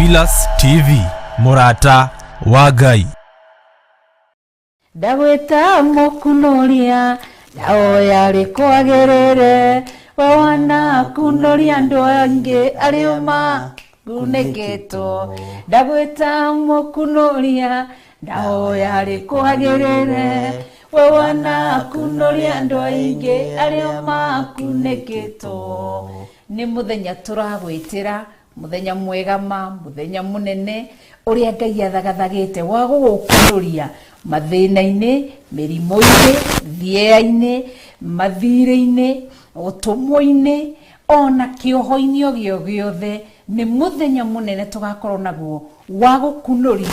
Theophilus TV, mũrata wa Ngai. Ndagwĩta mũkunũria ndahoya rĩkwagĩrĩre we wanakunũria andũ angĩ arĩa makunĩkĩtwo. Ndagwĩta mũkunũria ndahoya rĩkwagĩrĩre we wanakunũria andũ aingĩ arĩa makunĩkĩtwo. Nĩ mũthenya tũragwĩtĩra, mũthenya mwega ma, mũthenya mũnene ũrĩa Ngai athagathagĩte wa gũgũkunũria mathĩna-inĩ, mĩrimũ-inĩ, thieya-inĩ, mathirĩ-inĩ, ũtũmwo-inĩ, ona kĩoho-inĩ o gĩo gĩothe. Nĩ mũthenya mũnene tũgakorwo naguo wa gũkunũrio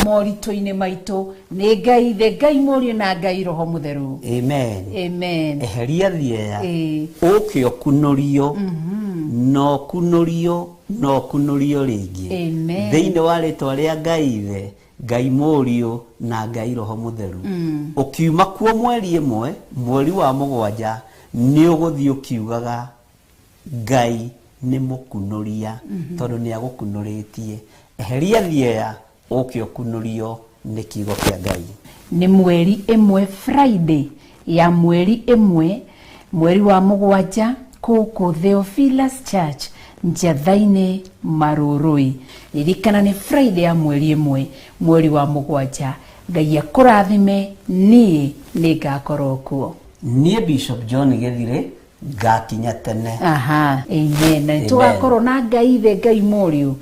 moritũ-inĩ maitũ nĩ Ngai Ithe, Ngai Mũriũ na Ngai Roho Mũtheru. Amen. Amen. Eheria thieya, Ĩĩ. ũke ũkunũrio, na ũkunũrio, na ũkunũrio rĩngĩ. Amen. Thĩinĩ wa rĩtwa rĩa Ngai Ithe, Ngai Mũriũ na Ngai Roho Mũtheru. Ũkiuma kuo mweri 1, mweri wa 7, nĩ ũgũthiĩ ũkiugaga Ngai nĩ mũkunũria, tondũ nĩ agũkunũrĩtie. Eheria thieya, ũke ũkunũrio nĩ kiugo kĩa Ngai. Nĩ mweri 1, Friday ya mweri 1, mweri wa 7, kũkũ Theophilus Church, Njatha-inĩ, Marũrũi. Ririkana nĩ Friday ya mweri 1, mweri wa 7. Ngai akũrathime, niĩ nĩ ngakorwo kuo. Niĩ Bishop John Gĩthirĩ ngakinya tene. Aha, amen. Na Amen. tũgakorwo na Ngai Ithe, Ngai Mũriũ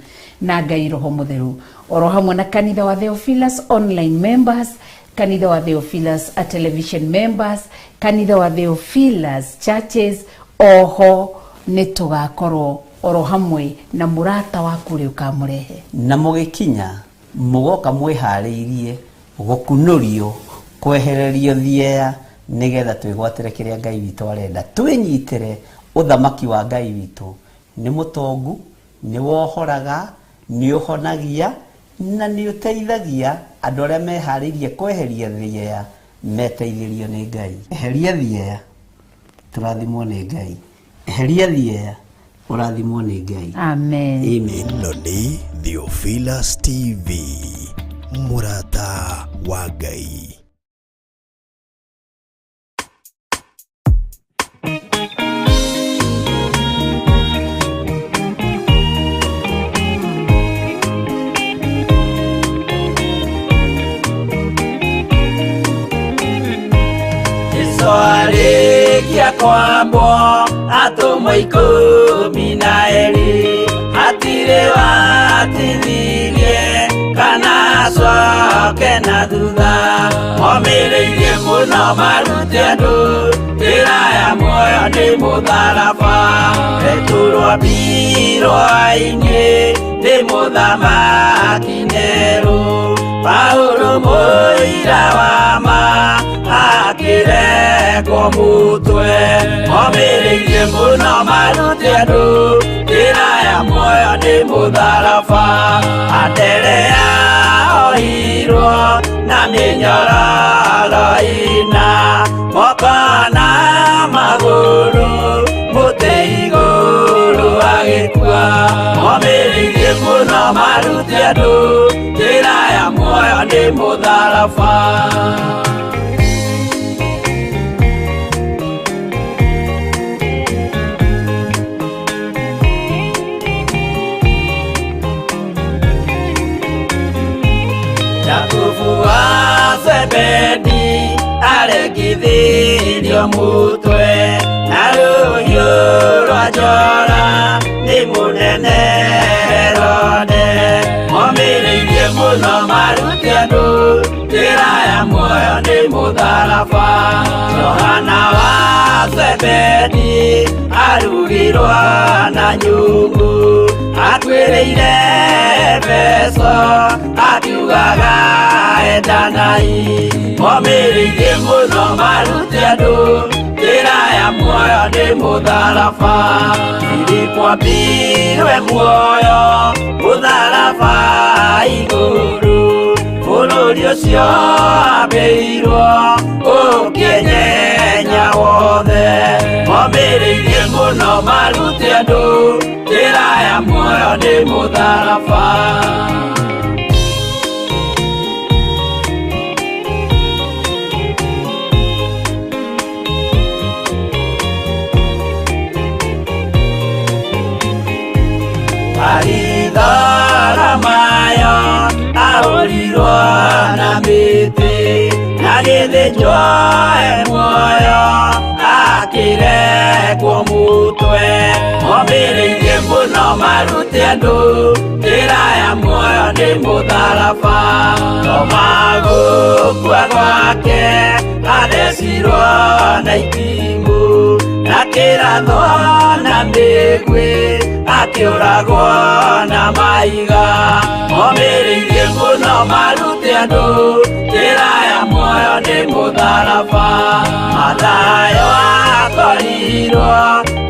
na Ngai Roho Mũtheru, oro hamwe na kanitha wa Theophilus online members, kanitha wa Theophilus a television members, kanitha wa Theophilus churches. Oho nĩ tũgakorwo oro hamwe na mũrata waku ũrĩa ũkamũrehe. Na mũgĩkinya mũgoka mwĩharĩirie gũkunũrio, kwehererio thieya, nĩgetha twĩgwatĩre kĩrĩa Ngai witũ arenda. Twĩnyitĩre ũthamaki wa Ngai witũ. Nĩ mũtongu, nĩ wohoraga, nĩ ũhonagia, na nĩ ũteithagia andũ arĩa meharĩirie kweheria thieya, meteithĩrio nĩ Ngai. Eheria thieya, tũrathimwo nĩ Ngai. Eheria thieya, ũrathimwo nĩ Ngai. Amen. Amen. Ĩno nĩ Theophilus TV, mũrata wa Ngai. Jesu arĩkia kwambwo atũmwo 12, hatirĩ watithirie kana acoke na thutha. Momĩrĩirie mũno marute andũ njĩra ya muoyo nĩ mũtharaba. Petero ambirwo ainĩ nĩ mũthamaki Nero. Paulo mũira wa ma akĩrekwo mũtwe. Momĩrĩirie mũno marute andũ njĩra ya muoyo nĩ mũtharaba. Anderea ohirwo na mĩnyororo ĩna, moko na magũrũ mũtĩ igũrũ agĩkua. Momĩrĩirie mũno marute andũ njĩra ya muoyo nĩ mũtharaba. Jakubu wa Zebedi aregithirio mũtwe na rũhiũ rwa njora nĩ mũnene Herode. Momĩrĩirie mũno marute andũ njĩra ya muoyo nĩ mũtharaba. Johana wa Zebedi arugirwo na nyungu, akuĩrĩire Efeso akiugaga endanai. Momĩrĩirie mũno marute andũ njĩra ya muoyo nĩ mũtharaba. Filipo ambirwe muoyo mũtharaba igũrũ, bũrũri ũcio ambĩirwo ũkĩnyenya wothe. Momĩrĩirie mũno marute andũ njĩra Njĩra ya muoyo nĩ mũtharaba. Maritharamayo ahũrirwo na mĩtĩ, agĩthĩnjwo e muoyo, akĩrekwo mũtwe. Momĩrĩirie mũno marute andũ njĩra ya muoyo nĩ mũtharaba. Toma gũkua gwake athecirwo na itimũ, na kĩrathwo na mĩguĩ, akĩũragwo na mahiga. Momĩrĩirie mũno marute andũ njĩra ya muoyo nĩ mũtharaba. Mathayo akorirwo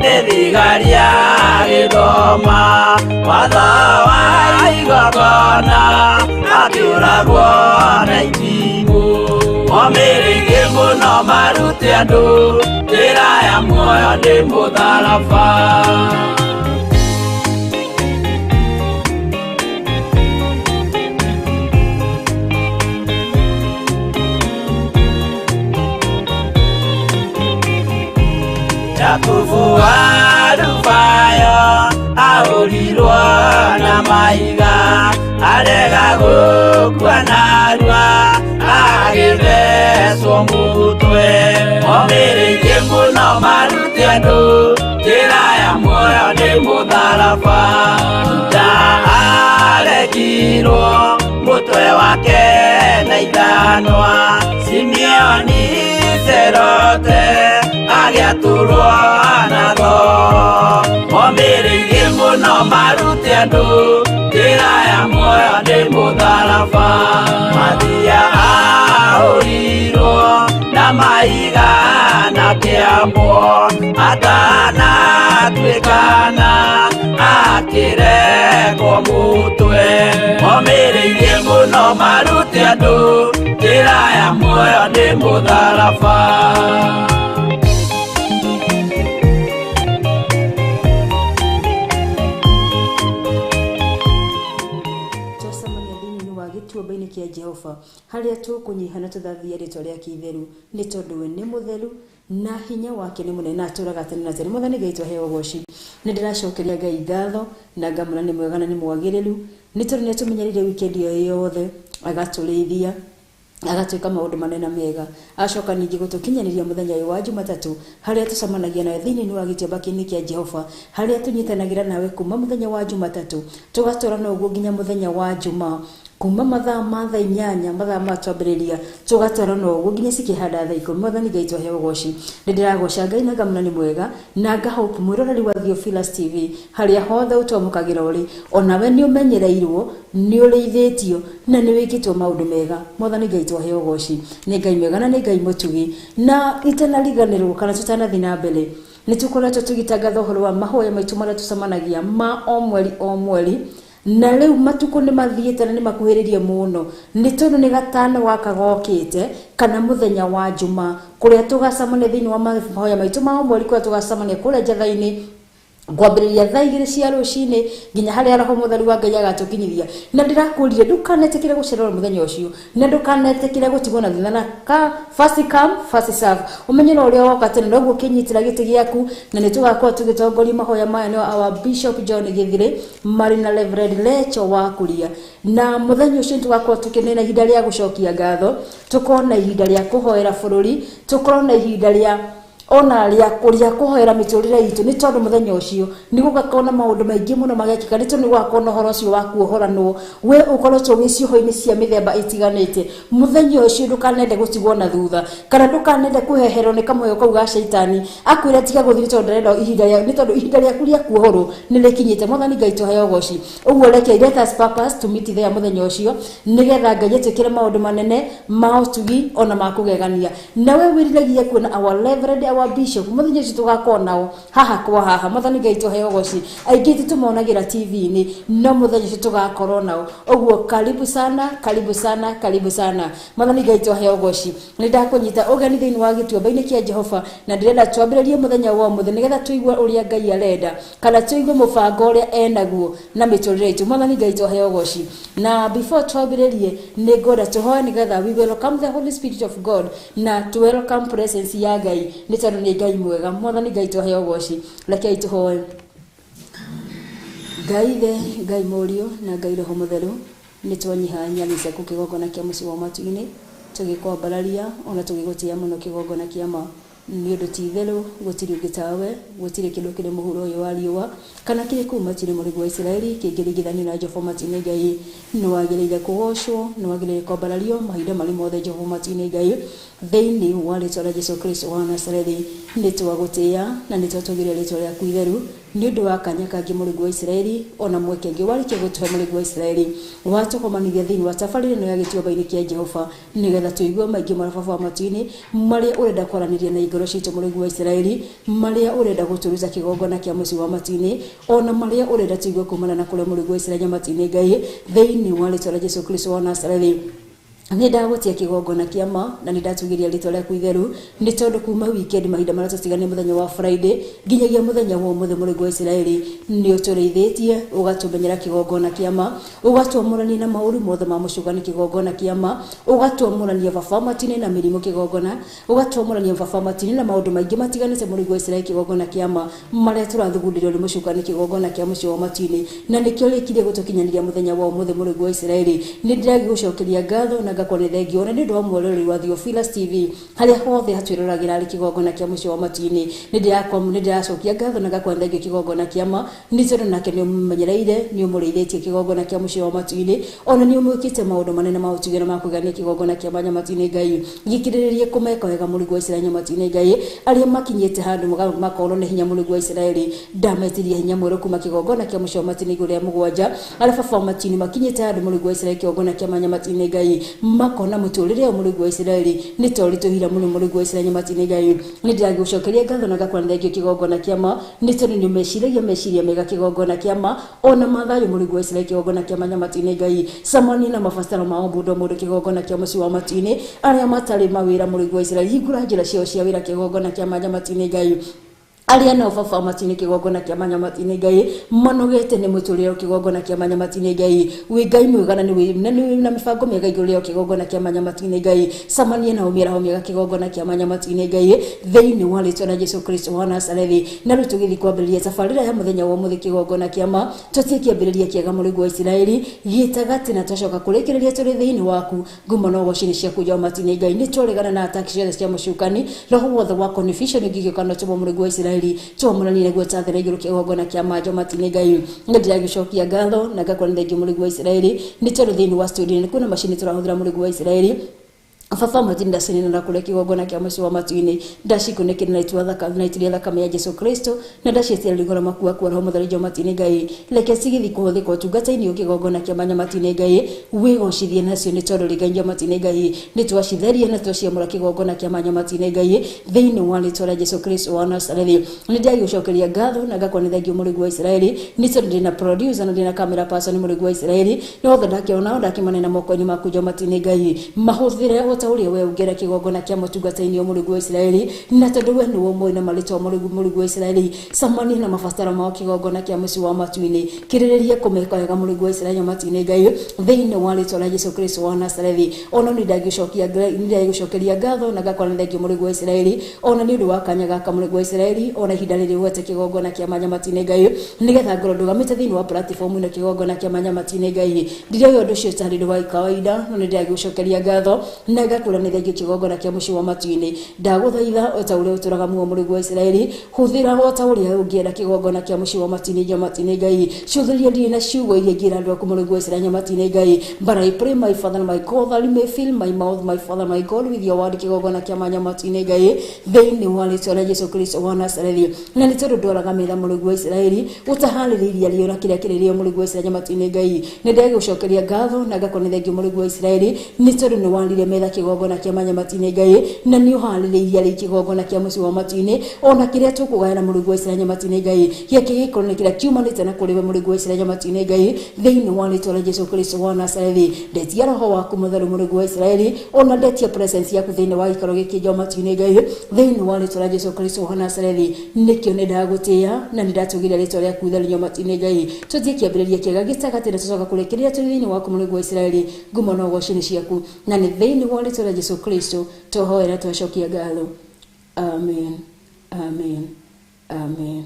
nĩ thigari agĩthoma watho wa igongona, akĩũragwo na itimũ. Momĩrĩirie mũno marute andũ njĩra ya muoyo nĩ mũtharaba. Jakubu wa Alufayo ahũrirwo na mahiga, arega gũkua narua, agĩthecwo mũtwe. Momĩrĩirie mũno marute andũ njĩra ya muoyo nĩ mũtharaba. Juda aregirwo mũtwe wake na ithanwa, Simeoni Zerote agĩatũrwo na thoo. Momĩrĩirie mũno marute andũ njĩra ya muoyo nĩ mũtharaba. Mathia ahũrirwo na mahiga na kĩambo, atanatuĩkana akĩrekwo mũtwe. Momĩrĩirie mũno marute andũ njĩra ya muoyo nĩ mũtharaba. Twacemania thĩinĩ wa gĩtuamba-inĩ kĩa Jehova, harĩa tũkũnyiha na tũthathie rĩtwa rĩake itheru, nĩ tondũ we nĩ mũtheru na hinya wake nĩ mũnene na atũũraga tene na tene. Mwathani Ngai twaheo ũgoci. Nĩ ndĩracokeria Ngai ngatho na ngamwĩra nĩ mwega na nĩ mwagĩrĩru, nĩ tondũ nĩ atũmenyereire wikendi ĩyo yothe, agatũrĩithia, agatwĩka maũndũ manene mega, acoka ningĩ gũtũkinyanĩria mũthenya ũyũ wa Jumatatũ, harĩa tũcemanagia nawe thĩinĩ wa gĩtuamba-inĩ kĩa Jehova, harĩa tũnyitanagĩra nawe kuma mũthenya wa Jumatatũ tũgatũra na ũguo nginya mũthenya wa Jumaa, kuma mathaa ma thaa 8 mathaa ma twambĩrĩria tũgatwara na ũguo nginya cikĩhanda thaa 10. Mwathani Ngai twaheo ũgoci. Nĩ ndĩragoca Ngai na ngamũna nĩ mwega, na ngahope mwĩroreri wa Theophilus TV harĩa hothe ũtwamũkagĩra ũrĩ, onawe nĩ ũmenyereirwo, nĩ ũrĩithĩtio na nĩ wĩkĩtwo maũndũ mega. Mwathani Ngai twaheo ũgoci. Nĩ Ngai mwega na nĩ Ngai mũtugi. Na itanariganĩrwo kana tũtanathiĩ na mbere, nĩ tũkoretwo tũgĩtangatha ũhoro wa mahoya maitũ marĩa tũcemanagia ma o mweri o mweri, na rĩu matukũ nĩ mathiĩte na nĩ makuhĩrĩrie mũno, nĩ tondũ nĩ gatano gaka gokĩte kana mũthenya wa Jumaa, kũrĩa tũgacemania thĩinĩ wa mahoya maitũ ma o mweri, kũrĩa tũgacemania kũrĩa Njatha-inĩ kwambĩrĩria thaa 2 cia rũcinĩ nginya harĩa Roho Mũtheru wa Ngai agatũkinyithia. Na ndĩrakũrire ndũkanetĩkĩre gũcererwo mũthenya ũcio, na ndũkanetĩkĩre gũtigwo na thutha, na ka first come first serve. Ũmenye na ũrĩa woka tene noguo ũkĩnyitĩra gĩtĩ gĩaku, na nĩ tũgakorwo tũgĩtongoria mahoya maya nĩ our Bishop John Gĩthire marĩ na Reverend Lecho wa Kuria. Na mũthenya ũcio nĩ tũgakorwo tũkĩnena ihinda rĩa gũcokia ngatho, tũkorwo na ihinda rĩa kũhoera bũrũri, tũkorwo na ihinda rĩa ona rĩa kũrĩa kũhoera mĩtũrĩre itũ, nĩ tondũ mũthenya ũcio nĩ gũgakorwo na maũndũ maingĩ mũno magekĩka, nĩ tondũ nĩ gũgakorwo na ũhoro ũcio wa kuohoranwo. We ũkoretwo wĩ cioho-inĩ cia mĩthemba ĩtiganĩte, mũthenya ũcio ndũkanende gũtigwo na thutha, kana ndũkanende kũheherwo nĩ kamũheyo kau ga caitani akwĩra tiga gũthiĩ, nĩ tondũ ndarenda ihinda rĩa, nĩ tondũ ihinda rĩaku rĩa kuohorwo nĩ rĩkinyĩte. Mwathani Ngai tũheo ũgoci. Ũguo reke let us purpose to meet there mũthenya ũcio, nĩgetha Ngai atwĩkĩre maũndũ manene ma ũtugi ona ma kũgegania. Nawe wĩriragĩria kuona our Reverend, our Our bishop, mũthenya ũcio tũgakorwo nao haha kwa haha. Mwathani Ngai tũheo ũgoci. Aingĩ ithuĩ tũmonagĩra TV-inĩ, no mũthenya ũcio tũgakorwo nao. Ũguo karibu sana, karibu sana, karibu sana. Mwathani Ngai tũheo ũgoci. Nĩ ndakũnyita ũgeni thĩinĩ wa gĩtuamba-inĩ kĩa Jehova, na ndĩrenda twambĩrĩrie mũthenya wa ũmũthĩ nĩgetha tũigue ũrĩa Ngai arenda, kana tũigue mũbango ũrĩa enaguo na mĩtũrĩre itũ. Mwathani Ngai tũheo ũgoci. Na before twambĩrĩrie, nĩ ngwenda tũhoe nĩgetha we welcome the Holy Spirit of God na to welcome presence ya Ngai, nĩ tondũ nĩ Ngai mwega. Mwathani Ngai tũheo ũgoci. Rekei tũhoe. Ngai Ithe, Ngai Mũriũ na Ngai Roho Mũtheru, nĩ twanyiha nyali ciaku kĩgongona kĩa mũciĩ wa matu-inĩ, tũgĩkwambararia ona tũgĩgũtĩa mũno kĩgongona kĩa ma, nĩ ũndũ ti itherũ gũtirĩ ũngĩ tawe, gũtirĩ kĩndũ kĩrĩ mũhuro ũyũ wa riũa kana kĩrĩ kũu matu-inĩ mũrĩgu wa Isiraeli kĩngĩringithanio na Jehova matu-inĩ Ngai. Nĩ wagĩrĩire kũgocwo, nĩ wagĩrĩire kwambarario mahinda marĩ mothe Jehova matu-inĩ Ngai. Thĩinĩ wa rĩtwa rĩa Jesu Kristo wa Nazarethi, nĩ twagũtĩa na nĩ twatũgĩria rĩtwa rĩaku itheru nĩ ũndũ wa kanya kangĩ mũrĩgu wa Isiraeli, ona mweke ũngĩ warĩkia gũtũhe mũrĩgu wa Isiraeli, watũkomanithia thĩinĩ wa tabarĩra ĩno ya gĩtuamba-inĩ kĩa Jehova, nĩgetha tũigue maingĩ marĩa Baba wa matu-inĩ marĩa ũrenda kwaranĩria na ngoro citũ mũrĩgu wa Isiraeli, marĩa ũrenda gũtũruta kĩgongona kĩa mũciĩ wa matu-inĩ, ona marĩa ũrenda tũigue kumana na kũrĩa mũrĩgu wa Isiraeli matu-inĩ Ngai, thĩinĩ wa rĩtwa rĩa Jesu Kristo wa Nazarethi. Nĩ ndagũtia kĩgongona kĩa ma na nĩ ndatũgĩria rĩtwa rĩaku itheru, nĩ tondũ kuma weekend mahinda marĩa tũtigane mũthenya wa Friday nginyagia mũthenya wa ũmũthĩ mũrĩgu wa Isiraeli, nĩ ũtũrĩithĩtie ũgatũmenyera kĩgongona kĩa ma, ũgatwamũrania na maũru mothe ma mũcukani kĩgongona kĩa ma, ũgatwamũrania baba matu-inĩ na mĩrimũ kĩgongona, ũgatwamũrania baba matu-inĩ na maũndũ maingĩ matiganĩte mũrĩgu wa Isiraeli kĩgongona kĩa ma, marĩa tũrathugundĩrio nĩ mũcukani kĩgongona kĩa mũciĩ wa matu-inĩ, na nĩkĩo rĩkire gũtũkinyanĩria mũthenya wa ũmũthĩ mũrĩgu wa Isiraeli. Nĩ ndĩragĩgũcokeria ngatho na ngakwa nĩ thengio na nĩ ũndũ wa mweroreri wa Theophilus TV harĩa hothe hatwĩroragĩra arĩ kĩgongona kĩa mũciĩ wa matu-inĩ. Nĩ ndĩracokia ngatho na ngakwa nĩ thengio kĩgongona kĩa ma, nĩ tondũ nake nĩ ũmũmenyereire, nĩ ũmũrĩithĩtie kĩgongona kĩa mũciĩ wa matu-inĩ, ona nĩ ũmwĩkĩte maũndũ manene ma ũtugi na ma kũgania kĩgongona kĩa manya matu-inĩ Ngai. Gĩkirĩrĩrie kũmeka wega mũrĩgu wa Isiraeli matu-inĩ Ngai, arĩa makinyĩte handũ makorwo nĩ hinya mũrĩgu wa Isiraeli, ndametirie hinya mwerũ kuma kĩgongona kĩa mũciĩ wa matu-inĩ igũrũ rĩa mũgwanja. Arĩa baba wa matu-inĩ makinyĩte handũ mũrĩgu wa Isiraeli kĩgongona kĩa manya matu-inĩ Ngai, makona mũtũrĩre ũyũ mũrĩgu wa Isiraeli nĩ ta ũritũhire mũno mũrĩgu wa Isiraeli matu-inĩ Ngai. Nĩ ndĩragĩgũcokeria ngatho na ngakwa nĩ thengio kĩgongona kĩa ma, nĩ tondũ nĩ ũmeciragia meciria mega kĩgongona kĩa ma, ona mathayo mũrĩgu wa Isiraeli kĩgongona kĩa manya matu-inĩ Ngai. Samani na mabataro ma o mũndũ o mũndũ kĩgongona kĩa mũciĩ wa matu-inĩ, arĩa matarĩ mawĩra mũrĩgu wa Isiraeli, hingũra njĩra ciao cia wĩra kĩgongona kĩa manya matu-inĩ Ngai. Arĩa nao baba matu-inĩ kĩgongona kĩa manya matu-inĩ Ngai, manogete nĩ mũtũrĩre kĩgongona kĩa manya matu-inĩ Ngai. Wĩ Ngai mwega na nĩ na mĩbango mĩega igũrũ rĩao kĩgongona kĩa manya matu-inĩ Ngai. Samanie nao mĩaraho mĩega kĩgongona kĩa manya matu-inĩ Ngai, thĩinĩ wa rĩtwa rĩa Jesu Kristo wa Nazarethi. Na rĩu tũgĩthiĩ kwambĩrĩria tabarĩra ya mũthenya wa ũmũthĩ kĩgongona kĩa ma, tũtie kĩambĩrĩria kĩega mũrĩgu wa Isiraeli gĩtagatĩ, na twacoka kũrĩkĩrĩria tũrĩ thĩinĩ waku. Ngumo na ũgoci nĩ ciaku Jehova matu-inĩ Ngai. Nĩ twaregana na ataki ciothe cia mũcukani, roho wothe wa confusion ũngĩgĩũka no tũmwo mũrĩgu wa Isiraeli, twamũranie naguo ta thĩ na igũrũ kĩgongona kĩa ma Jehova matu-inĩ Ngai. Nĩ ndĩragĩcokia ngatho na ngakwa nĩ thengio mũrĩgu wa Isiraeli, nĩ tondũ thĩinĩ wa studio nĩ kwĩna macini tũrahũthĩra mũrĩgu wa Isiraeli. Baba matu-inĩ ndacinina na kũrĩa kĩgongona kĩa mũciĩ wa matu-inĩ, ndacikunĩkĩra na itua thakame, na itiria thakame ya Jesu Kristo, na ndaciĩtĩra rigora maku aku roho mũtheru Jehova matu-inĩ Ngai. Reke cigĩthiĩ kũhũthĩka ũtungata-inĩ ũyũ kĩgongona kĩa manya matu-inĩ Ngai, wĩgocithie nacio nĩ tondũ rĩ Ngai Jehova matu-inĩ Ngai. Nĩ twacitheria na twaciamũra kĩgongona kĩa manya matu-inĩ Ngai, thĩinĩ wa rĩtwa rĩa Jesu Kristo wa Nazarethi. Nĩ ndĩragĩgũcokeria ngatho na ngakwa nĩ thengio mũrĩgu wa Isiraeli, nĩ tondũ ndĩna producer na ndĩna camera person mũrĩgu wa Isiraeli, na othe ndakĩona ndakĩmanena moko-inĩ maku Jehova matu-inĩ Ngai. Mahũthĩre o ta ũrĩa we ũngĩenda kĩgongona kĩa mũtungata-inĩ ũyũ mũrĩgu wa Isiraeli, na tondũ we nĩwe ũmoĩ na marĩtwa mũrĩgu wa Isiraeli, samanie na mabataro mao kĩgongona kĩa mũciĩ wa matu-inĩ. Kĩrĩrĩrie kũmeka wega mũrĩgu wa Isiraeli matu-inĩ Ngai, thĩinĩ wa rĩtwa rĩa Jesu Kristo wa Nazarethi. Ona nĩ ndagĩcokeria ngatho na ngakwa nĩ thengio mũrĩgu wa Isiraeli, ona nĩ ũndũ wa kanya gaka mũrĩgu wa Isiraeli, ona ihinda rĩrĩ ũgwete kĩgongona kĩa manya matu-inĩ Ngai, nĩgetha ngorwo ndũgamĩte thĩinĩ wa platform ĩno kĩgongona kĩa manya matu-inĩ Ngai. Ndirioĩ ũndũ ũcio tarĩ ũndũ wa kawaida, no nĩ ndĩragĩgũcokeria ngatho na ngakwĩra nĩ thengio kĩgongona kĩa mũciĩ wa matu-inĩ. Ndagũthaitha o ta ũrĩa ũtũraga muoyo mũrĩgu wa Isiraeli, hũthĩra o ta ũrĩa ũngĩenda kĩgongona kĩa mũciĩ wa matu-inĩ Jehova matu-inĩ Ngai. Cũthĩrĩria ndirĩ na ciugo iria ingĩra andũ aku mũrĩgu wa Isiraeli matu-inĩ Ngai. But I pray my Father my God that you may fill my mouth my Father my God with your word kĩgongona kĩa manya matu-inĩ Ngai, thĩinĩ wa rĩtwa rĩa Jesu Kristo wa Nazarethi. Na nĩ tondũ ndwaraga metha mũrĩgu wa Isiraeli, ũtaharĩrĩirie arĩo na kĩrĩa kĩrĩrĩo mũrĩgu wa Isiraeli matu-inĩ Ngai. Nĩ ndagĩgũcokeria ngatho na ngakwa nĩ thengio mũrĩgu wa Isiraeli, nĩ tondũ nĩ warire metha Kĩgongona kĩa manyamati-inĩ Ngai, na nĩ ũharĩrĩirie arĩ kĩgongona kĩa mũciĩ wa matu-inĩ, ona kĩrĩa tũkũgayana Mũrungu wa Isiraeli nyamati-inĩ Ngai, gĩake gĩkorwo nĩ kĩrĩa kiumanĩte na kũrĩ we Mũrungu wa Isiraeli nyamati-inĩ Ngai, thĩinĩ wa rĩtwa rĩa Jesũ Kristo wa Nazarethi. Ndetia roho waku mũtheru Mũrungu wa Isiraeli, ona ndetia presence yaku thĩinĩ wa gĩikaro gĩkĩ nja matu-inĩ Ngai, thĩinĩ wa rĩtwa rĩa Jesũ Kristo wa Nazarethi. Nĩkĩo nĩndagũtĩĩa na nĩndatũgĩria rĩtwa rĩaku itheru nyamati-inĩ Ngai. Tũthiĩ kĩambĩrĩria kĩega gĩtagatĩ na tũcoka kũrĩkĩrĩria tũrĩ thĩinĩ waku Mũrungu wa Isiraeli, ngumo na ũgoci nĩ ciaku, na nĩ thĩinĩ wa rĩtwa rĩa Jesũ Kristo tũhoera twacokia ngatho. Amen, amen, amen.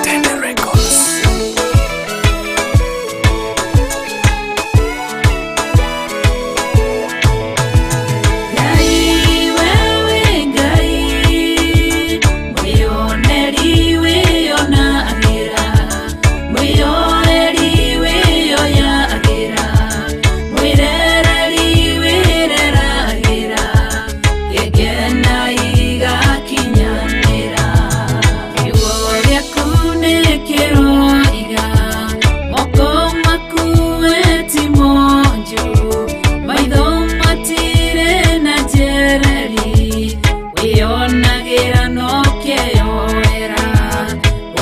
Tende Records. Ngai wewe Ngai, mwĩoneri wĩonagĩra, mwĩoeri wĩoyagĩra, mwĩrereri wĩreragĩra, gĩkena igakinyanĩra. Kiugo gĩaku nĩ kĩroiga, moko maku we ti monju, maitho matirĩ na njereri, wĩonagĩra no kĩyoera,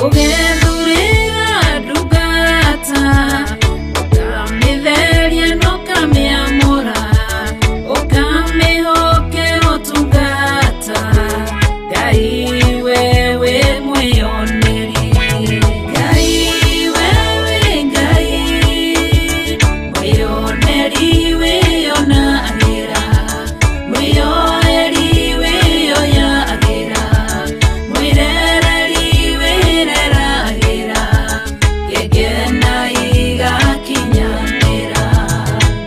ũgethurĩra ndungata, ũkamĩtheria na ũkamĩamũra, ũkamĩhokera ũtungata, Ngai wewe mwĩoneri. Ngai wewe Ngai, mwĩoneri wĩonagĩra, mwĩoeri wĩoyagĩra, mwĩrereri wĩreragĩra, gĩkena igakinyanĩra.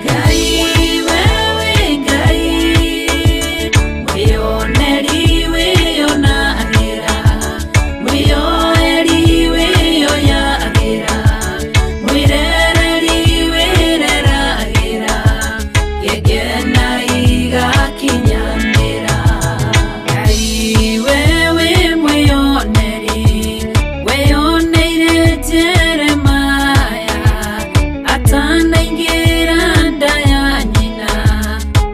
Ngai wewe Ngai, mwĩoneri wĩonagĩra, mwĩoeri wĩoyagĩra, mwĩrereri wĩreragĩra, gĩkena igakinyanĩra. Ngai wewe mwĩoneri, weyoneire Jeremaya atanaingĩra nda ya nyina,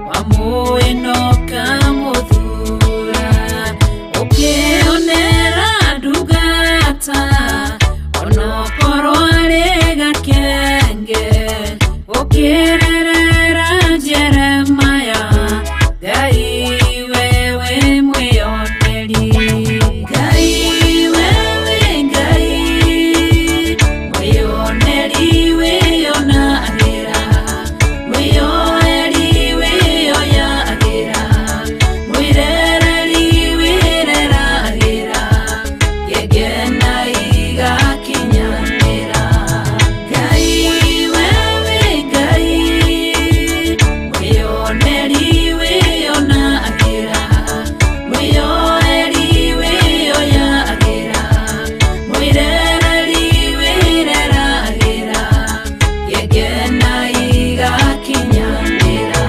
wamũĩ na ũkamũthura, ũkĩonera ndungata, onokorwo arĩ gakenge, ũkĩrerera Jeremaya, Ngai wewe mwĩoneri. Ngai wewe Ngai, mwĩoneri wĩonagĩra, mwĩoeri wĩoyagĩra, mwĩrereri wĩreragĩra, gĩkena igakinyanĩra. Ngai wewe Ngai, mwĩoneri wĩonagĩra, mwĩoeri wĩoyagĩra, mwĩrereri wĩreragĩra, gĩkena igakinyanĩra.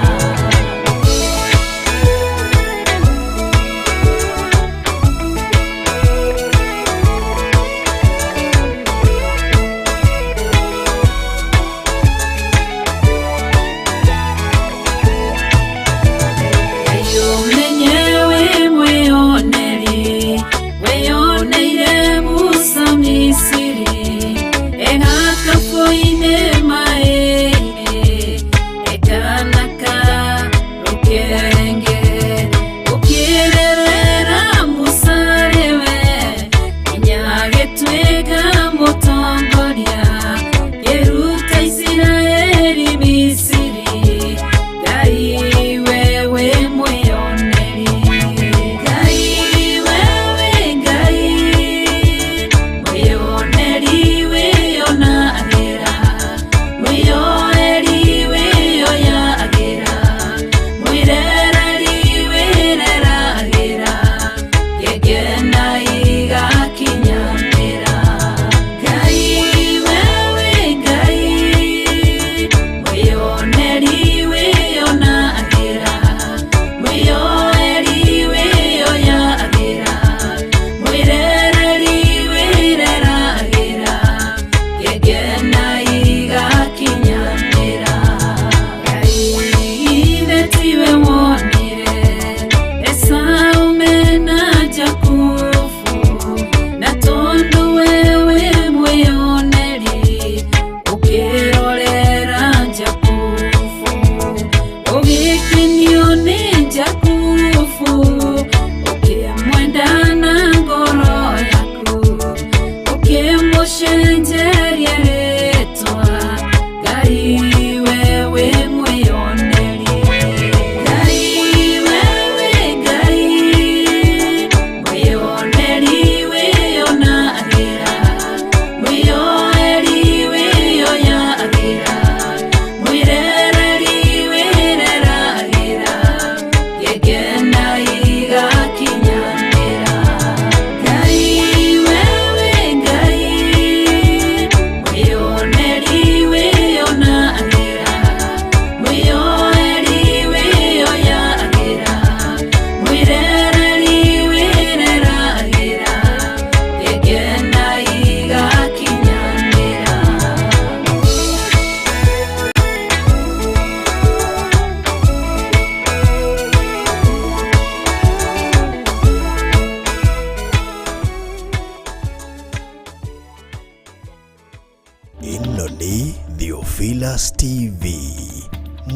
Theophilus TV,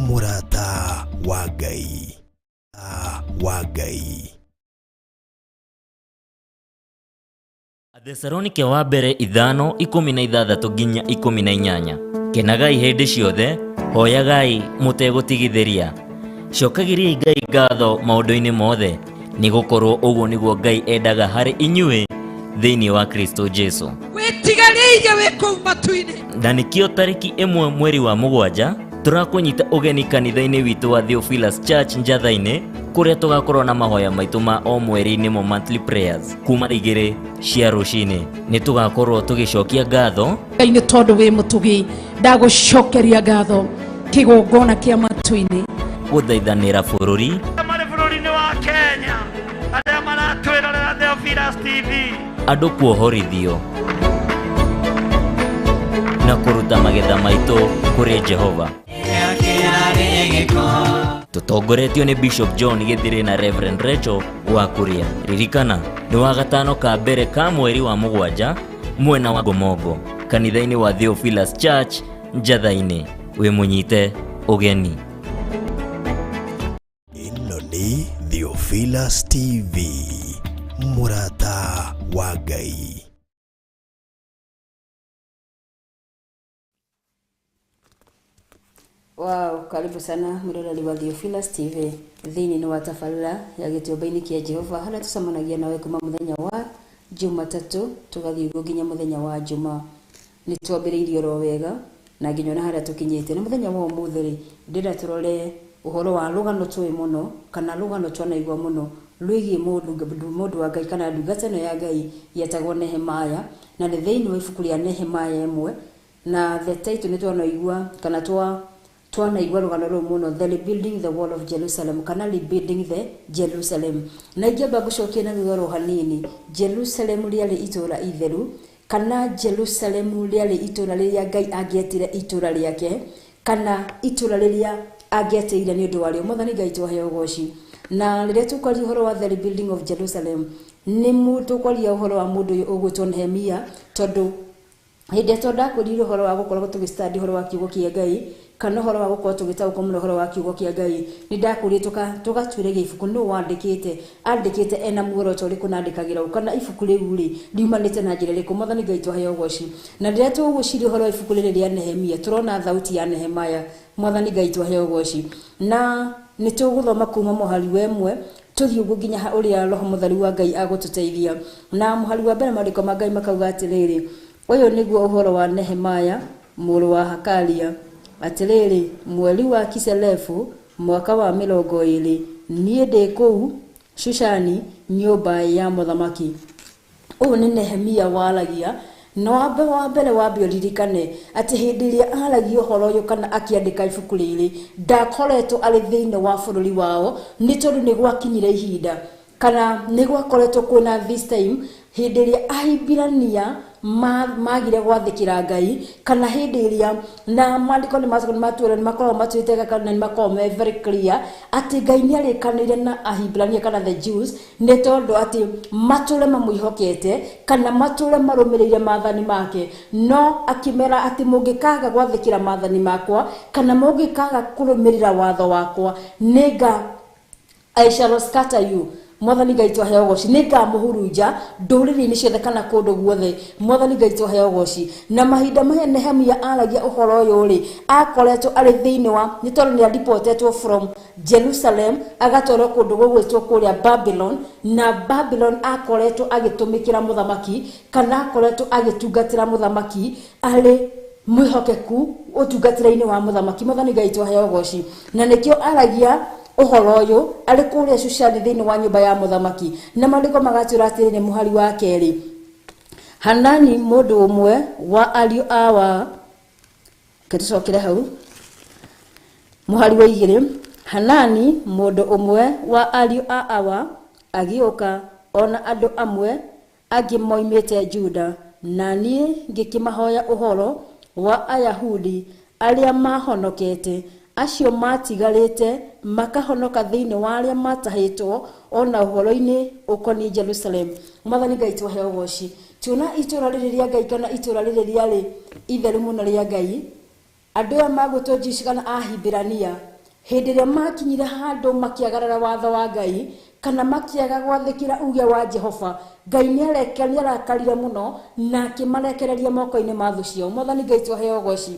mũrata wa Ngai. Wa Ngai. Athesalonike wa mbere 5:16 nginya 18. Kenagai hĩndĩ ciothe, hoyagai mũtegũtigithĩria. Cokagĩriai Ngai ngatho maũndũ-inĩ mothe, nĩgũkorwo ũguo nĩguo Ngai endaga harĩ inyuĩ thĩinĩ wa Kristo Jesu. Wĩtigarĩire wĩ kũu matu-inĩ. Na nĩkĩo tarĩki 1 mweri wa 7 tũrakũnyita ũgeni kanitha-inĩ witũ wa Theophilus Church Njatha-inĩ, kũrĩa tũgakorwo na mahoya maitũ ma o mweri nĩmo monthly prayers kuma 2 cia rũcinĩ. Nĩ tũgakorwo tũgĩcokia ngatho Ngai nĩ tondũ wĩ mũtugi, ndagũcokeria ngatho kĩgongona kĩa matu-inĩ, gũthaithanĩra bũrũri, marĩ bũrũri-inĩ wa Kenya arĩa maratwĩrorera Theophilus TV, andũ kuohorithio na kũruta magetha maitũ kũrĩ Jehova. Tũtongoretio nĩ Bishop John Gĩthirĩ na Reverend Rachel wa Kuria. Ririkana nĩ wa gatano ka mbere ka mweri wa 7 mwena wa Ngomongo, kanitha-inĩ wa Theophilus Church Njatha-inĩ. Wĩ mũnyite ũgeni. Ĩno nĩ Theophilus TV, mũrata wa Ngai. Wow, karibu sana mwiroreri wa Theophilus TV thĩinĩ wa tabarĩra ya gĩtuamba-inĩ kĩa Jehova harĩa tũcemanagia nawe kuma mũthenya wa Jumatatũ tũgathiĩ ũguo nginya mũthenya wa Juma. Nĩ twambĩrĩirie oro wega na nginya ona harĩa tũkinyĩte. Na mũthenya wa ũmũthĩ rĩ, ndĩrenda tũrore ũhoro wa rũgano tũĩ mũno kana rũgano twanaigua mũno rwĩgiĩ mũndũ wa Ngai kana ndungata ĩno ya Ngai yetagwo Nehemiah, na nĩ thĩinĩ wa ibuku rĩa Nehemiah 1, na the title nĩ twanaigua kana twanaigua rũgano rũu mũno, the rebuilding the wall of Jerusalem kana rebuilding the Jerusalem. Na ingĩamba ngũcokie na thutha oro hanini, Jerusalem rĩarĩ itũũra itheru kana Jerusalem rĩarĩ itũũra rĩrĩa Ngai angĩetire itũũra rĩake kana itũũra rĩrĩa angĩetĩire nĩ ũndũ warĩo. Mwathani Ngai twaheo ũgoci. Na rĩrĩa tũkwaria ũhoro wa the rebuilding of Jerusalem, nĩ tũkwaria ũhoro wa mũndũ ũyũ ũgwĩtwo Nehemia, tondũ hĩndĩ ĩrĩa twakwĩrire ũhoro wa gũkorwo tũgĩstudy ũhoro wa kiugo kĩa Ngai kana ũhoro wa gũkorwo tũgĩtaũkwo mũno ũhoro wa kiugo kĩa Ngai, nĩ ndakwĩrire tũgatuĩragia ibuku nũ wandĩkĩte, andĩkĩte ena muoroto ũrĩkũ na andĩkagĩra ũ, kana ibuku rĩu rĩ riumanĩte na njĩra ĩrĩkũ. Mwathani Ngai twaheo ũgoci. Na rĩrĩa tũgũciria ũhoro wa ibuku rĩrĩ rĩa Nehemia, tũrona thauti ya Nehemia. Mwathani Ngai twaheo ũgoci. Na nĩ tũgũthoma kuma mũhari wa 1 tũthiĩ ũguo nginya ũrĩa Roho Mũtheru wa Ngai agũtũteithia. Na mũhari wa mbere maandĩko ma Ngai makauga atĩrĩrĩ, ũyũ nĩguo ũhoro wa Nehemia mũrũ wa Hakalia, atĩrĩrĩ, mweri wa Kiselefu mwaka wa 20 niĩ ndĩ kũu Shushani nyũmba ya mũthamaki. Ũyũ nĩ Nehemia waragia. No wa mbere wambe ũririkane atĩ hĩndĩ ĩrĩa aragia ũhoro ũyũ kana akĩandĩka ibuku rĩrĩ, ndakoretwo arĩ thĩinĩ wa bũrũri wao, nĩ tondũ nĩ gwakinyire ihinda kana nĩ gwakoretwo kwĩna this time hĩndĩ ĩrĩa Ahibirania magire gwathĩkĩra Ngai, kana hĩndĩ ĩrĩa na maandĩko nĩ matwĩra nĩ makoragwo matwĩte kana nĩ makoragwo me very clear atĩ Ngai nĩ arĩkanĩire na Ahibirania kana the Jews, nĩ tondũ atĩ matũre mamwĩhokete kana matũre marũmĩrĩire maathani make, no akĩmera atĩ mũngĩkaga gwathĩkĩra maathani makwa kana mũngĩkaga kũrũmĩrĩra watho wakwa, nĩnga I shall scatter you. Mwathani Ngai twaheo ũgoci, nĩngamũhurunja ndũrĩrĩ-inĩ ciothe kana kũndũ guothe. Mwathani Ngai twaheo ũgoci. Na mahinda maya Nehemia aragia ũhoro ũyũ rĩ, akoretwo arĩ thĩinĩ wa, nĩ tondũ nĩ adeportetwo from Jerusalem agatwarwo kũndũ gũgwĩtwo kũrĩa Babylon, na Babylon akoretwo agĩtũmĩkĩra mũthamaki kana akoretwo agĩtungatĩra mũthamaki arĩ mwĩhokeku ũtungatĩra-inĩ wa mũthamaki. Mwathani Ngai twaheo ũgoci. Na nĩkĩo aragia ũhoro ũyũ arĩ kũrĩa Shushani thĩinĩ wa nyũmba ya mũthamaki. Na maandĩko magatwĩra atĩrĩrĩ, mũhari wa 2, Hanani mũndũ ũmwe wa ariũ a wa, tũcokere hau mũhari wa 2, Hanani mũndũ ũmwe wa ariũ a awa agĩũka ona andũ amwe angĩ moimĩte Juda, na niĩ ngĩkĩmahoya ũhoro wa Ayahudi arĩa mahonokete, acio matigarĩte makahonoka thĩinĩ wa arĩa matahĩtwo ona ũhoro-inĩ ũkoniĩ Jerusalem. Mwathani Ngai twaheo ũgoci. Tuona itũũra rĩrĩ rĩa Ngai kana itũũra rĩrĩ rĩarĩ itheru mũno rĩa Ngai, Andũ aya magwĩtwo Jewish kana Ahibirania, hĩndĩ ĩrĩa makinyire handũ makĩagarara watho wa Ngai kana makĩaga gwathĩkĩra uge wa Jehova, Ngai nĩarakarire mũno na akĩmarekereria moko-inĩ ma thũ ciao. Mwathani Ngai tũheo ũgoci.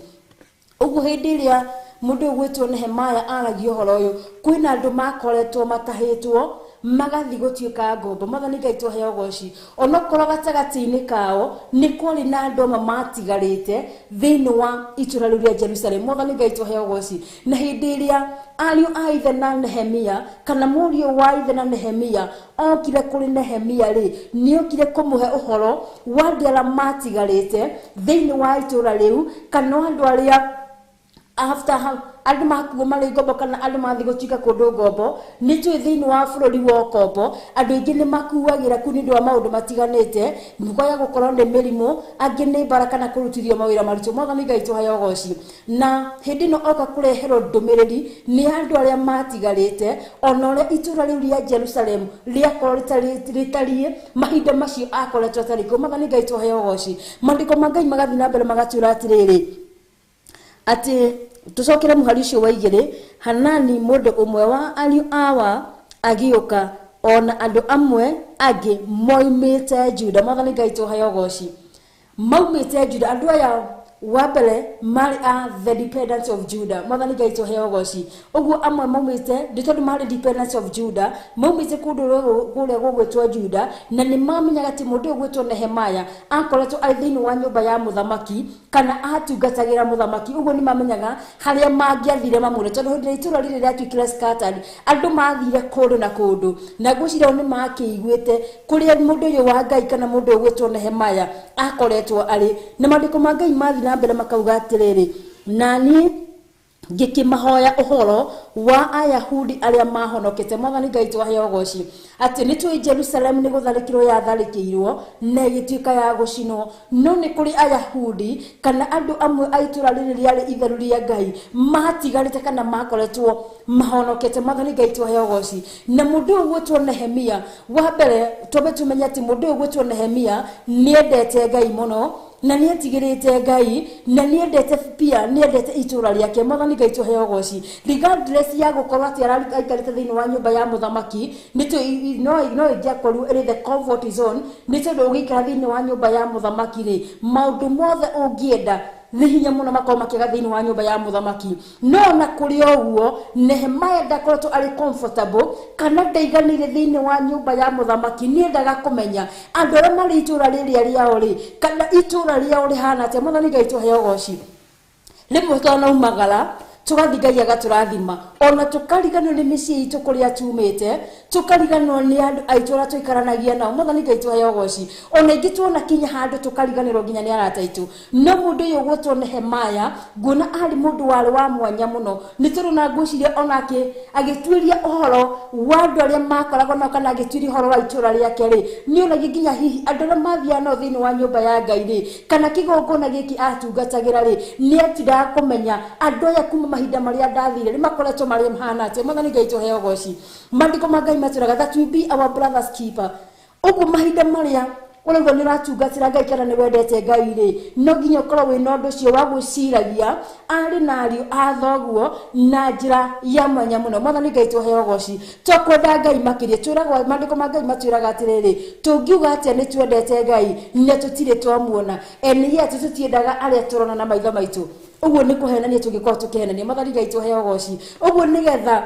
Ũguo hĩndĩ ĩrĩa mũndũ ũgwĩtwo Nehemaya aragia ũhoro ũyũ, kwĩna andũ makoretwo matahĩtwo magathi gũtuĩka ngombo. Mwathani Ngai tũheo ũgoci. Onokorwo gatagatĩ-inĩ kao nĩ kwarĩ na andũ amwe matigarĩte thĩinĩ wa itũũra rĩu rĩa Jerusalem. Mwathani Ngai tũheo ũgoci. Na hĩndĩ ĩrĩa ariũ a ithe na Nehemia kana mũriũ wa ithe na Nehemia okire kũrĩ Nehemia rĩ, nĩokire kũmũhe ũhoro wa andũ arĩa matigarĩte thĩinĩ wa itũũra rĩu, kana andũ arĩa after andũ makuo marĩ ngombo kana andũ mathiĩ gũtuĩka kũndũ ngombo. Nĩ tũĩ thĩinĩ wa bũrũri wa ũkombo andũ aingĩ nĩ makuagĩra kũu nĩ ũndũ wa maũndũ matiganĩte, kwaya gũkorwo nĩ mĩrimũ, angĩ nĩ mbara kana kũrutithio mawĩra maritũ. Mwathani Ngai tũheo ũgoci. Na hĩndĩ ĩno oka kũreherwo ndũmĩrĩri nĩ andũ arĩa matigarĩte, ona ũrĩa itũũra rĩu rĩa Jerusalem rĩakorwo rĩtariĩ mahinda macio akoretwo atarĩ kuo. Mwathani Ngai tũheo ũgoci. Maandĩko ma Ngai magathiĩ na mbere magatwĩra atĩrĩrĩ, atĩ tucokere mũhari ũcio wa 2, Hanani mũndũ ũmwe wa ariũ awa agĩũka, ona andũ amwe angĩ moimĩte Juda. Mwathani Ngai tũheo ũgoci. Maumĩte Juda, andũ aya wa mbere marĩ a the dependents of Judah. Mwathani Ngai tũheo ũgoci. Ũguo amwe maumĩte nĩ tondũ marĩ dependents of Judah, maumĩte kũndũ kũrĩa gũgwĩtwo Judah, na nĩ mamenyaga atĩ mũndũ ũyũ ũgwĩtwo Nehemaya akoretwo arĩ thĩinĩ wa nyũmba ya mũthamaki kana atungatagĩra mũthamaki. Ũguo nĩ mamenyaga harĩa mangĩathire mamũre, tondũ hĩndĩ ĩrĩa itũũra rĩrĩ rĩatuĩkire scattered, andũ mathire kũndũ na kũndũ, na ngwĩciria nĩ makĩiguĩte kũrĩa mũndũ ũyũ wa Ngai kana mũndũ ũyũ ũgwĩtwo Nehemaya akoretwo arĩ. Na maandĩko ma Ngai mathiĩ na mbere makauga atĩrĩrĩ, na niĩ ngĩkĩmahoya ũhoro wa Ayahudi arĩa mahonokete. Mwathani Ngai tũheo ũgoci. Atĩ nĩ tũĩ Jerusalem nĩ gũtharĩkĩrwo yatharĩkĩirwo na ĩgĩtuĩka ya gũcinwo, no nĩ kũrĩ Ayahudi kana andũ amwe a itũũra rĩrĩ rĩarĩ itheru rĩa Ngai matigarĩte kana makoretwo mahonokete. Mwathani Ngai tũheo ũgoci. Na mũndũ ũyũ ũgwĩtwo Nehemia, wa mbere twambe tũmenye atĩ mũndũ ũyũ ũgwĩtwo Nehemia nĩendete Ngai mũno, na nĩetigĩrĩte Ngai, na nĩendete pia nĩendete itũũra rĩake. Mwathani Ngai tũheo ũgoci. Regardless ya gũkorwo atĩ aikarĩte thĩinĩ wa nyũmba ya mũthamaki, no ĩngĩakorirwo ĩrĩ the comfort zone, nĩ tondũ ũgĩikara thĩinĩ wa nyũmba ya mũthamaki rĩ, maũndũ mothe ũngĩenda nĩ hinya mũno makorwo makĩaga thĩinĩ wa nyũmba ya mũthamaki. No ona kũrĩ ũguo Nehemaya ndakoretwo arĩ comfortable kana ndaiganĩire thĩinĩ wa nyũmba ya mũthamaki. Nĩendaga kũmenya andũ arĩa marĩ itũũra rĩrĩa rĩao rĩ, kana itũũra rĩao rĩhana atĩa. Mwathani Ngai tũheo ũgoci. Rĩmwe twanaumagara tũgathiĩ Ngai agatũrathima, ona tũkariganĩrwo nĩ mĩciĩ itũ kũrĩa tumĩte, tũkariganĩrwo nĩ andũ aitũ arĩa tũikaranagia nao. Mwathani Ngai tũheo ũgoci. Ona ingĩ tuona kinya handũ tũkariganĩrwo nginya nĩ arata aitũ. No mũndũ ũyũ ũgwĩtwo Nehemaya nguona arĩ mũndũ warĩ wa mwanya mũno, nĩ tondũ na ngwĩciria onake agĩtuĩria ũhoro wa andũ arĩa makoragwo nao kana agĩtuĩria ũhoro wa itũũra rĩake rĩ, nĩonagia nginya hihi andũ arĩa mathiaga nao thĩinĩ wa nyũmba ya Ngai rĩ, kana kĩgongona gĩkĩ atungatagĩra rĩ, nĩatindaga kũmenya andũ aya kuma mahinda marĩa ndathire nĩ makoretwo marĩ mahana atĩa. Mwathani Ngai tũheo ũgoci. Maandĩko ma Ngai matwĩraga that we be our brother's keeper. Ũguo mahinda marĩa ũraigua nĩ ũratungatĩra Ngai kana nĩ wendete Ngai rĩ, no nginya ũkorwo wĩna ũndũ ũcio wa gwĩciragia arĩ na ariũ a thoguo na njĩra ya mwanya mũno. Mwathani Ngai tũheo ũgoci. Twakwenda Ngai makĩria, twĩragwo maandĩko ma Ngai matwĩraga atĩrĩrĩ, tũngiuga atĩa nĩ twendete Ngai na tũtirĩ twamuona, and yet tũtiendaga arĩa tũrona na maitho maitũ. Ũguo nĩ kũhenania tũngĩkorwo tũkĩhenania. Mwathani Ngai tũheo ũgoci. Ũguo nĩgetha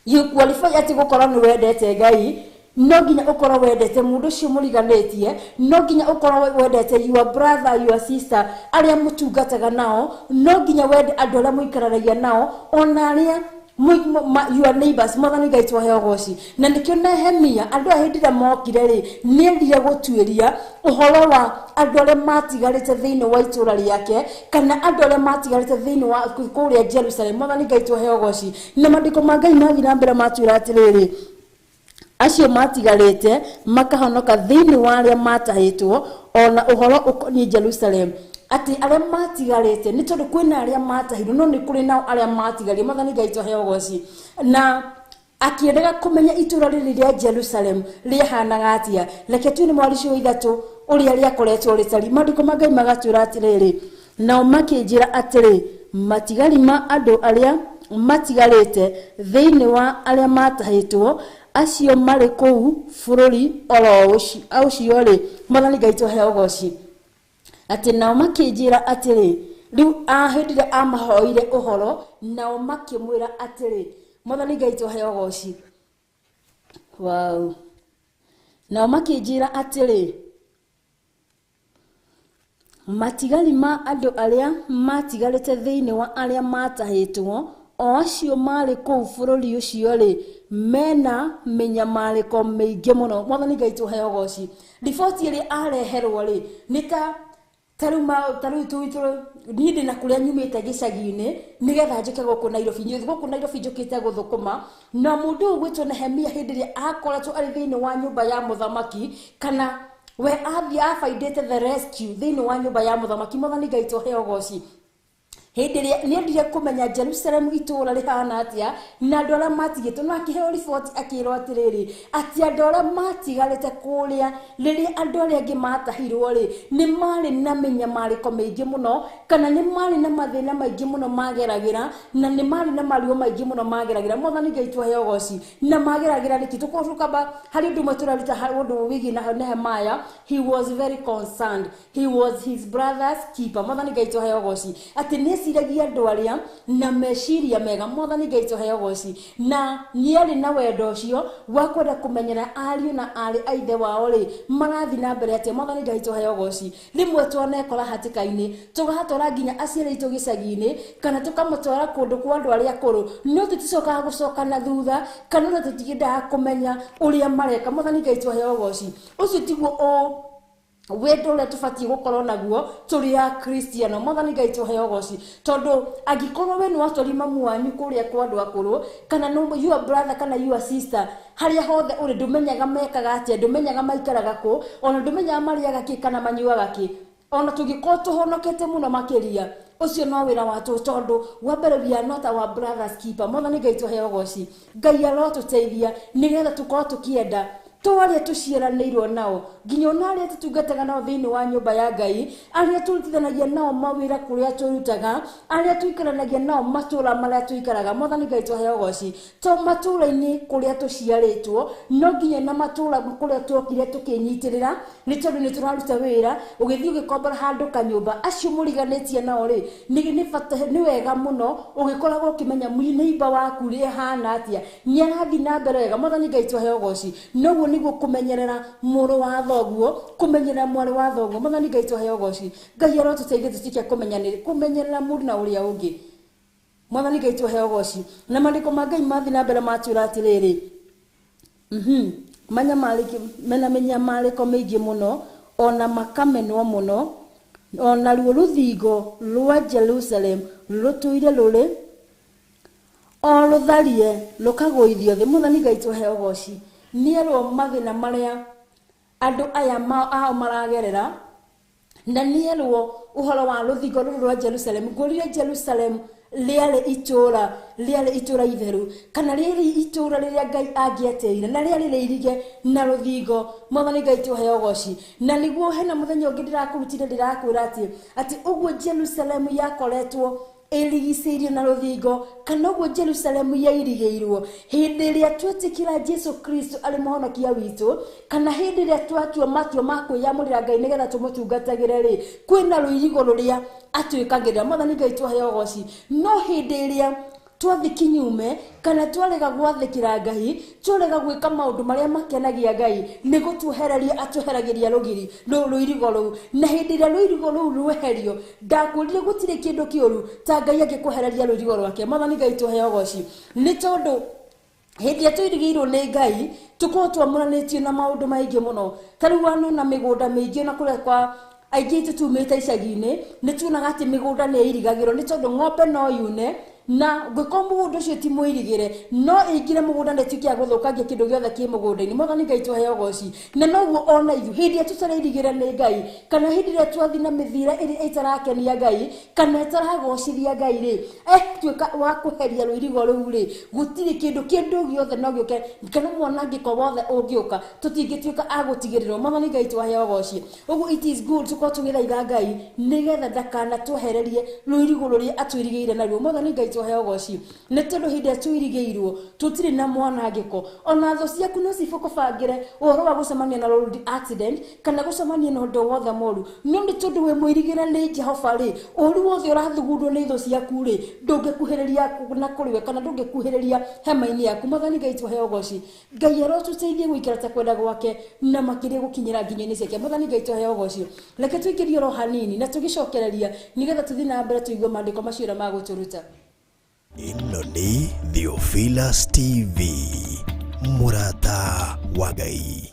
you qualify atĩ gũkorwo nĩ wendete Ngai, no nginya ũkorwo wendete mũndũ ũcio mũriganĩtie, no nginya ũkorwo wendete your brother, your sister arĩa mũtungataga nao, no nginya wende andũ arĩa mũikaranagia nao, ona arĩa your neighbors. Mwathani Ngai tũheo ũgoci. Na nĩkĩo Nehemia andũ aya hĩndĩ ĩrĩa mokire rĩ, nĩendire gũtuĩria ũhoro wa andũ arĩa matigarĩte thĩinĩ wa itũũra rĩake kana andũ arĩa matigarĩte thĩinĩ wa kũrĩa Jerusalem. Mwathani Ngai tũheo ũgoci. Na maandĩko ma Ngai mathiĩ na mbere matwĩra atĩrĩrĩ, acio matigarĩte makahonoka thĩinĩ wa arĩa matahĩtwo, ona ũhoro ũkoniĩ Jerusalem, atĩ arĩa matigarĩte, nĩ tondũ kwĩna arĩa matahirwo, no nĩ kũrĩ nao arĩa matigarire. Mwathani Ngai tũheo ũgoci. Na akĩendaga kũmenya itũũra rĩrĩ rĩa Jerusalem rĩahanaga atĩa. Reke tuone mweri ũcio wa 3 ũrĩa rĩakoretwo rĩtariĩ. Maandĩko ma Ngai magatwĩra atĩrĩrĩ, nao makĩnjĩra atĩrĩ, Matigari ma andũ arĩa matigarĩte thĩinĩ wa arĩa matahĩtwo acio marĩ kũu bũrũri oro ũcio rĩ, Mwathani Ngai tũheo ũgoci. Atĩ nao makĩnjĩra atĩrĩ, rĩu hĩndĩ ĩrĩa amahoire ũhoro, nao makĩmwĩra atĩrĩ, Mwathani Ngai tũheo ũgoci. Wow. Nao makĩnjĩra atĩrĩ, matigari ma andũ arĩa matigarĩte thĩinĩ wa arĩa matahĩtwo o acio marĩ kũu bũrũri ũcio rĩ, mena mĩnyamarĩko mĩingĩ mũno. Mwathani Ngai tũheo ũgoci. Riboti ĩrĩa areherwo rĩ, nĩ ta tarĩu niĩ ndĩna kũrĩa nyumĩte gĩcagi-inĩ nĩgetha njũke gũkũ Nairobi. Gũkũ Nairobi njũkĩte gũthũkũma, na mũndũ ũyũ gwĩtwo Nehemia hĩndĩ ĩrĩa akoretwo arĩ thĩinĩ wa nyũmba ya mũthamaki, kana we athiĩ abaindĩte the rescue thĩinĩ wa nyũmba ya mũthamaki. Mwathani Ngai tũheo ũgoci. Hĩndĩ ĩrĩa nĩendire kũmenya Jerusalem itũũra rĩhana atĩa na andũ arĩa matigĩtwo, na akĩheo riboti akĩrwo atĩrĩrĩ, atĩ andũ arĩa matigarĩte kũrĩa rĩrĩa andũ arĩa angĩ matahirwo rĩ, nĩ marĩ na mĩnyamarĩko mĩingĩ mũno, kana nĩ marĩ na mathĩna maingĩ mũno mageragĩra, na nĩ marĩ na maruo maingĩ mũno mageragĩra. Mwathani Ngai tũheo ũgoci. Na mageragĩra nĩkĩ? Tũkorwo tũkamba harĩ ũndũ ũmwe tũraruta ũndũ wĩgiĩ na Nehemiah. He was very concerned, he was his brother's keeper. Mwathani Ngai tũheo ũgoci. Atĩ nĩ eciragia andũ arĩa na meciria mega. Mwathani Ngai tũheo ũgoci. Na nĩarĩ na wendo ũcio wa kwenda kũmenyera ariũ na aarĩ a ithe wao rĩ, marathiĩ na mbere atĩa. Mwathani Ngai tũheo ũgoci. Rĩmwe twanekora hatĩka-inĩ, tũgatwara nginya aciari aitũ gĩcagi-inĩ, kana tũkamũtwara kũndũ kwa andũ arĩa akũrũ, no tũticokaga gũcoka na thutha, kana ona tũtiendaga kũmenya ũrĩa mareka. Mwathani Ngai tũheo ũgoci. Ũcio tiguo wendo ũrĩa tũbatiĩ gũkorwo naguo tũrĩ a Kristiano. Mwathani Ngai tũheo ũgoci. Tondũ angĩkorwo we nĩ watwari mamu wanyu kũrĩa kwa andũ akũrũ, kana your brother kana your sister, harĩa hothe ũrĩ ndũmenyaga mekaga atĩa, ndũmenyaga maikaraga kũ, ona ndũmenyaga marĩaga kĩ kana manyuaga kĩ. Ona tũngĩkorwo tũhonokete mũno makĩria, ũcio no wĩra watũ, tondũ wa mbere we are not our brother's keeper. Mwathani Ngai tũheo ũgoci. Ngai arotũteithia nĩgetha tũkorwo tũkĩenda twarĩa tũciaranĩirwo nao, nginya ona arĩa tũtungataga nao thĩinĩ wa nyũmba ya Ngai, arĩa tũrutithanagia nao mawĩra kũrĩa tũrutaga, arĩa tũikaranagia nao matũũra marĩa tũikaraga. Mwathani Ngai tũheo ũgoci. To matũũra-inĩ kũrĩa tũciarĩtwo, no nginya na matũũra kũrĩa tuokire tũkĩnyitĩrĩra, nĩ tondũ nĩ tũraruta wĩra, ũgĩthiĩ ũgĩkombora handũ kanyũmba, acio mũriganĩtie nao rĩ, nĩ wega mũno ũgĩkoragwo ũkĩmenya neighbor waku rĩ ahana atĩa, nĩ arathiĩ na mbere wega. Mwathani Ngai tũheo ũgoci. Noguo nĩguo kũmenyerera mũrũ wa thoguo, kũmenyerera mwarĩ wa thoguo. Mwathani Ngai tũheo ũgoci. Ngai arotũteithia tũtuĩke kũmenyerera mũndũ na ũrĩa ũngĩ. Mwathani Ngai tũheo ũgoci. Na maandĩko ma Ngai mathiĩ na mbere matwĩra atĩrĩrĩ, mena mĩnyamarĩko mĩingĩ mũno, ona makamenwo mũno, ona ruo rũthingo rwa Jerusalem rũtũire rũrĩ o rũtharie rũkagũithio thĩ. Mwathani Ngai tũheo ũgoci. Nĩerwo mathĩna marĩa andũ aya ao maragerera, na nĩerwo ũhoro wa rũthingo rũrũ rwa Jerusalem. Ngũrire Jerusalem rĩarĩ itũũra itheru, kana rĩarĩ itũũra rĩrĩa Ngai angĩatĩire, na rĩarĩ rĩirige na rũthingo. Mwathani Ngai tũheo ũgoci. Na nĩguo hena mũthenya ũngĩ ndĩrakũrutire ndĩrakwĩra atĩ ũguo Jerusalem yakoretwo ĩrigicĩirio na rũthingo, kana ũguo Jerusalem yairigĩirwo hĩndĩ ĩrĩa twetĩkĩra Jesu Kristo arĩ mũhonokia witũ, kana hĩndĩ ĩrĩa twatua matua ma kwĩyamũrĩra Ngai nĩgetha tũmũtungatagĩre rĩ, kwĩna rũirigo rũrĩa atwĩkagĩrĩra. Mwathani Ngai tũheo ũgoci. No hĩndĩ ĩrĩa twathi kinyume, kana twarega gwathĩkĩra Ngai, twarega gwĩka maũndũ marĩa makenagia Ngai, nĩ gũtwehereria atweheragĩria rũirigo rũu. Na hĩndĩ ĩrĩa rũirigo rũu rweherio, ndakwĩrire gũtirĩ kĩndũ kĩũru ta Ngai angĩkwehereria rũirigo rwake. Mwathani Ngai tũheo ũgoci. Nĩ tondũ hĩndĩ ĩrĩa tũirigĩirwo nĩ Ngai, tũkorwo twamũranĩtio na maũndũ maingĩ mũno. Ta rĩu wanona mĩgũnda mĩingĩ na kũrĩa kwa aingĩ aitũ tumĩte icagi-inĩ, nĩ tuonaga atĩ mĩgũnda nĩ ĩirigagĩrwo, nĩ tondũ ng'ombe no yune Na ngĩkorwo mũgũnda ũcio ti mũirigĩre, no ĩingĩre mũgũnda na ĩtuĩke ya gũthũkangia kĩndũ gĩothe kĩ mũgũnda-inĩ. Mwathani Ngai tũheo ũgoci. Na noguo ona ithuĩ hĩndĩ ĩrĩa tũtarairigĩra nĩ Ngai, kana hĩndĩ ĩrĩa twathiĩ na mĩthiĩre ĩrĩa ĩtarakenia Ngai kana ĩtaragocithia Ngai rĩ, tuĩka wa kweheria rũirigo rũu rĩ, gũtirĩ kĩndũ, kĩndũ gĩothe no gĩũke kana mwanangĩko wothe ũngĩũka, tũtingĩtuĩka a gũtigĩrĩrwo. Mwathani Ngai twaheo ũgoci. Ũguo it is good tũkorwo tũgĩthaitha Ngai nĩgetha ndakanatwehererie rũirigo rũrĩa atwĩrigĩire naruo. Mwathani Ngai twaheo ũgoci, nĩ tondũ hĩndĩ ĩrĩa twĩrigĩirwo tũtirĩ na mwanangĩko. Ona thũ ciaku no cibũkũbangĩre ũhoro wa gũcemania na road accident kana gũcemania na ũndũ wothe mũru, no nĩ tondũ wĩ mũirigĩre nĩ Jehova rĩ, ũru wothe ũrathugundwo nĩ thũ ciaku rĩ, ndũngĩkuhĩrĩria na kũrĩ we kana ndũngĩkuhĩrĩria hema-inĩ yaku. Mwathani Ngai twaheo ũgoci. Ngai arotũteithie gũikara ta kwenda gwake na makĩria gũkinyĩra nginyo-inĩ ciake. Mwathani Ngai twaheo ũgoci. Reke tũikĩrie oro hanini na tũgĩcokereria nĩgetha tũthiĩ na mbere tũigue maandĩko macio ũrĩa magũtũruta. Ĩno nĩ Theophilus TV, mũrata wa Ngai.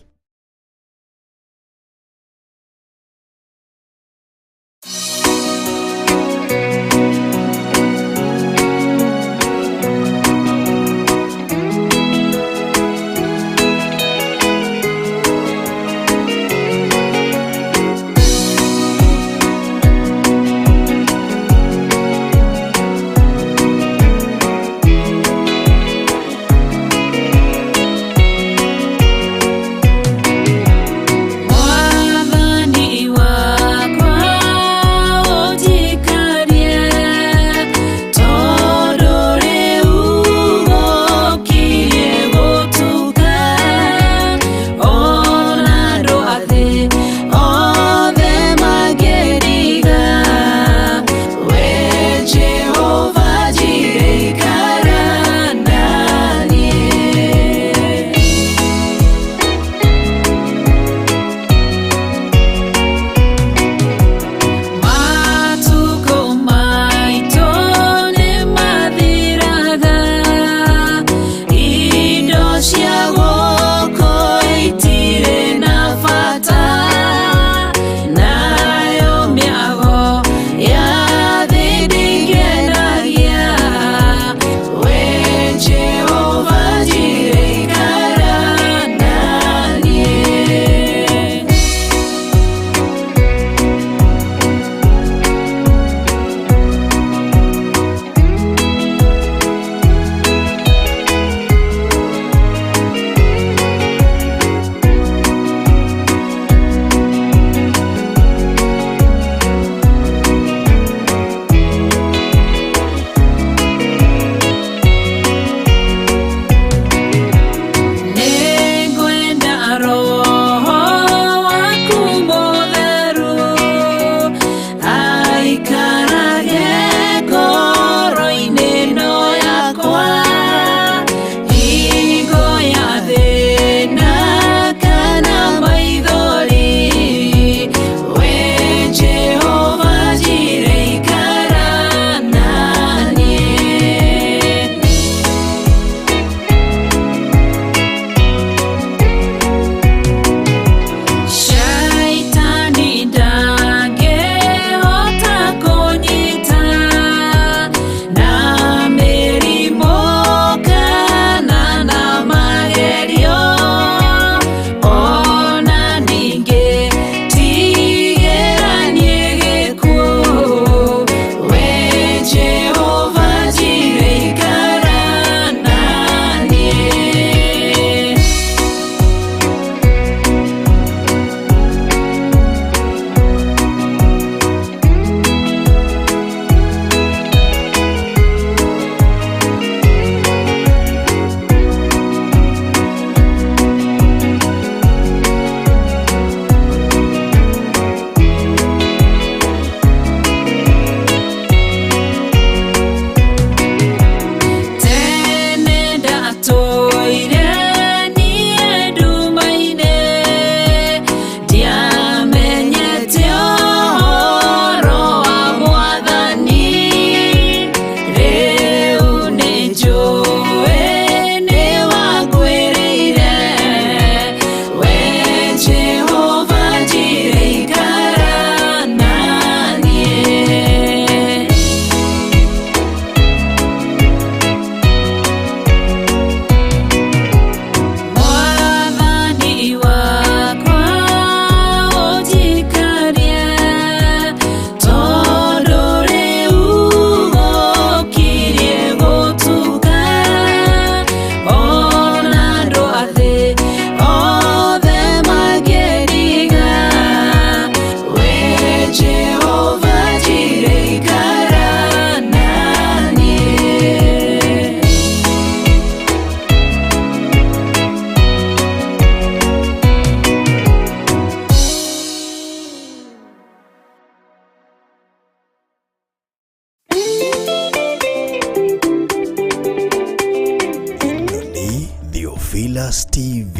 Theophilus TV,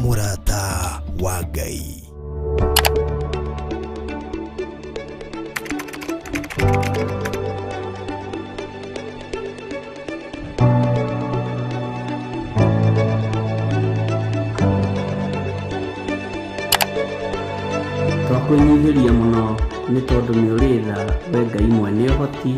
mũrata wa Ngai. Twakwĩnyihĩria mũno nĩ tondũ nĩ ũrĩ tha we Ngai mwene ũhoti.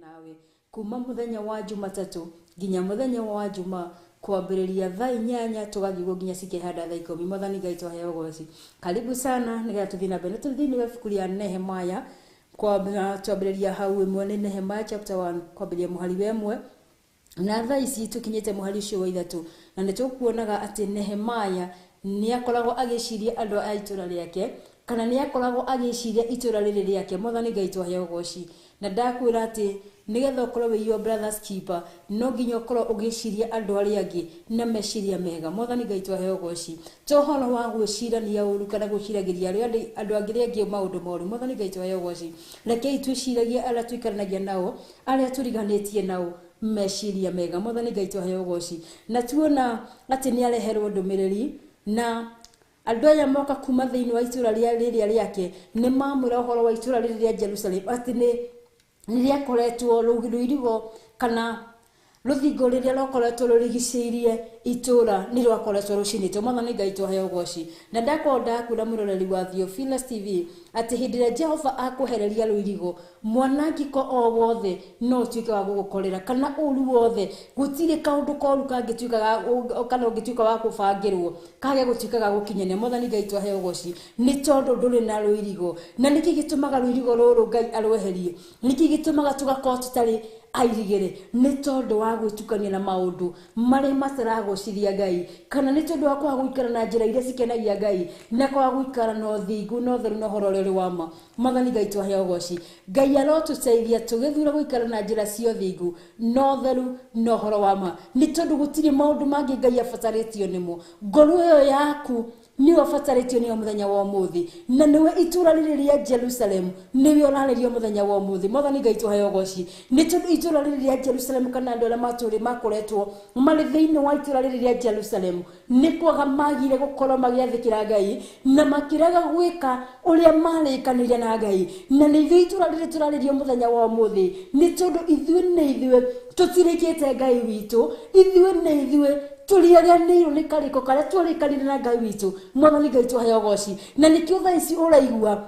Nawe kuma muthenya wa Jumatatu nginya muthenya wa Juma kwambĩrĩria thaa 8 tũgathiĩ ũguo nginya cikĩhanda thaa 10. Mwathani Ngai twaheo ũgoci. Karibu sana nĩgetha tũthiĩ na mbere. Tũthiĩ thĩinĩ wa ibuku rĩa Nehemiah kwambĩrĩria hau ĩmwe, nĩ Nehemiah chapter 1 kwambĩrĩria mũhari wa 1, na thaa ici tũkinyĩte mũhari ũcio wa 3, na nĩ tũkuonaga atĩ Nehemiah nĩ akoragwo agĩciria andũ a itũra rĩake, kana nĩ akoragwo agĩciria itũra rĩrĩ rĩake. Mwathani Ngai twaheo ũgoci. Na ndakwĩra atĩ nĩgetha ũkorwo wĩ your brother's keeper, no nginya ũkorwo ũgĩciria andũ arĩa angĩ na meciria mega. Mwathani Ngai twaheo ũgoci. To ũhoro wa gwĩcirania ũru kana gwĩciragĩria andũ angĩ rĩangĩ maũndũ moru. Mwathani Ngai twaheo ũgoci. Rekei twĩciragie arĩa tũikaranagia nao, arĩa tũriganĩtie nao, meciria mega. Mwathani Ngai twaheo ũgoci. Na tuona atĩ nĩ areherwo ndũmĩrĩri, na andũ aya moka kuma thĩinĩ wa itũra rĩrĩa rĩake, nĩ mamwĩra ũhoro wa itũra rĩrĩ rĩa Jerusalem atĩ nĩ rĩakoretwo rũirigo kana rũthingo rĩrĩa rwakoretwo rũrigicĩirie itũra nĩ rwakoretwo rũcinĩtwo. Mwathani Ngai twaheo ũgoci. Na ndakorwo ndakwĩra mũroreri wa Theophilus TV atĩ hĩndĩ ĩrĩa Jehova akwehereria rũirigo, mwanangĩko o wothe no ũtuĩke wa gũgũkorera, kana ũru wothe, gũtirĩ kaũndũ koru kangĩtuĩka kana ũngĩtuĩka wa kũbangĩrwo kage gũtuĩka ga gũkinyanĩra. Mwathani Ngai twaheo ũgoci, nĩ tondũ ndũrĩ na rũirigo. Na nĩkĩ gĩtũmaga rũirigo rũrũ Ngai arweherie? Nĩkĩ gĩtũmaga tũgakorwo tũtarĩ airigĩre? Nĩ tondũ wa gwĩtukania na maũndũ marĩa mataragocithia Ngai, kana nĩ tondũ wa kwaga gũikara na njĩra iria cikenagia Ngai, na kwaga gũikara na ũthingu na ũtheru na ũhoro ũrĩa ũrĩ wa ma. Mwathani Ngai twaheo ũgoci. Ngai arotũteithia tũgĩthura gũikara na njĩra cia ũthingu na ũtheru na ũhoro wa ma, nĩ tondũ gũtirĩ maũndũ mangĩ Ngai abatarĩtio nĩmo. Ngoro ĩyo yaku nĩyo abatarĩtio nĩyo mũthenya wa ũmũthĩ, na nĩwe itũra rĩrĩ rĩa Jerusalem nĩwe ũrarĩrio mũthenya wa ũmũthĩ. Mwathani Ngai twaheo ũgoci, nĩ tondũ itũra rĩrĩ rĩa Jerusalem kana andũ arĩa matũrĩ makoretwo marĩ thĩinĩ wa itũra rĩrĩ rĩa Jerusalem nĩ kwaga magire gũkorwo magĩathĩkĩra Ngai na makĩrega gwĩka ũrĩa marĩkanĩire na Ngai. Na nĩ ithuĩ itũra rĩrĩ tũrarĩrio mũthenya wa ũmũthĩ, nĩ tondũ ithuĩ nĩ ithuĩ tũtirĩkĩte Ngai witũ, ithuĩ nĩ ithuĩ tũriaganĩirwo nĩ karĩko karĩa twarĩkanire na Ngai witũ. Mwathani Ngai twaheo ũgoci. Na nĩkĩo thaa ici ũraigua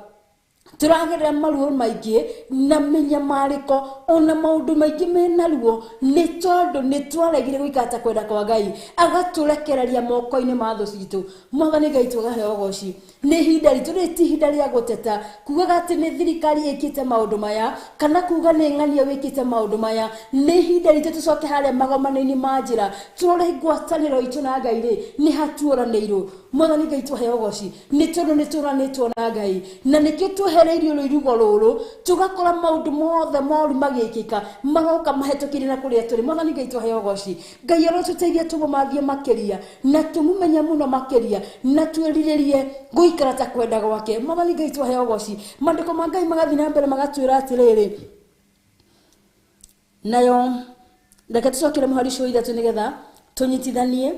tũragerera maruo maingĩ na mĩnyamarĩko ona maũndũ maingĩ mena ruo, nĩ tondũ nĩ twaregire gũikara ta kwenda kwa Ngai, agatũrekereria moko-inĩ ma thũ citũ. Mwathani Ngai twaheo ũgoci. Nĩ ihinda ritũ, rĩrĩ ti ihinda rĩa gũteta kugaga atĩ nĩ thirikari ĩkĩte maũndũ maya, kana kuga nĩ ng'ania wĩkĩte maũndũ maya. Nĩ ihinda ritũ tũcoke harĩa magomano-inĩ ma njĩra, tũrore ngwatanĩro itũ na Ngai rĩ nĩ hatuoranĩirwo. Mwathani Ngai twaheo ũgoci, nĩ tondũ nĩ tũranĩtwo na Ngai, na nĩkĩo twehereirio rũirigo rũrũ, tũgakora maũndũ mothe moru magĩkĩka maroka mahetũkĩire na kũrĩa tũrĩ. Mwathani Ngai twaheo ũgoci. Ngai arotũteithia tũmũmathie makĩria na tũmũmenye mũno makĩria na twĩrirĩrie gũikara ta kwenda gwake. Mwathani Ngai twaheo ũgoci. Maandĩko ma Ngai magathiĩ na mbere magatwĩra atĩrĩrĩ, nayo reke tũcokere mũhari ũcio wa 3 nĩgetha tũnyitithanie.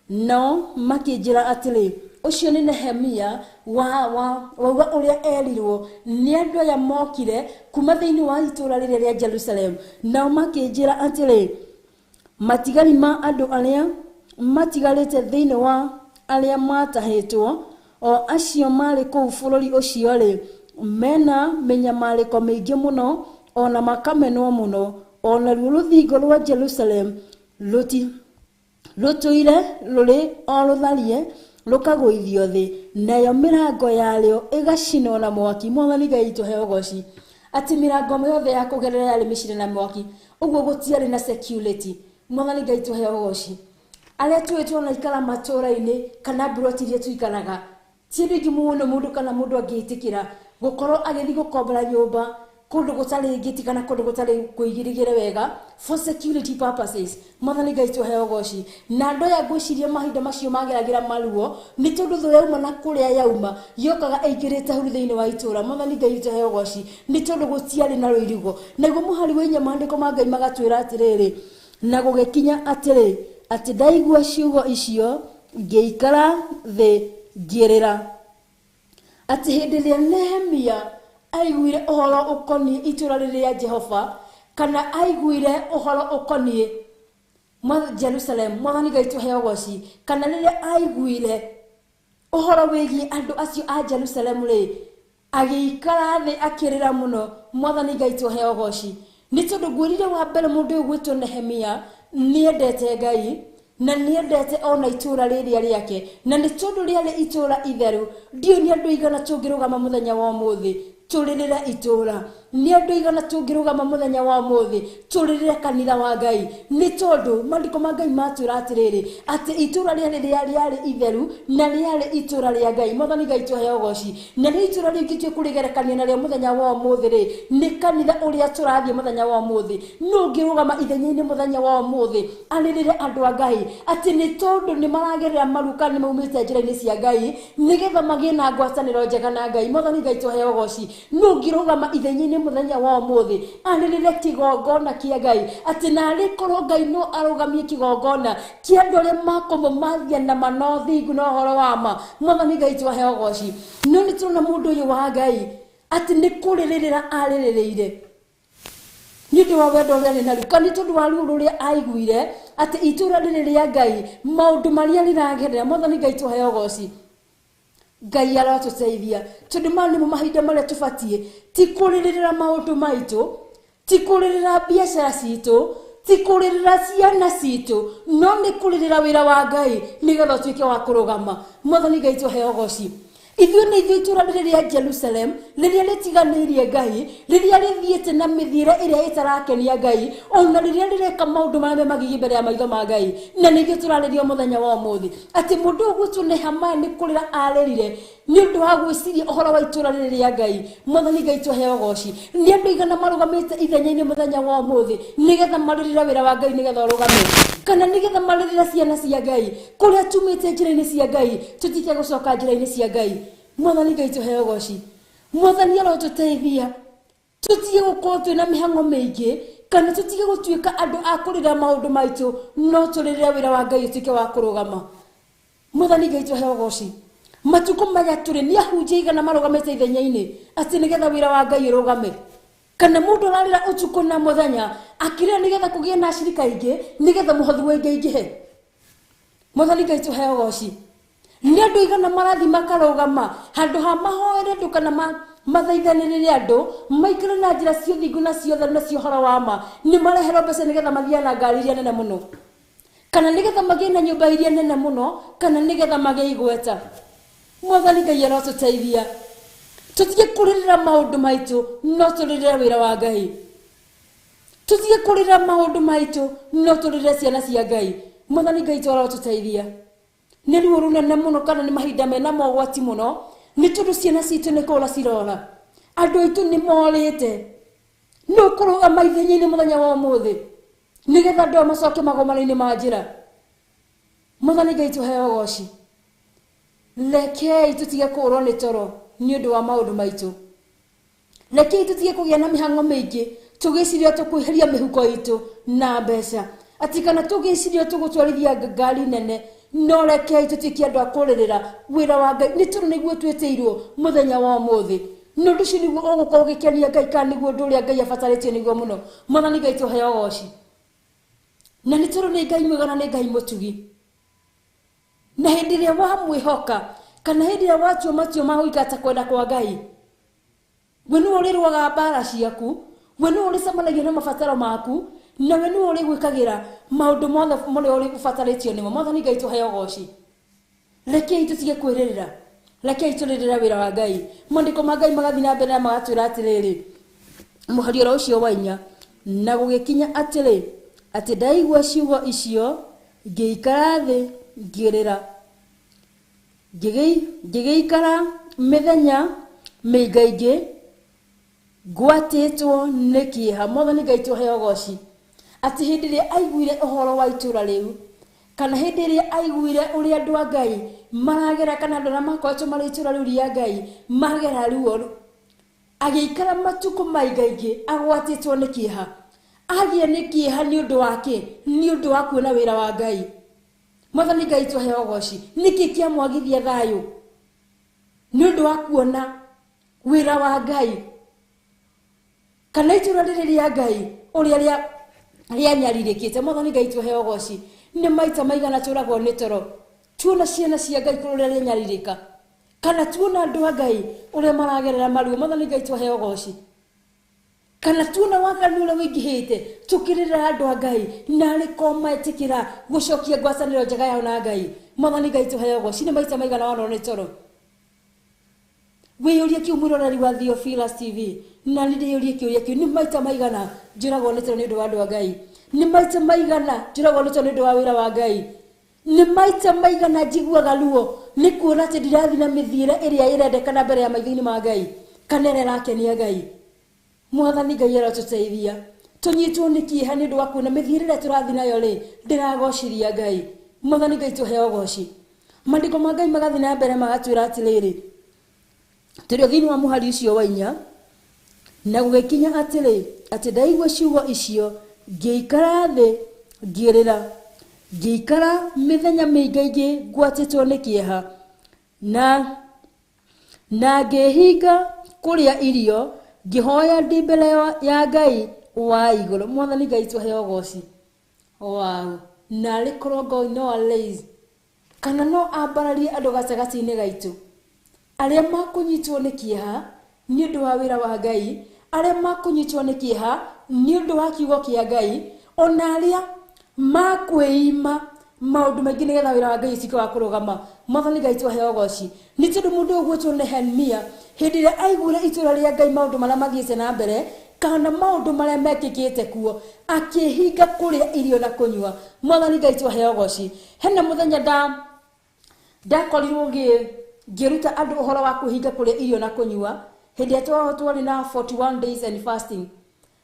Nao makĩnjĩra atĩrĩ, ũcio nĩ Nehemia wauga ũrĩa erirwo nĩ andũ aya mokire kuma thĩinĩ wa itũra rĩrĩa rĩa Jerusalem. Nao makĩnjĩra atĩrĩ, matigari ma andũ arĩa matigarĩte thĩinĩ wa arĩa matahĩtwo, o acio marĩ kũu bũrũri ũcio rĩ, mena mĩnyamarĩko mĩingĩ mũno, ona makamenwo mũno, ona ruo rũthingo rwa Jerusalem rũtũire rũrĩ o rũtharie rũkagũithio thĩ, nayo mĩrango yarĩo ĩgacinwo na mwaki. Mwathani Ngai tũheo ũgoci. Atĩ mĩrango yothe ya kũgerera yarĩ mĩcine na mwaki, ũguo gũtiarĩ na security. Mwathani Ngai tũheo ũgoci. Arĩa tũĩ tũnaikara matũũra-inĩ kana mburoti iria tũikaraga, ti ũndũ ingĩ mũno mũndũ kana mũndũ angĩĩtĩkĩra gũkorwo agĩthiĩ gũkombora nyũmba kũndũ gũtarĩ ngĩti kana kũndũ gũtarĩ kũigĩrĩre wega for security purposes. Mwathani Ngai tũheo ũgoci. Na andũ aya ngwĩciria mahinda macio mageragĩra maruo nĩ tondũ thũ yauma na kũrĩa yauma yokaga ĩingĩrĩte huru thĩinĩ wa itũũra. Mwathani Ngai tũheo ũgoci nĩ tondũ gũtiarĩ na rũirigo. Naguo mũhari wa inya maandĩko ma Ngai magatwĩra atĩrĩrĩ, na gũgĩkinya atĩrĩ atĩ ndaigua ciugo icio ngĩikara thĩ ngĩrĩra. Atĩ hĩndĩ ĩrĩa Nehemia aiguire ũhoro ũkoniĩ itũũra rĩrĩ rĩa Jehova, kana aiguire ũhoro ũkoniĩ Jerusalem, Mwathani Ngai tũheo ũgoci, kana rĩrĩa aiguire ũhoro wĩgiĩ andũ acio a Jerusalem rĩ, agĩikara thĩ akĩrĩra mũno. Mwathani Ngai tũheo ũgoci. Nĩ tondũ ngwĩrire wa mbere mũndũ ũyũ gwĩtwo Nehemia nĩendete Ngai na nĩendete ona itũũra rĩrĩa rĩake, na nĩ tondũ rĩarĩ itũũra itheru. Ndiũĩ nĩ andũ aigana tũngĩrũgama mũthenya wa ũmũthĩ tũrĩrĩre itũũra, nĩ andũ aigana tũngĩrũgama mũthenya wa ũmũthĩ tũrĩrĩre kanitha wa Ngai, nĩ tondũ maandĩko ma Ngai matwĩra atĩrĩrĩ atĩ itũũra rĩarĩ rĩarĩ itheru na rĩarĩ itũũra rĩa Ngai. Mwathani Ngai tũheo ũgoci. Na rĩu itũũra rĩu ingĩtua kũrĩgerekania narĩo mũthenya wa ũmũthĩ rĩ, nĩ kanitha ũrĩa tũrathiĩ mũthenya wa ũmũthĩ. Nũ ũngĩrũgama ithenya-inĩ mũthenya wa ũmũthĩ arĩrĩre andũ a Ngai atĩ nĩ tondũ nĩ maragerera maruka nĩ maumĩte njĩra-inĩ cia Ngai nĩgetha magĩe na ngwatanĩro njega na Ngai. Mwathani Ngai tũheo ũgoci. Nũ ũngĩrũgama ithenya-inĩ mũthenya wa ũmũthĩ arĩrĩre kĩgongona kĩa Ngai atĩ narĩ korwo Ngai no arũgamie kĩgongona kĩa andũ arĩa makũmũmathia na manothingu na ũhoro wa ma. Mwathani Ngai tũheo ũgoci. No nĩ tũrona mũndũ ũyũ wa Ngai atĩ nĩ kũrĩrĩrĩra arĩrĩrĩire nĩ ũndũ wa wendo ũrĩa arĩ naruo, kana nĩ tondũ wa ruo rũrĩa aiguire atĩ itũũra rĩrĩ rĩa Ngai maũndũ marĩa rĩragerera. Mwathani Ngai tũheo ũgoci. Ngai arotũteithia tondũ maya nĩmo mahinda marĩa tũbatiĩ ti kũrĩrĩra maũndũ maitũ, ti kũrĩrĩra biacara citũ, ti kũrĩrĩra ciana citũ, no nĩ kũrĩrĩra wĩra wa Ngai nĩgetha ũtuĩke wa kũrũgama. Mwathani Ngai tũheo ũgoci. Ithuĩ nĩ ithuĩ itũũra rĩrĩ rĩa Jerusalem rĩrĩa rĩtiganĩirie Ngai, rĩrĩa rĩthiĩte na mĩthiĩre ĩrĩa ĩtarakenia Ngai, ona rĩrĩa rĩreka maũndũ marĩa me magigi mbere ya maitho ma Ngai. Na nĩ ithuĩ tũrarĩrio mũthenya wa ũmũthĩ atĩ mũndũ ũyũ gwĩtwo Nehemia nĩ kũrĩra arĩrire nĩ ũndũ wa gwĩciria ũhoro wa itũũra rĩrĩ rĩa Ngai. Mwathani Ngai tũheo ũgoci. Nĩ andũ aigana marũgamĩte ithenya-inĩ mũthenya wa ũmũthĩ nĩgetha marĩrĩre wĩra wa Ngai nĩgetha ũrũgame, kana nĩgetha marĩrĩre ciana cia Ngai kũrĩa tumĩte njĩra-inĩ cia Ngai tũtike gũcoka njĩra-inĩ cia Ngai. Mwathani Ngai tũheo ũgoci. Mwathani arotũteithia tũtige gũkorwo twĩna mĩhang'o mĩingĩ, kana tũtige gũtuĩka andũ a kũrĩra maũndũ maitũ, no tũrĩrĩre wĩra wa Ngai ũtuĩke wa kũrũgama. Mwathani Ngai tũheo ũgoci. Matukũ maya tũrĩ nĩ ahunjia igana marũgamĩte ithenya-inĩ atĩ nĩgetha wĩra wa Ngai ũrũgame, kana mũndũ ararĩra ũtukũ na mũthenya akĩrĩra nĩgetha kũgĩe na acirika aingĩ nĩgetha mũhothi wa ingĩ aingĩhe. Mwathani Ngai tũheo ũgoci. Nĩ andũ aigana marathiĩ makarũgama handũ ha mahoere andũ kana mathaithanĩrĩre andũ maikare na njĩra cia ũthingu na cia ũtheru na cia ũhoro wa ma, nĩ mareherwo mbeca nĩgetha mathiĩ na ngari iria nene mũno, kana nĩgetha magĩe na nyũmba iria nene mũno, kana nĩgetha magĩe igweta. Mwathani Ngai arotũteithia tũtige kũrĩrĩra maũndũ maitũ, no tũrĩrĩre wĩra wa Ngai. Tũtige kũrĩrĩra maũndũ maitũ, no tũrĩrĩre ciana cia Ngai. Mwathani Ngai arotũteithia. Nĩ ruo rũnene mũno kana nĩ mahinda mena mogwati mũno, nĩ tondũ ciana citũ nĩ kũra cirora, andũ aitũ nĩ morĩte. Nĩ ũkũrũgama ithenya-inĩ mũthenya wa ũmũthĩ nĩgetha andũ aya macoke magomano-inĩ ma njĩra. Mwathani Ngai tũheo ũgoci. Rekei tũtige kũũrwo nĩ toro nĩ ũndũ wa maũndũ maitũ. Rekei tũtige kũgĩa na mĩhang'o mĩingĩ tũgĩciria tũkwĩheria mĩhuko itũ na mbeca, atĩ kana tũgĩciria tũgũtwarithia ngari nene, no rekei tũtuĩke andũ a kũrĩrĩra wĩra wa Ngai, nĩ tondũ nĩguo twĩtĩirwo mũthenya wa ũmũthĩ. Na ũndũ ũcio nĩguo ũgũkorwo ũgĩkenia Ngai, kana nĩguo ũndũ ũrĩa Ngai abatarĩtio nĩguo mũno. Mwathani Ngai tũheo ũgoci. Na nĩ tondũ nĩ Ngai mwega na nĩ Ngai mũtugi. Na hĩndĩ ĩrĩa wamwĩhoka, kana hĩndĩ ĩrĩa watua matua ma gũikara ta kwenda kwa Ngai, we nĩwe ũrĩrũaga mbara ciaku, we nĩwe ũrĩcemanagia na mabataro maku, na we nĩwe ũrĩgwĩkagĩra maũndũ mothe marĩa ũrĩbatarĩtio nĩmo. Mwathani Ngai tũheo ũgoci. Rekei tũtige kwĩrĩrĩra, rekei tũrĩrĩre wĩra wa Ngai. Maandĩko ma Ngai magathiĩ na mbere na magatwĩra atĩrĩrĩ, mũhari oro ũcio wa inya, na gũgĩkinya atĩrĩ Atĩ ndaigua ciugo icio, ngĩikara thĩ ngĩrĩra. Ngĩgĩikara mĩthenya mĩingaingĩ ngwatĩtwo nĩ kĩeha. Mwathani Ngai tũheo ũgoci. Atĩ hĩndĩ ĩrĩa aiguire ũhoro wa itũũra rĩu, kana hĩndĩ ĩrĩa aiguire ũrĩa andũ a Ngai maragera, kana andũ arĩa makoretwo marĩ itũũra rĩu rĩa Ngai magera ruo, agĩikara matukũ maingaingĩ agwatĩtwo nĩ kĩeha. Agĩa nĩ kĩeha nĩ ũndũ wa kĩ? Nĩ ũndũ wa kuona wĩra wa Ngai. Mwathani Ngai tũheo ũgoci. Nĩkĩ kĩamwagithia thayũ? Nĩ ũndũ wa kuona wĩra wa Ngai, kana itũũra rĩrĩ rĩa Ngai ũrĩa rĩanyarirĩkĩte. Mwathani Ngai tũheo ũgoci. Nĩ maita maigana tũragwo nĩ toro tuona ciana cia Ngai kũrĩa rĩanyarirĩka, kana tuona andũ a Ngai ũrĩa maragerera maruo. Mwathani Ngai tũheo ũgoci. Kana tuona waganu ũrĩa wĩingĩhĩte, tũkĩrĩrĩra andũ a Ngai, narĩ ko metĩkĩra gũcokia ngwatanĩro njega yao na Ngai. Mwathani Ngai tũheo ũgoci. Nĩ maita maigana wanwo nĩ toro? Wĩyũrie kĩu, mwĩroreri wa Theophilus TV, na nĩ ndĩyũrie kĩũria kĩu. Nĩ maita maigana njũragwo nĩ toro nĩ ũndũ wa andũ a Ngai? Nĩ maita maigana njũragwo nĩ toro nĩ ũndũ wa wĩra wa Ngai? Nĩ maita maigana njiguaga ruo nĩ kuona atĩ ndirathiĩ na mĩthiĩre ĩrĩa ĩrendekana mbere ya maitho-inĩ ma Ngai, kana ĩrĩa ĩrakenia Ngai? Mwathani Ngai arotũteithia tũnyitwo nĩ kĩeha nĩ ũndũ wa kuona mĩthiĩre ĩrĩa tũrathiĩ nayo rĩ ndĩragocithia Ngai. Mwathani Ngai tũheo ũgoci. Maandĩko ma Ngai magathiĩ na mbere magatwĩra atĩrĩrĩ, tũrĩ o thĩinĩ wa mũhari ũcio wa 4, na gũgĩkinya atĩrĩ, atĩ ndaigua ciugo icio, ngĩikara thĩ ngĩrĩra, ngĩikara mĩthenya mĩingaingĩ ngwatĩtwo nĩ kĩeha, na ngĩhinga kũrĩa irio, ngĩhoya ndĩ mbere ya Ngai wa igũrũ. Mwathani Ngai tũheo ũgoci. Wow. Narĩ korwo Ngai no araise, kana no ambararie andũ gatagatĩ-inĩ gaitũ arĩa makũnyitwo nĩ kĩeha nĩ ũndũ wa wĩra wa Ngai, arĩa makũnyitwo nĩ kĩeha nĩ ũndũ wa kiugo kĩa Ngai, ona arĩa makwĩima maũndũ maingĩ nĩgetha wĩra wa Ngai ũtuĩke wa kũrũgama. Mwathani Ngai tũheo ũgoci. Nĩ tondũ mũndũ ũyũ ũgwĩtwo Nehemia, hĩndĩ ĩrĩa aiguire itũũra rĩa Ngai maũndũ marĩa mathiĩte na mbere, kana maũndũ marĩa mekĩkĩte kuo, akĩhinga kũrĩa irio na kũnyua. Mwathani Ngai tũheo ũgoci. Hena mũthenya ndakorirwo ngĩruta andũ ũhoro wa kwĩhinga kũrĩa irio na kũnyua, hĩndĩ ĩrĩa twarĩ na 41 days and fasting.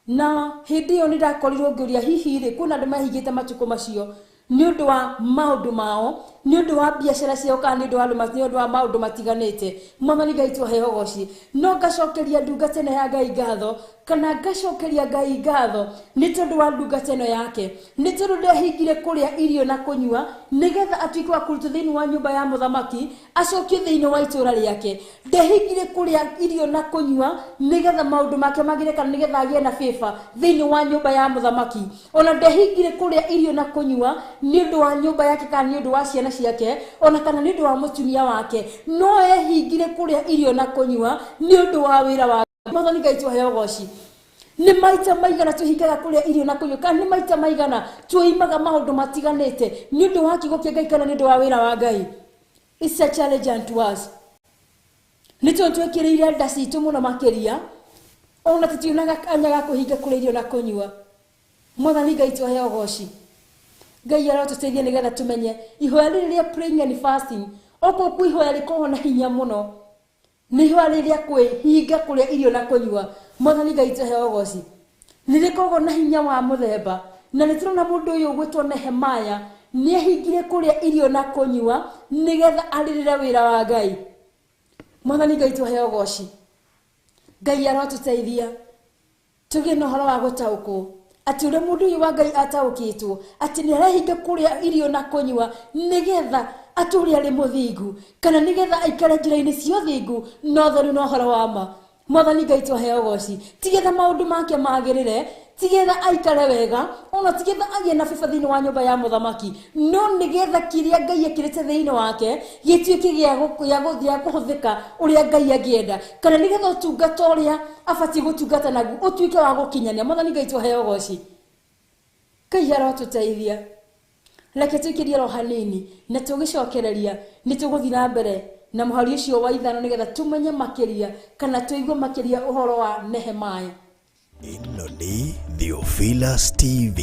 Na hĩndĩ ĩyo nĩ ndakorirwo ngĩũria, hihi rĩ kwĩna andũ mehingĩte matukũ macio nĩ ũndũ wa maũndũ mao, nĩ ũndũ wa biacara ciao, kana nĩ ũndũ wa maũndũ matiganĩte? Mwathani Ngai tũheo ũgoci. No ngacokeria ndungata ĩno ya Ngai ngatho, kana ngacokeria Ngai ngatho nĩ tondũ wa ndungata ĩno yake, nĩ tondũ ndehingire kũrĩa irio na kũnyua nĩgetha atuĩke wa kũrutwo thĩinĩ wa nyũmba ya mũthamaki acokio thĩinĩ wa itũũra rĩake. Ndehingire kũrĩa irio na kũnyua nĩgetha maũndũ make magĩre, kana nĩgetha agĩe na favor thĩinĩ wa nyũmba ya mũthamaki. Ona ndehingire kũrĩa irio na kũnyua nĩ ũndũ wa nyũmba yake, kana nĩ ũndũ wa ciana ciake, ona kana nĩ ũndũ wa mũtumia wake, no ehingire kũrĩa irio na kũnyua nĩ ũndũ wa wĩra wa Mwathani Ngai tũheo ũgoci. Nĩ maita maigana tũhingaga kũrĩa irio na kũnyua, kana nĩ maita maigana twĩimaga maũndũ matiganĩte nĩ ũndũ wa kiugo kĩa Ngai, kana nĩ ũndũ wa wĩra wa Ngai? It's a challenge unto us. Nĩ tondũ twĩkĩrĩire nda citũ mũno makĩria, ona tũtionaga kanya ga kũhinga kũrĩa irio na kũnyua. Mwathani Ngai tũheo ũgoci. Ngai arotũteithia nĩgetha tũmenye ihoya rĩrĩ rĩa praying and fasting. Okorwo kwĩ ihoya rĩkoragwo na hinya mũno, nĩ ihoya rĩrĩ rĩa kwĩhinga kũrĩa irio na kũnyua. Mwathani Ngai tũheo ũgoci. Nĩ rĩkoragwo na hinya wa mũthemba, na nĩ tũrona mũndũ ũyũ ũgwĩtwo Nehemaya nĩ ehingire kũrĩa irio na kũnyua nĩgetha arĩrĩre wĩra wa Ngai. Mwathani Ngai tũheo ũgoci. Ngai arotũteithia tũgĩe na ũhoro wa gũtaũkwo atĩ ũrĩa mũndũ ũyũ wa Ngai ataũkĩtwo atĩ nĩ arehinga kũrĩa irio na kũnyua nĩgetha atũre arĩ mũthingu, kana nĩgetha aikare njĩra-inĩ cia ũthingu na ũtheru na ũhoro wa ma. Mwathani Ngai tũheo ũgoci. Tigetha maũndũ make magĩrĩre, tigetha aikare wega, ona tigetha agĩe na favor thĩinĩ wa nyũmba ya mũthamaki, no nĩgetha kĩrĩa Ngai ekĩrĩte thĩinĩ wake gĩtuĩke gĩa kũhũthĩka ũrĩa Ngai angĩenda, kana nĩgetha ũtungata ũrĩa abatiĩ gũtungata naguo ũtuĩke wa gũkinyania. Mwathani Ngai tũheo ũgoci. Ngai arotũteithia. Reke tũikĩrie ro hanini na tũgĩcokereria nĩ tũgũthiĩ na mbere na mũhari ũcio wa 5 nĩgetha tũmenye makĩria kana tũigue makĩria ũhoro wa Nehemaya. Ĩno nĩ Theophilus TV.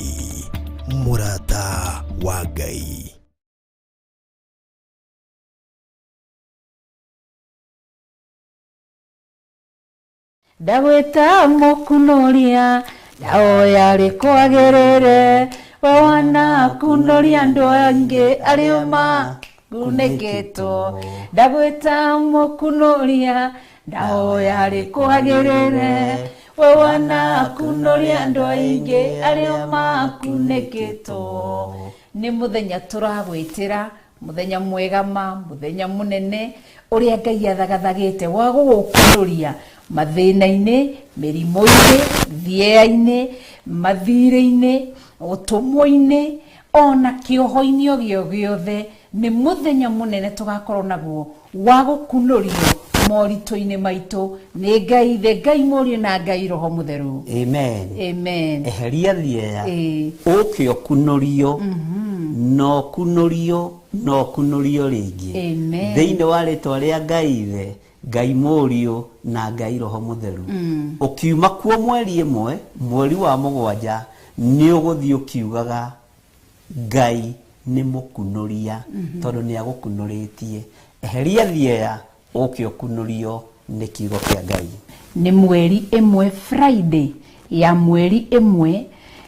Mũrata wa Ngai. Ndagwĩta mũkunoria ndahoya rĩkwagĩrĩre, we wanakunoria andũ angĩ arĩa makunĩkĩtwo. Ndagwĩta mũkunoria ndahoya rĩkwagĩrĩre, we wanakunoria andũ aingĩ arĩa makunĩkĩtwo. Nĩ mũthenya tũragwĩtĩra, mũthenya mwega ma, mũthenya mũnene ũrĩa Ngai athagathagĩte wa gũgũkunoria mathĩna-inĩ, mĩrimũ-inĩ, thieya-inĩ, mathirĩ-inĩ, ũtũmwo-inĩ, ona kĩoho-inĩ o gĩo gĩothe. Nĩ mũthenya mũnene tũgakorwo naguo wa gũkunũrio moritũ-inĩ maitũ nĩ Ngai Ithe, Ngai Mũriũ na Ngai Roho Mũtheru. Amen. Amen. Eheria thieya, Ĩĩ. ũke ũkunũrio, na ũkunũrio, na ũkunũrio rĩngĩ. Amen. Thĩinĩ wa rĩtwa rĩa Ngai Ithe, Ngai Mũriũ na Ngai Roho Mũtheru. Ũkiuma kuo mweri ĩmwe, mweri wa mũgwanja, nĩ ũgũthiĩ ũkiugaga Ngai nĩ mũkunũria, tondũ nĩ agũkunũrĩtie. Eheria thieya, ũke ũkunũrio nĩ kiugo kĩa Ngai. Nĩ mweri ĩmwe, Friday ya mweri ĩmwe,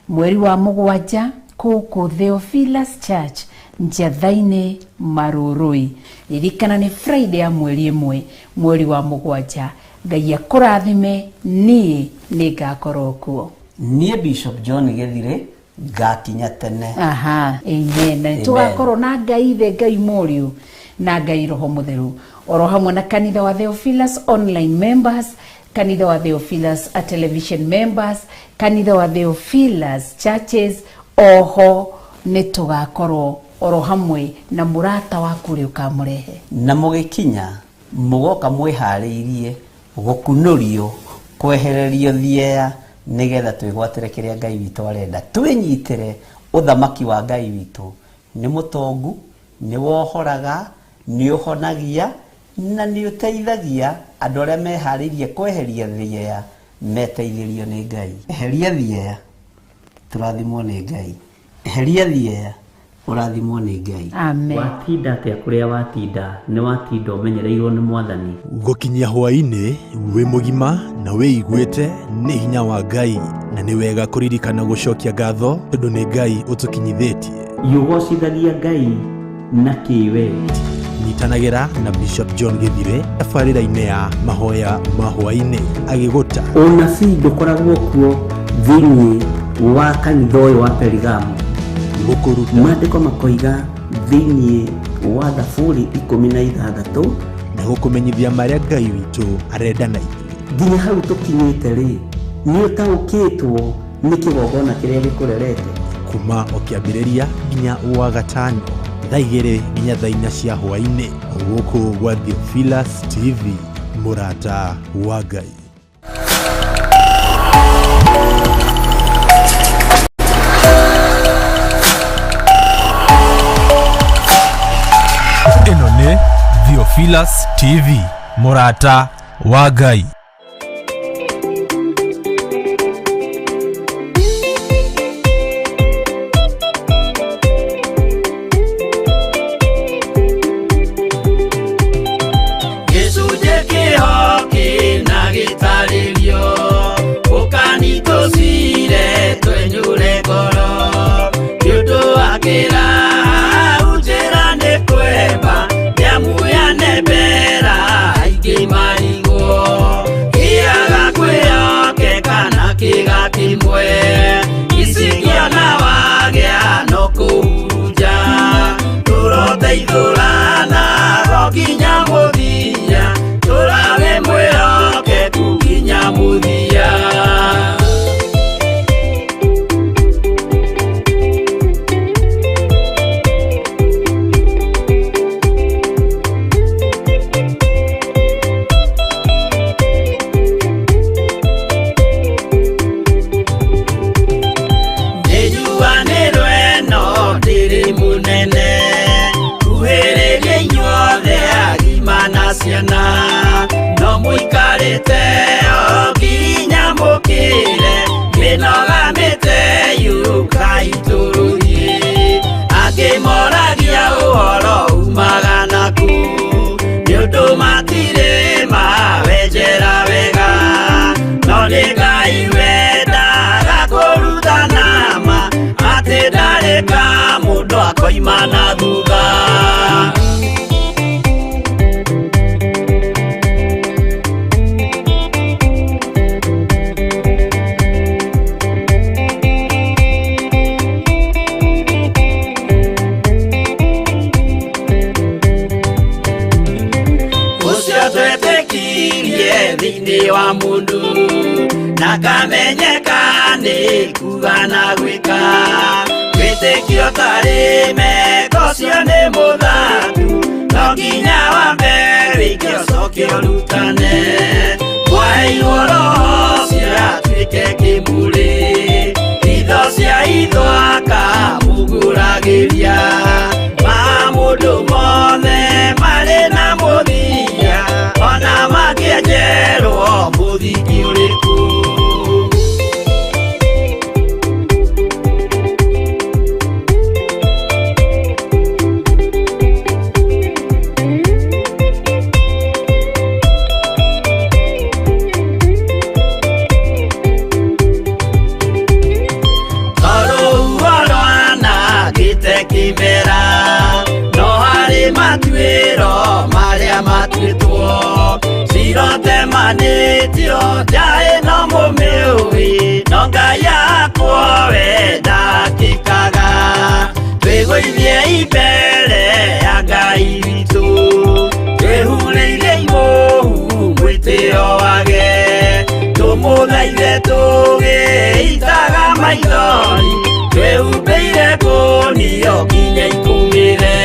mweri wa mũgwanja, kũkũ Theophilus Church Njatha-inĩ Marũrũi. Ririkana nĩ Friday ya mweri ĩmwe, mweri wa mũgwanja. Ngai akũrathime, niĩ nĩ ngakorwo kuo. Niĩ Bishop John Gĩthirĩ ngakinya tene. Aha, amen. Na Amen. tũgakorwo na Ngai Ithe, Ngai Mũriũ na Ngai Roho Mũtheru, oro hamwe na kanitha wa Theophilus online members, kanitha wa Theophilus a television members, kanitha wa Theophilus churches. Oho nĩ tũgakorwo oro hamwe na mũrata waku ũrĩa ũkamũrehe. Na mũgĩkinya mũgoka mwĩharĩirie gũkunũrio, kwehererio thieya, nĩgetha twĩgwatĩre kĩrĩa Ngai witũ arenda, twĩnyitĩre ũthamaki wa Ngai witũ. Nĩ mũtongu, nĩ wohoraga, nĩ ũhonagia na nĩ ũteithagia andũ arĩa meharĩirie kweheria thieya, meteithĩrio nĩ Ngai. Eheria thieya, tũrathimwo nĩ Ngai. Eheria thieya, ũrathimwo nĩ Ngai. Amen. Watinda atĩa kũrĩa watinda? Nĩ watinda ũmenyereirwo nĩ Mwathani. Gũkinyia hwaĩ-inĩ wĩ mũgima na wĩiguĩte nĩ hinya wa Ngai, na nĩ wega kũririkana gũcokia ngatho tondũ nĩ Ngai ũtũkinyithĩtie. Yũgocithagia Ngai na kĩwe. Nyitanagĩra na Bishop John Gĩthirĩ tabarĩra-inĩ ya mahoya ma hwaĩ-inĩ agĩgũta. Ũnabii ndũkoragwo kuo thĩinĩ wa kanitha ũyũ wa Perigamo. Gũkũruta. Maandĩko makoiga thĩinĩ wa Thaburi 16, na gũkũmenyithia marĩa Ngai witũ arenda na ithuĩ. Nginya hau tũkinyĩte rĩ, nĩ ũtaũkĩtwo nĩ kĩgongona kĩrĩa gĩkũrerete. Kuma o kĩambĩrĩria nginya wa gatano thaa 2 nginya thaa 4 cia hwaĩ-inĩ, gũkũ gwa Theophilus TV, mũrata wa Ngai. Ĩno nĩ Theophilus TV, mũrata wa Ngai. Gĩcunjĩ kĩho kĩna gĩtarĩrio, ũkani tũcire twenyũre ngoro, nĩ ũndũ wa kĩrahau njĩra nĩ kwemba, nĩamu yanembera aingĩ marigwo. kuma na thutha. Ũcio twetĩkirie thĩinĩ wa mũndũ na kamenyeka nĩ kuga na gwĩka wĩtĩkio tarĩ meko ũcio nĩ mũthatu no nginya wambe wĩke ũcoke ũrutane mwaheirwo roho ũcio atuĩke kĩmũrĩ itho cia itho akamũgũragĩria ma mũndũ mothe marĩ na mũthia ona mangĩenjerwo mũthingi ũrĩkũ. Kimera no harĩ matuĩro marĩa matuĩtwo cirotemanĩtio njaĩ no mũmĩũĩ no Ngai yakwa we ndakĩkaga twĩgũithie mbere ya Ngai witũ twĩhurĩire imũhu mwĩtĩo wage tũmũthaithe tũgĩitaga maithori twĩhumbĩire ngũnio nginya ikũmĩre.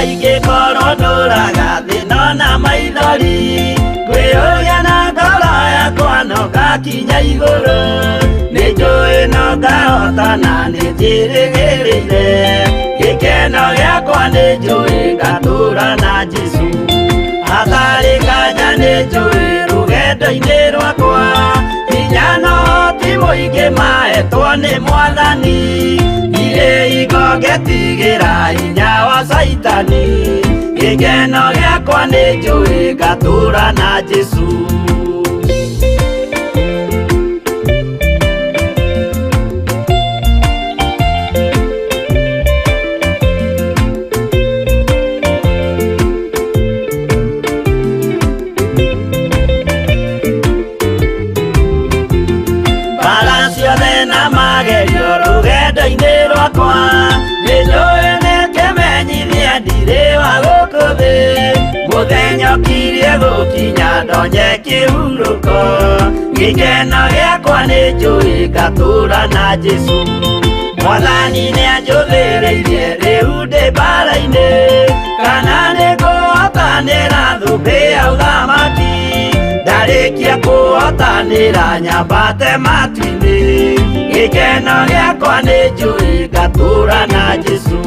Ona ingĩkorwo ndũraga thĩna na maithori, ngwĩyũria na ngoro yakwa no ngakinya igũrũ. Nĩ njũĩ no ngahotana, nĩ njĩrĩgĩrĩire gĩkeno gĩakwa, nĩ njũĩ ngatũũra na Jesũ. Hatarĩ nganja nĩ njũĩ rũgendo-inĩ rwakwa, hinya no ti mũingĩ mahetwo nĩ Mwathani. Ndirĩ hingo ngetigĩra hinya wa Caitani, gĩkeno gĩakwa nĩ njũĩ ngatũũra na Jesũ. Mbara ciothe na magerio rũgendo-inĩ rwakwa, nĩ njũĩ nĩ kĩmenyithia ndirĩ wa gũkũ thĩ. Mũthenya ũkirie gũkinya ndonye kĩhurũko, gĩkeno gĩakwa nĩ njũĩ ngatũũra na Jesũ. Mwathani nĩanjũthĩrĩirie rĩu ndĩ mbara-inĩ, kana nĩngũhotanĩra thũmbĩ ya ũthamaki. Ndarĩkia kũhotanĩra nyambate matu-inĩ, gĩkeno gĩakwa nĩ njũĩ ngatũũra na Jesũ.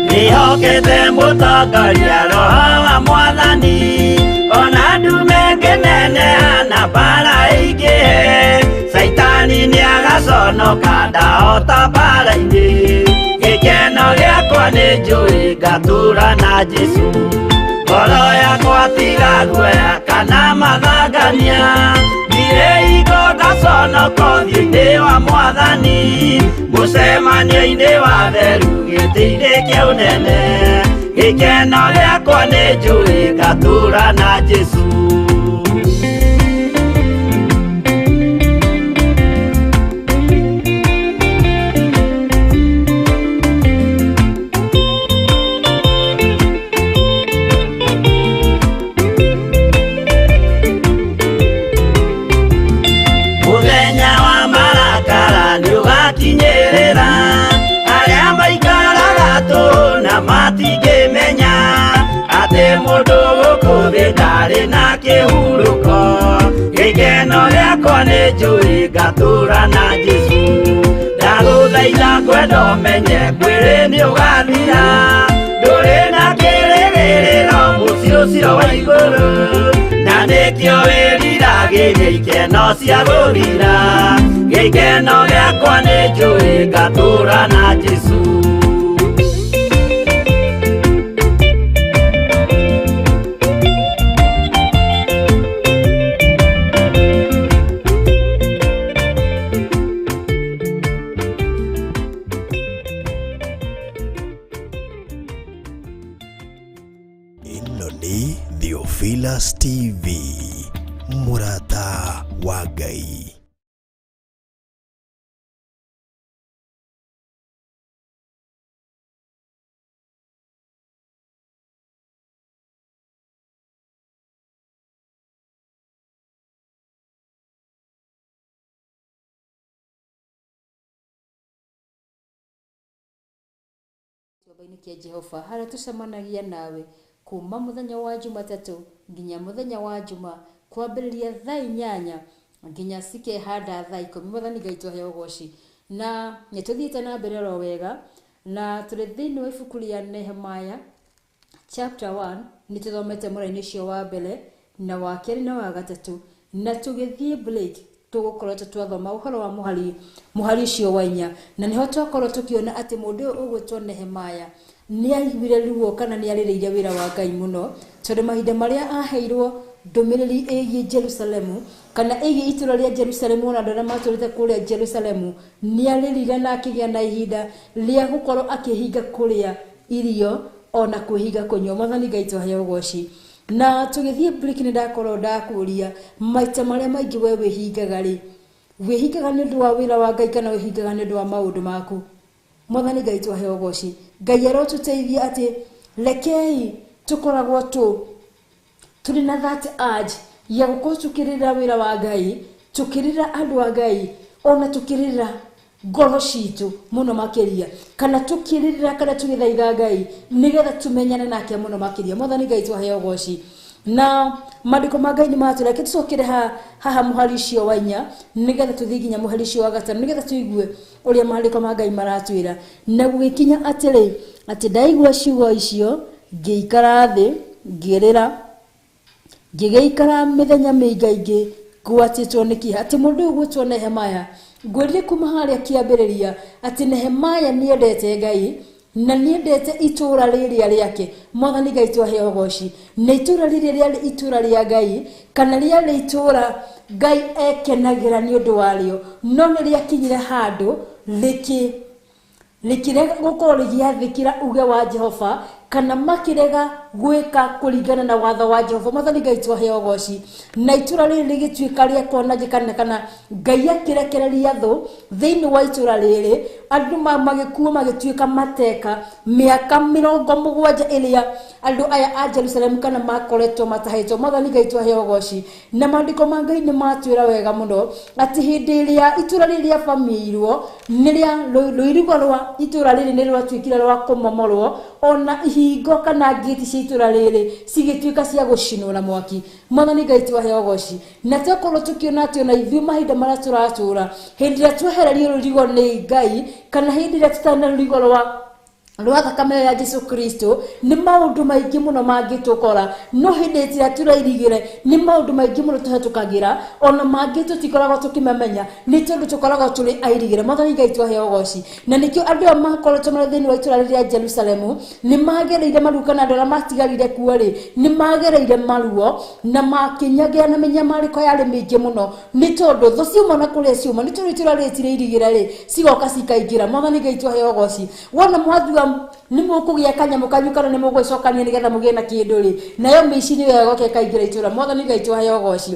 Ndĩhokete mũtongoria Roho wa Mwathani, ona ndume ngĩneneha na mbara ĩingĩhe. Caitani nĩagaconoka ndahota mbara-inĩ, gĩkeno gĩakwa nĩ njũĩ ngatũũra na Jesũ. Ngoro yakwa tiga guoya kana mathangania, ndirĩ hingo ngaconoka ũthiũ-inĩ wa Mwathani. Mũcemanio-inĩ wa theru gĩtĩ-inĩ kĩa ũnene, gĩkeno gĩakwa nĩ njũĩ ngatũũra na Jesũ. Mũthenya wa marakara nĩũgakinyĩrĩra, arĩa maikaraga tũhũ na matingĩmenya atĩ mũndũ gũkũ thĩ ndarĩ na kĩhurũko. Gĩkeno gĩakwa nĩ njũĩ ngatũũra na Jesũ. Ndagũthaitha ngwenda ũmenye mwĩrĩ nĩũgathira, ndũrĩ na kĩrĩgĩrĩro mũciĩ ũcio wa igũrũ. Na nĩkĩo wĩriragĩria ikeno cia gũthira, gĩkeno gĩakwa nĩ njũĩ ngatũũra na Jesũ. Ĩno nĩ Theophilus TV, mũrata wa Ngai. Gĩtuamba-inĩ kĩa Jehova harĩa tũcemanagia nawe kuma mũthenya wa Jumatatũ nginya mũthenya wa Juma, kwambĩrĩria thaa 8 nginya cikehanda thaa 10. Mwathani Ngai twahe ũgoci. Na nĩ tũthiĩte na mbere oro wega, na tũrĩ thĩinĩ wa ibuku rĩa Nehemiah chapter 1. Nĩ tũthomete mũraini ũcio wa mbere na wa kerĩ na wa gatatũ, na tũgĩthiĩ break tũgũkoretwo twathoma ũhoro wa mũhari ũcio wa 4, na nĩho twakorwo tũkĩona atĩ mũndũ ũyũ ũgwĩtwo Nehemiah nĩ aiguire ruo kana nĩ arĩrĩire wĩra wa Ngai mũno, tondũ mahinda marĩa aheirwo ndũmĩrĩri ĩgiĩ Jerusalemu kana ĩgiĩ itũũra rĩa Jerusalemu ona andũ arĩa matũrĩte kũrĩa Jerusalemu, nĩ arĩrire na akĩgĩa na ihinda rĩa gũkorwo akĩhinga kũrĩa irio ona kwĩhinga kũnyua. Mwathani Ngai twahe ũgoci. Na tũgĩthiĩ break nĩ ndakorwo ndakũria maita marĩa maingĩ we wĩhingaga rĩ, wĩhingaga nĩ ũndũ wa wĩra wa Ngai kana wĩhingaga nĩ ũndũ wa maũndũ maku? Mwathani Ngai twaheo ũgoci. Ngai arotũteithia atĩ rekei tũkoragwo tũrĩ na that urge ya gũkorwo tũkĩrĩra wĩra wa Ngai, tũkĩrĩra andũ a Ngai, ona tũkĩrĩra ngoro citũ mũno makĩria, kana tũkĩrĩra kana tũgĩthaitha Ngai nĩgetha tũmenyane nake mũno makĩria. Mwathani Ngai twaheo ũgoci. Na maandĩko ma Ngai nĩ matwĩra reke tũcokere haha mũhari ũcio wa 4 nĩgetha tũthiĩ nginya mũhari ũcio wa 5 nĩgetha tũigue ũrĩa maandĩko ma Ngai maratwĩra. Na gũgĩkinya atĩrĩ, atĩ ndaigua ciugo icio ngĩikara thĩ ngĩrĩra, ngĩgĩikara mĩthenya mĩingaingĩ ngwatĩtwo nĩ kĩeha. Atĩ mũndũ ũyũ gwĩtwo Nehemaya, ngwĩrire kuma harĩa kĩambĩrĩria atĩ Nehemaya nĩendete Ngai na nĩendete itũũra rĩrĩa rĩake. Mwathani Ngai twaheo ũgoci. Na itũũra rĩrĩa rĩarĩ itũũra rĩa Ngai, kana rĩarĩ itũũra Ngai ekenagĩra nĩ ũndũ warĩo, no nĩ rĩakinyire handũ rĩkĩrega gũkorwo rĩgĩathĩkĩra uge wa Jehova, kana makĩrega gwĩka kũringana na watho wa Jehova. Mwathani Ngai twaheo ũgoci. Na itũũra rĩrĩ rĩgĩtuĩka rĩa kwanangĩka, kana Ngai akĩrekereria thũ thĩinĩ wa itũũra rĩrĩ, andũ magĩkua magĩtuĩka mateka mĩaka 70 ĩrĩa andũ aya a Jerusalemu kana makoretwo matahĩtwo. Mwathani Ngai twaheo ũgoci. Na maandĩko ma Ngai nĩ matwĩra wega mũno atĩ hĩndĩ ĩrĩa itũũra rĩrĩ rĩabamĩirwo, nĩrĩa rũirigo rwa itũũra rĩrĩ nĩ rwatuĩkire rwa kũmomorwo, ona ihingo kana ngĩti cia itũũra rĩrĩ cigĩtuĩka cia gũcinwo na mwaki. Mwathani Ngai twaheo ũgoci. Na twakorwo tũkĩona atĩ ona ithuĩ mahinda marĩa tũratũũra, hĩndĩ ĩrĩa twehererio rũirigo nĩ Ngai, kana hĩndĩ ĩrĩa tũtarĩ na rũirigo rwa thakame ya Jesu Kristo, nĩ maũndũ maingĩ mũno mangĩtũkora. No hĩndĩ ĩrĩa tũrairigĩre, nĩ maũndũ maingĩ mũno tũhetũkagĩra, ona mangĩ tũtikoragwo tũkĩmamenya, nĩ tondũ tũkoragwo tũrĩ airigĩre. Mwathani Ngai twaheo ũgoci. Na nĩkĩo andũ aya makoretwo marĩ thĩinĩ wa itũũra rĩrĩa Jerusalemu nĩ magereire maruo, kana andũ arĩa matigarire kuo rĩ, nĩ magereire maruo na makĩnyagĩa na mĩnyamarĩko yarĩ mĩingĩ mũno, nĩ tondũ thũ ciuma na kũrĩa ciuma, nĩ tondũ itũũra rĩrĩ tirĩirigĩre rĩ, cigoka cikaingĩra. Mwathani Ngai twaheo ũgoci. Wona mwathua nĩ mũkũgĩa kanyamũ kanyu kana nĩ mũgwĩcokania nĩgetha mũgĩe na kĩndũ rĩ, nayo mĩici nĩyo ĩgoka ĩkaingĩra itũũra. Mwathani Ngai twaheo ũgoci.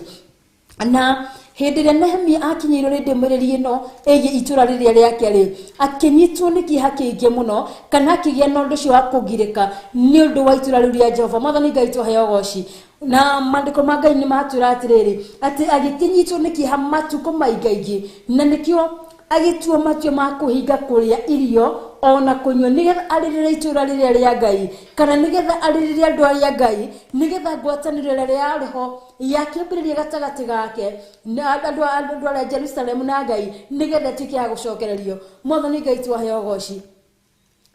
Na hĩndĩ ĩrĩa Nehemia akinyĩirwo nĩ ndũmĩrĩri ĩno ĩgiĩ itũũra rĩrĩa rĩake rĩ, akĩnyitwo nĩ kĩeha kĩingĩ mũno, kana akĩgĩa na ũndũ ũcio wa kũgirĩka nĩ ũndũ wa itũũra rĩu rĩa Jehova. Mwathani Ngai twaheo ũgoci. Na maandĩko ma Ngai nĩ matwĩra atĩrĩrĩ, atĩ agĩkĩnyitwo nĩ kĩeha matukũ maingaingĩ, na nĩkĩo agĩtua matua ma kũhinga kũrĩa irio ona kũnyua, nĩgetha arĩrĩre itũũra rĩrĩa rĩa Ngai, kana nĩgetha arĩrĩre andũ arĩa Ngai, nĩgetha ngwatanĩro ĩrĩa yarĩ ho yakĩambĩrĩria gatagatĩ gake na andũ arĩa Jerusalemu na Ngai, nĩgetha ĩtuĩke ya gũcokererio. Mwathani Ngai twaheo ũgoci.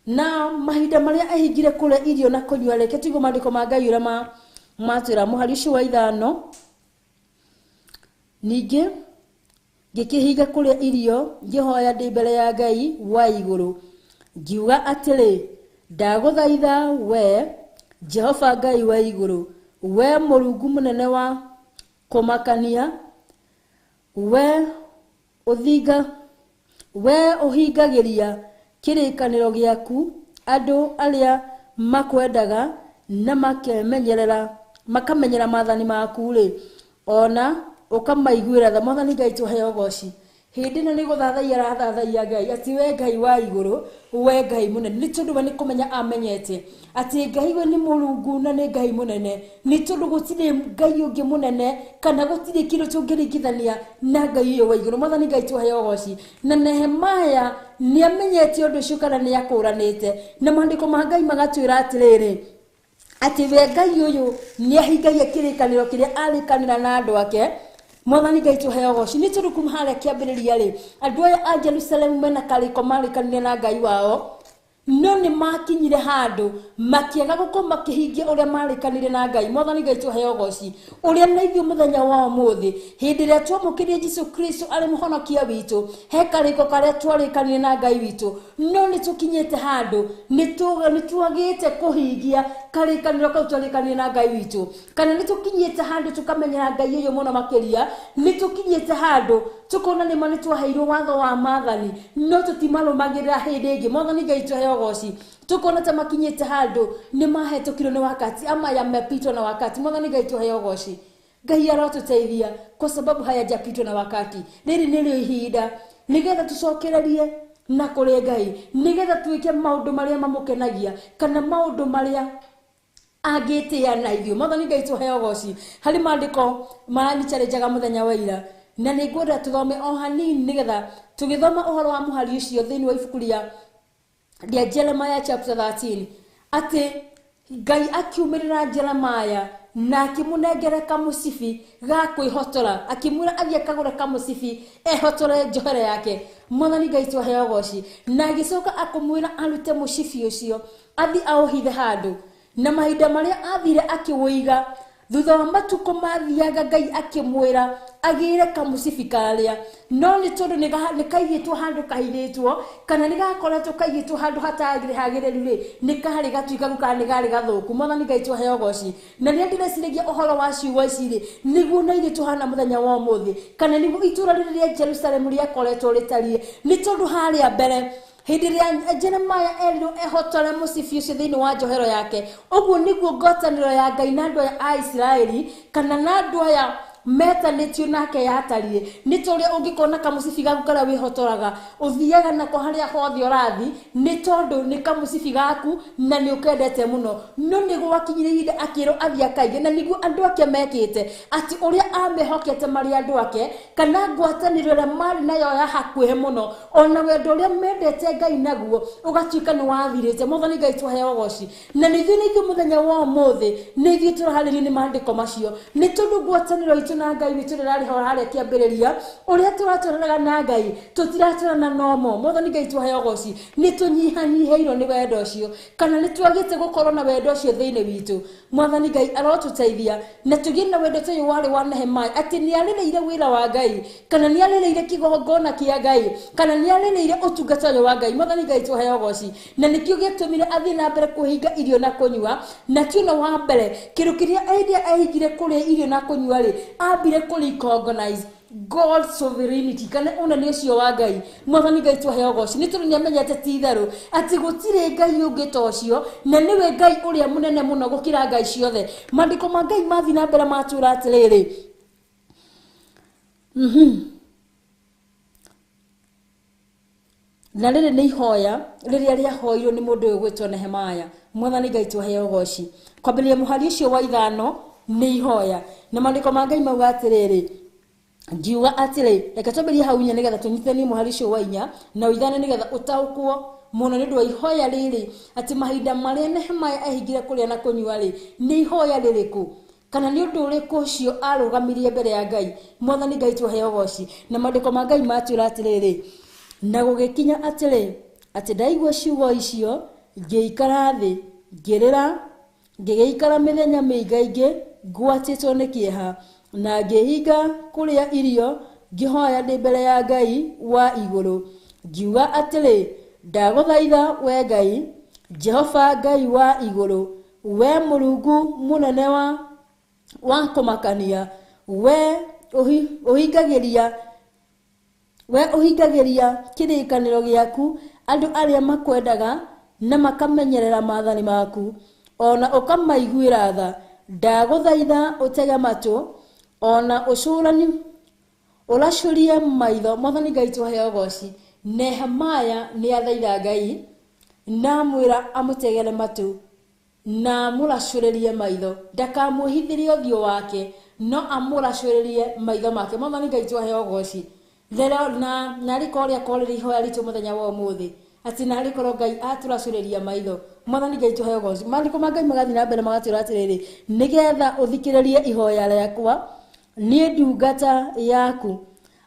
Na mahinda marĩa ahingire kũrĩa irio na kũnyua, reke tũigue maandĩko ma Ngai ũrĩa matwĩra. Mũhari ũcio wa 5, ningĩ ngĩkĩhinga kũrĩa irio, ngĩhoya ndĩ mbere ya Ngai wa igũrũ, ngiuga atĩrĩ, ndagũthaitha we Jehova Ngai wa igũrũ, we Mũrungu mũnene wa kũmakania, we ũhingagĩria kĩrĩkanĩro gĩaku andũ arĩa makwendaga na makamenyera maathani maku rĩ, ona ũkamaiguĩra tha. Mwathani Ngai twaheo ũgoci. Hĩndĩ ĩno nĩ gũthathaiya arathathaiya Ngai, atĩ we Ngai wa igũrũ, we Ngai mũnene, nĩ tondũ we nĩ kũmenya amenyete atĩ Ngai we nĩ Mũrungu na nĩ Ngai mũnene, nĩ tondũ gũtirĩ Ngai ũngĩ mũnene, kana gũtirĩ kĩndũ tũngĩringithania na Ngai ũyũ wa igũrũ. Mwathani Ngai twaheo ũgoci. Na Nehemaya nĩ amenyete ũndũ ũcio, kana nĩ akũranĩte, na maandĩko ma Ngai magatwĩra atĩrĩrĩ, atĩ we Ngai ũyũ nĩ ahingagia kĩrĩkanĩro kĩrĩa arĩkanĩra na andũ ake. Mwathani Ngai twaheo ũgoci. Nĩ tondũ kuma harĩa kĩambĩrĩria rĩ, andũ aya a Jerusalemu mena karĩko marĩkanire na Ngai wao, no nĩ makinyire handũ makĩaga gũkorwo makĩhingia ũrĩa marĩkanire na Ngai. Mwathani Ngai twaheo ũgoci. Ũrĩa na ithuĩ mũthenya wa ũmũthĩ, hĩndĩ ĩrĩa twamũkĩrire Jesu Kristo arĩ mũhonokia witũ, he karĩko karĩa twarĩkanire na Ngai witũ, no nĩ tũkinyĩte handũ nĩ twagĩte kũhingia karĩkanĩro kau twarĩkanire na Ngai witũ, kana nĩ tũkinyĩte handũ tũkamenyera Ngai ũyũ mũno makĩria, nĩ tũkinyĩte handũ tũkona nĩma nĩ twaheirwo watho wa maathani, no tũtimarũmagĩrĩra hĩndĩ ĩngĩ. Mwathani Ngai twaheo ũgoci. Tukona ta makinyĩte handũ nĩ mahetũkirwo nĩ wakati, ama yamepitwa na wakati. Mwathani Ngai twaheo ũgoci. Ngai arotũteithia kwa sababu hayajapitwa na wakati. Rĩrĩ nĩrĩo ihinda nĩgetha tũcokererie na kũrĩ Ngai nĩgetha twĩke maũndũ marĩa mamũkenagia kana maũndũ marĩa angĩtĩa na ithuĩ. Mwathani Ngai tũheo ũgoci. Harĩ maandĩko maranicharenjaga mũthenya wa ira na nĩ ngwenda tũthome o hanini nĩgetha tũgĩthoma ũhoro wa mũhari ũcio thĩinĩ wa ibuku rĩa Jeremiah chapter 13 atĩ Ngai akiumĩrĩra Jeremiah na akĩmũnengera kamũcibi ga kwĩhotora, akĩmwĩra athiĩ akagũre kamũcibi ehotore njohero yake. Mwathani Ngai tũheo ũgoci. Na agĩcoka akũmwĩra arute mũcibi ũcio athiĩ aũhithe handũ, na mahinda marĩa athire akĩwũiga thutha wa matukũ mathiaga Ngai akĩmwĩra agĩre kamũcibi karĩa, no nĩ tondũ nĩ kaigĩtwo handũ kahithĩtwo kana nĩ gakoretwo kaigĩtwo handũ hatarĩ hagĩrĩru rĩ, nĩ karĩ gatuĩkagu kana nĩ karĩ gathũku. Mwathani Ngai tũheo ũgoci. Na rĩrĩa ndĩreciragia ũhoro wa ciugo ici rĩ, nĩguo na ithuĩ tũhana mũthenya wa ũmũthĩ, kana nĩguo itũũra rĩrĩ rĩa Jerusalemu rĩakoretwo rĩtariĩ, nĩ tondũ harĩa mbere hĩndĩ ĩrĩa Jeremiah erirwo ehotore mũcibi ũcio thĩinĩ wa njohero yake, ũguo nĩguo ngwatanĩro ya Ngai na andũ aya a Isiraeli kana na andũ aya metanĩtio nake yatariĩ. Nĩ ta ũrĩa ũngĩkona kamũcibi gaku karĩa wĩhotoraga ũthiaga nako harĩa hothe ũrathi, nĩ tondũ nĩ kamũcibi gaku na nĩ ũkendete mũno. No nĩ gwakinyire ihinda akĩrwo athiĩ akaige, na nĩguo andũ ake mekĩte, atĩ ũrĩa amehokete marĩ andũ ake kana ngwatanĩro ĩrĩa marĩ nayo ya hakuhĩ mũno, ona wendo ũrĩa mendete Ngai naguo ũgatuĩka nĩ wathirĩte. Mwathani Ngai tũheo ũgoci. Na nĩ ithuĩ mũthenya wa ũmũthĩ nĩ ithuĩ tũraharĩrio nĩ maandĩko macio, nĩ tondũ ngwatanĩro itũ na Ngai witũ rĩrarĩ ho harĩa kĩambĩrĩria, ũrĩa tũratwaranaga na Ngai tũtiratwarana nomo. Mwathani Ngai tũheo ũgoci. Nĩ tũnyihanyihĩirwo nĩ wendo ũcio kana nĩ twagĩte gũkorwo na wendo ũcio thĩinĩ witũ. Mwathani Ngai arotũteithia na tũgĩe na wendo ta ũyũ warĩ wa Nehemiah, atĩ nĩ arĩrĩire wĩra wa Ngai kana nĩ arĩrĩire kĩgongona kĩa Ngai kana nĩ arĩrĩire ũtungata ũyũ wa Ngai. Mwathani Ngai tũheo ũgoci. Na nĩkĩo gĩatũmire athiĩ na mbere kũhinga irio na kũnyua, na tuona wa mbere kĩndũ kĩrĩa hĩndĩ ahingire kũrĩa irio na kũnyua rĩ, ambire kũ recognize God sovereignty kana ũnene ũcio wa Ngai. Mwathani Ngai tũheo ũgoci, nĩ tondũ nĩ amenyete ti itherũ atĩ gũtirĩ Ngai ũngĩ ta ũcio, na nĩwe Ngai ũrĩa mũnene mũno gũkĩra ngai ciothe. Maandĩko ma Ngai mathiĩ na mbere matwĩra atĩrĩrĩ, na rĩrĩ nĩ ihoya rĩrĩa rĩahoirwo nĩ mũndũ ũyũ gwĩtwo Nehemiah. Mwathani Ngai tũheo ũgoci. Kwambĩrĩria mũhari ũcio wa 5 nĩ ihoya, na maandĩko ma Ngai mauga atĩrĩrĩ, ngiuga atĩrĩ, reke twambĩrĩrie hau 4 nĩgetha tũnyitithanie mũhari ũcio wa 4 na 5 nĩgetha ũtaũkwo mũno nĩ ũndũ wa ihoya rĩrĩ, atĩ mahinda marĩa Nehemiah ehingire kũrĩa na kũnyua rĩ, nĩ ihoya rĩrĩkũ kana nĩ ũndũ ũrĩkũ ũcio arũgamirie mbere ya Ngai. Mwathani Ngai tũheo ũgoci. Na maandĩko ma Ngai matwĩra atĩrĩrĩ, na gũgĩkinya atĩrĩ, atĩ ndaigua ciugo icio ngĩikara thĩ ngĩrĩra, ngĩgĩikara mĩthenya mĩingaingĩ ngwatĩtwo nĩ kĩeha, na ngĩhinga kũrĩa irio, ngĩhoya ndĩ mbere ya Ngai wa igũrũ, ngiuga atĩrĩ, ndagũthaitha we Ngai, Jehova Ngai wa igũrũ, we Mũrungu mũnene wa kũmakania, we ũhingagĩria kĩrĩkanĩro gĩaku andũ arĩa makwendaga na makamenyerera maathani maku, ona ũkamaiguĩra tha. Ndagũthaitha ũtege matũ, ona ũcũrani ũracũrie maitho. Mwathani Ngai tũheo ũgoci. Nehemiah nĩ athaitha Ngai na amwĩra amũtegere matũ na amũracũrĩrie maitho, ndakamwĩhithĩrie ũthiũ wake, no amũracũrĩrie maitho make. Mwathani Ngai tũheo ũgoci. Rero na narĩ korwo rĩakorwo rĩrĩ ihoya ritũ mũthenya wa ũmũthĩ, atĩ narĩ korwo Ngai atũracũrĩria maitho. Mwathani Ngai tũheo ũgoci. Maandĩko ma Ngai magathiĩ na mbere magatwĩra atĩrĩrĩ, nĩgetha ũthikĩrĩrie ihoya rĩakwa niĩ ndungata yaku,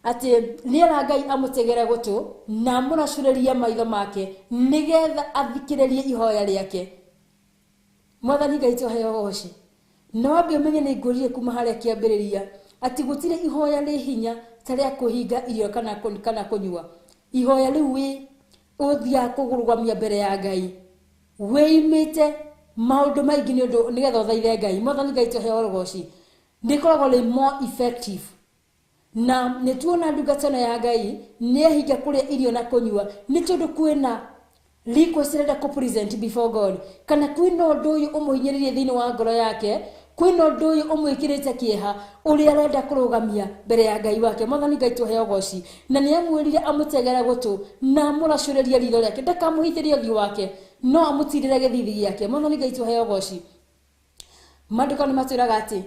atĩ nĩera Ngai amũtegere gũtũ na amũracũrĩrie maitho make nĩgetha athikĩrĩrie ihoya rĩake. Mwathani Ngai tũheo ũgoci. Na wambe ũmenye nĩ ngũrire kuma harĩa kĩambĩrĩria atĩ gũtirĩ ihoya rĩ hinya ta rĩa kũhinga irio kana kũnyua. Ihoya rĩu wĩ ũthiaga kũrũgamia mbere ya Ngai wĩimĩte maũndũ maingĩ nĩ ũndũ nĩgetha ũthaithe Ngai. Mwathani Ngai tũheo ũgoci. Nĩ ĩkoragwo rĩ more effective. Na nĩ tuona ndungata ĩno ya Ngai nĩ ehinga kũrĩa irio na kũnyua nĩ tondũ kwĩna request ĩrenda kũ present before God, kana kwĩna ũndũ ũyũ ũmũhinyĩrĩrie thĩinĩ wa ngoro yake Kwĩna ũndũ ũyũ ũmwĩkĩrĩte kĩeha ũrĩa arenda kũrũgamia mbere ya Ngai wake. Mwathani Ngai tũheo ũgoci. Na nĩ amwĩrire amũtegere gũtũ na amũracũrĩrie ritho rĩake, ndakamũhithĩrie ũthiũ wake, no amũtirĩre gĩthithi gĩake. Mwathani Ngai tũheo ũgoci. Maandĩko nĩ matwĩraga atĩ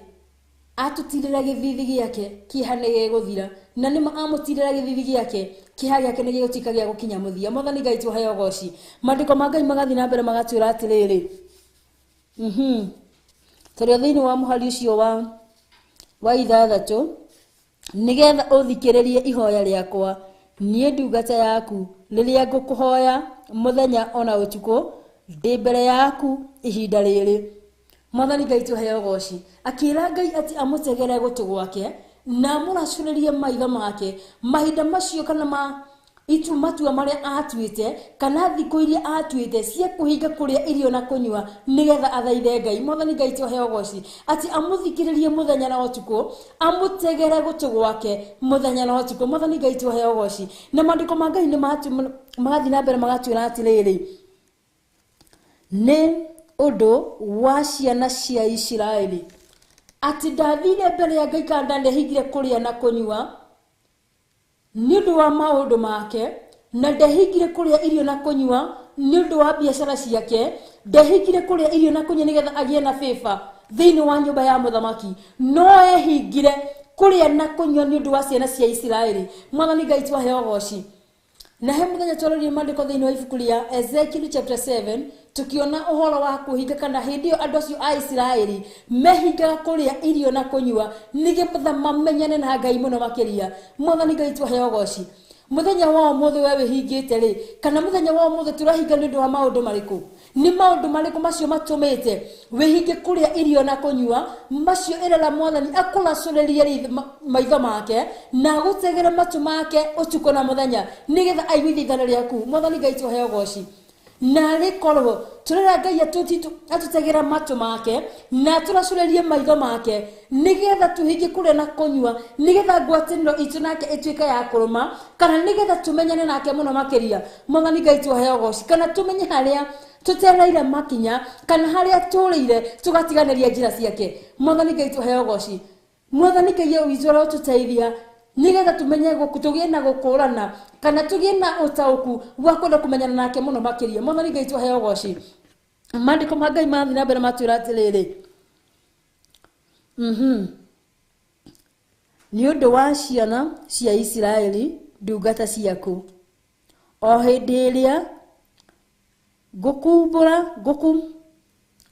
atũtirĩra gĩthithi gĩake kĩeha nĩ gĩgũthira, na nĩma amũtirĩra gĩthithi gĩake kĩeha gĩake nĩ gĩgũtuĩka gĩa gũkinya mũthia. Mwathani Ngai tũheo ũgoci. Maandĩko ma Ngai magathiĩ na mbere magatwĩra atĩrĩrĩ, tũrĩ thĩinĩ wa mũhari ũcio wa 6, nĩgetha ũthikĩrĩrie ihoya rĩakwa niĩ ndungata yaku rĩrĩa ngũkũhoya mũthenya ona ũtukũ ndĩ mbere yaku ihinda rĩrĩ. Mwathani Ngai tũheo ũgoci. Akĩra Ngai atĩ amũtegere gũtũ gwake na amũracũrĩrie maitho make mahinda macio kana ma itu matua marĩa atuĩte kana thikũ iria atuĩte cia kũhinga kũrĩa irio na kũnyua nĩgetha athaithe Ngai. Mwathani Ngai tũheo ũgoci atĩ amũthikĩrĩrie mũthenya na ũtukũ, amũtegere gũtũ gwake mũthenya na ũtukũ. Mwathani Ngai tũheo ũgoci. Na maandĩko ma Ngai nĩ magathiĩ na mbere magatwĩra atĩrĩrĩ, nĩ ũndũ wa ciana cia Isiraeli atĩ ndathire mbere ya Ngai kana ndehingire kũrĩa na kũnyua nĩ ũndũ wa maũndũ make, na ndehingire kũrĩa irio na kũnyua nĩ ũndũ wa biacara ciake, ndehingire kũrĩa irio na kũnyua nĩgetha agĩe na favor thĩinĩ wa nyũmba ya mũthamaki, no ehingire kũrĩa na kũnyua nĩ ũndũ wa ciana cia Isiraeli. Mwathani Ngai twaheo ũgoci. Na he mũthenya twaroririe maandĩko thĩinĩ wa ibuku rĩa Ezekiel chapter 7, tukiona ũhoro wa kũhinga kana hĩndĩ ĩyo andũ acio a Isiraeli mehingaga kũrĩa irio na kũnyua nĩgetha mamenyane na Ngai mũno makĩria. Mwathani Ngai twaheo ũgoci. Mũthenya wa ũmũthĩ we wĩhingĩte rĩ, kana mũthenya wa ũmũthĩ tũrahinga nĩ ũndũ wa maũndũ marĩkũ? Nĩ maũndũ marĩkũ macio matũmĩte wĩhinge kũrĩa irio na kũnyua? Macio ĩrera Mwathani akũracũrĩrie maitho make na agũtegere matũ make ũtukũ na mũthenya nĩgetha aigue ithaithana rĩaku. Mwathani Ngai tũheo ũgoci. Na rĩkorwo tũrera Ngai atũtegera matũ make na atũracũrĩrie maitho make nĩgetha tũhinge kũrĩa na kũnyua, nĩgetha ngwatanĩro itũ nake ĩtuĩke ya kũrũma, kana nĩgetha tũmenyane nake mũno makĩria. Mwathani Ngai tũheo ũgoci. Kana tũmenye harĩa tũtereire makinya, kana harĩa tũrĩire tũgatiganĩria njĩra ciake. Mwathani Ngai tũheo ũgoci. Mwathani Ngai witũ arotũteithia nĩgetha tũmenye tũgĩe na gũkũrana kana tũgĩe na ũtaũku wa kwenda kũmenyana nake mũno makĩria. Mwathani Ngai tũheo ũgoci. Maandĩko ma Ngai mathiĩ na mbere matwĩra atĩrĩrĩ, nĩ ũndũ wa ciana cia Isiraeli ndungata ciaku, o hĩndĩ ĩrĩa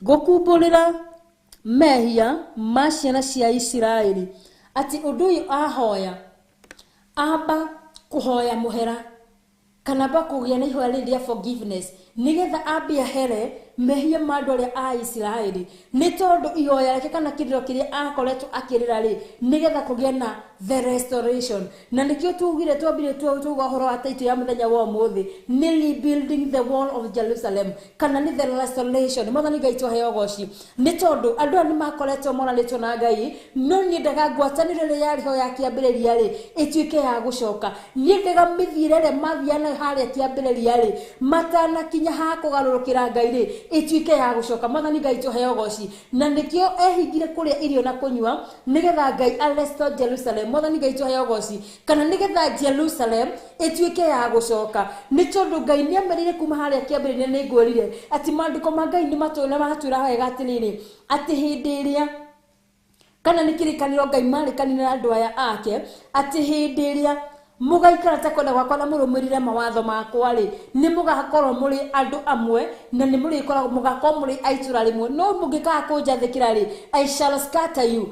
ngũkumbũrĩra mehia ma ciana cia Isiraeli, atĩ ũndũ ũyũ ahoya amba kũhoya mũhera kana amba kũgĩa na ihoya rĩrĩ rĩa forgiveness nĩgetha ambe ahere mehia ma andũ arĩa a Isiraeli, nĩ tondũ ihoya rĩake kana kĩrĩro kĩrĩa akoretwo akĩrĩra rĩ, nĩgetha kũgĩe na the restoration. Na nĩkĩo tugire twambire tuga ũhoro wa title ya mũthenya wa ũmũthĩ nĩ rebuilding the wall of Jerusalem kana nĩ the restoration. Mwathani Ngai tũheo ũgoci. Nĩ tondũ andũ aya nĩ makoretwo moranĩtwo na Ngai, no niĩ ndaga ngwatanĩro ĩrĩa yarĩ ho ya kĩambĩrĩria rĩ ĩtuĩke ya gũcoka. Niĩ ndaga mĩthiĩre ĩrĩa mathiaga nayo harĩa kĩambĩrĩria rĩ, matanakinya ha kũgarũrũkĩra Ngai rĩ, ĩtuĩke ya gũcoka. Mwathani Ngai tũheo ũgoci. Na nĩkĩo ehingire kũrĩa irio na kũnyua nĩgetha Ngai a restore Jerusalem. Mwathani Ngai tũheo ũgoci. Kana nĩgetha Jerusalem ĩtuĩke ya gũcoka. Nĩ tondũ Ngai nĩ amerire kuma harĩa kĩambĩrĩria, nĩ ngwĩrire atĩ maandĩko ma Ngai nĩ matwĩra wega atĩrĩrĩ, atĩ hĩndĩ ĩrĩa kana nĩ kĩrĩkanĩro Ngai marĩkanire na andũ aya ake, atĩ hĩndĩ ĩrĩa mũgaikara ta kwenda gwakwa na mũrũmĩrĩre mawatho makwa rĩ, nĩ mũgakorwo mũrĩ andũ amwe na nĩ mũrĩkoragwo mũgakorwo mũrĩ a itũũra rĩmwe, no mũngĩkaga kũnjathĩkĩra rĩ, I shall scatter you,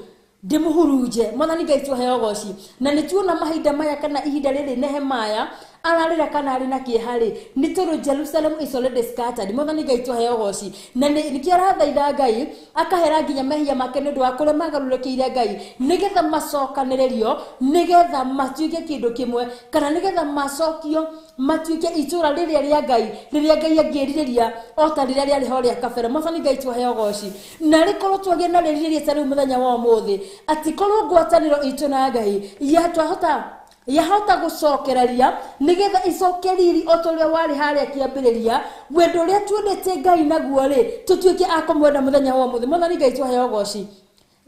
ndĩmũhurunje. Mwathani Ngai tũheo ũgoci. Na nĩ tuona mahinda maya kana ihinda rĩrĩ Nehemaya ararĩra kana arĩ na kĩeha rĩ, nĩ tondũ Jerusalem is already scattered. Mwathani Ngai tũheo ũgoci. Na nĩkĩo arathaitha Ngai akahera nginya mehia make nĩ ũndũ wa kũrĩa magarũrũkĩire Ngai, nĩgetha macokanĩrĩrio, nĩgetha matuĩke kĩndũ kĩmwe, kana nĩgetha macokio matuĩke itũũra rĩrĩa rĩa Ngai, rĩrĩa Ngai angĩrirĩria o ta rĩrĩa rĩarĩ ho rĩa kabere. Mwathani Ngai tũheo ũgoci. Na rĩkorwo twagĩa na rĩrirĩria ta rĩu mũthenya wa ũmũthĩ, atĩ korwo ngwatanĩro itũ na Ngai yahota gũcokereria nĩgetha icoke riri o ta ũrĩa warĩ harĩa kĩambĩrĩria, wendo ũrĩa tuendete Ngai naguo rĩ, tũtuĩke a kũmwenda mũthenya wa ũmũthĩ. Mwathani Ngai tũheo ũgoci.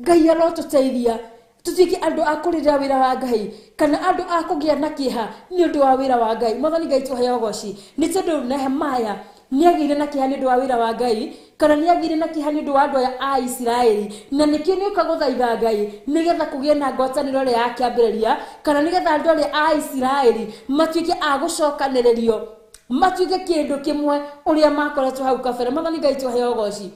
Ngai arotũteithia tutuike andu a kurira wira wa Ngai kana andu a kugia na kieha ni undu wa wira wa Ngai. Mwathani Ngai tuheo ugoci ni tondu Nehemaya niagire na kieha ni undu wa wira wa Ngai kana niagire na kieha ni undu wa andu aya a Isiraeli, na nikio ni ukaguthaitha Ngai nigetha kugie na ngwataniro ria ya kiambiriria kana nigetha andu aria a Isiraeli matuike a gucokaniririo matuike kindu kimwe uria makoretwo hau kabere. Mwathani Ngai tuheo ugoci.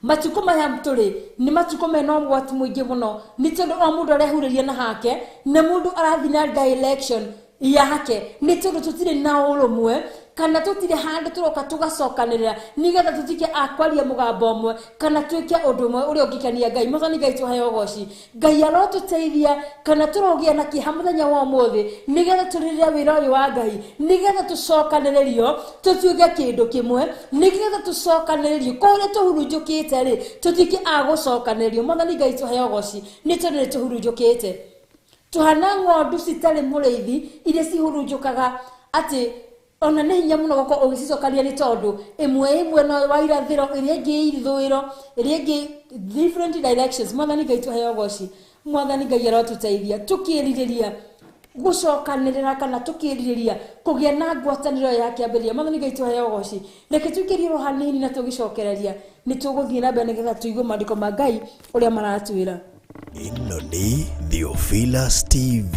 Matuko maya turi ni matuko mena ũgwati mũingĩ mũno nĩ tondũ o mũndũ arehurĩria na hake na mũndũ arathiĩ na direction yake nĩ tondũ tũtirĩ na ũrũmwe kana tũtirĩ handũ tũroka tũgacokanĩrĩra nĩgetha tũtuĩke a kwaria mũgambo ũmwe kana twĩke ũndũ ũmwe ũrĩa ũngĩkenia Ngai. Mwathani Ngai tũheo ũgoci. Ngai arotũteithia kana tũrogĩa na kĩeha mũthenya wa ũmũthĩ nĩgetha tũrĩrĩre wĩra ũyũ wa Ngai nĩgetha tũcokanĩrĩrio tũtuĩke kĩndũ kĩmwe nĩgetha tũcokanĩrĩrio kũrĩa tũhurunjũkĩte rĩ tũtuĩke a gũcokanĩrĩrio. Mwathani Ngai tũheo ũgoci nĩ tondũ nĩ tũhurunjũkĩte tuhana ng'ondu citarĩ mũrĩithi iria cihurunjũkaga atĩ ona nĩ hinya mũno gũkorwo ũgĩcicokania nĩ tondũ ĩmwe ĩmwe no wa irathĩro ĩrĩa ĩngĩ ithũĩro ĩrĩa ĩngĩ different directions. Mwathani Ngai tũheo ũgoci. Mwathani Ngai arotũteithia tũkĩrirĩria gũcokanĩrĩra kana tũkĩrirĩria kũgĩa na ngwatanĩro ya kĩambĩrĩria. Mwathani Ngai tũheo ũgoci. Reke tũikĩrie ro hanini na tũgĩcokereria nĩ tũgũthiĩ na mbere nĩgetha tũigue maandĩko ma Ngai ũrĩa maratwĩra. Ĩno nĩ Theophilus TV,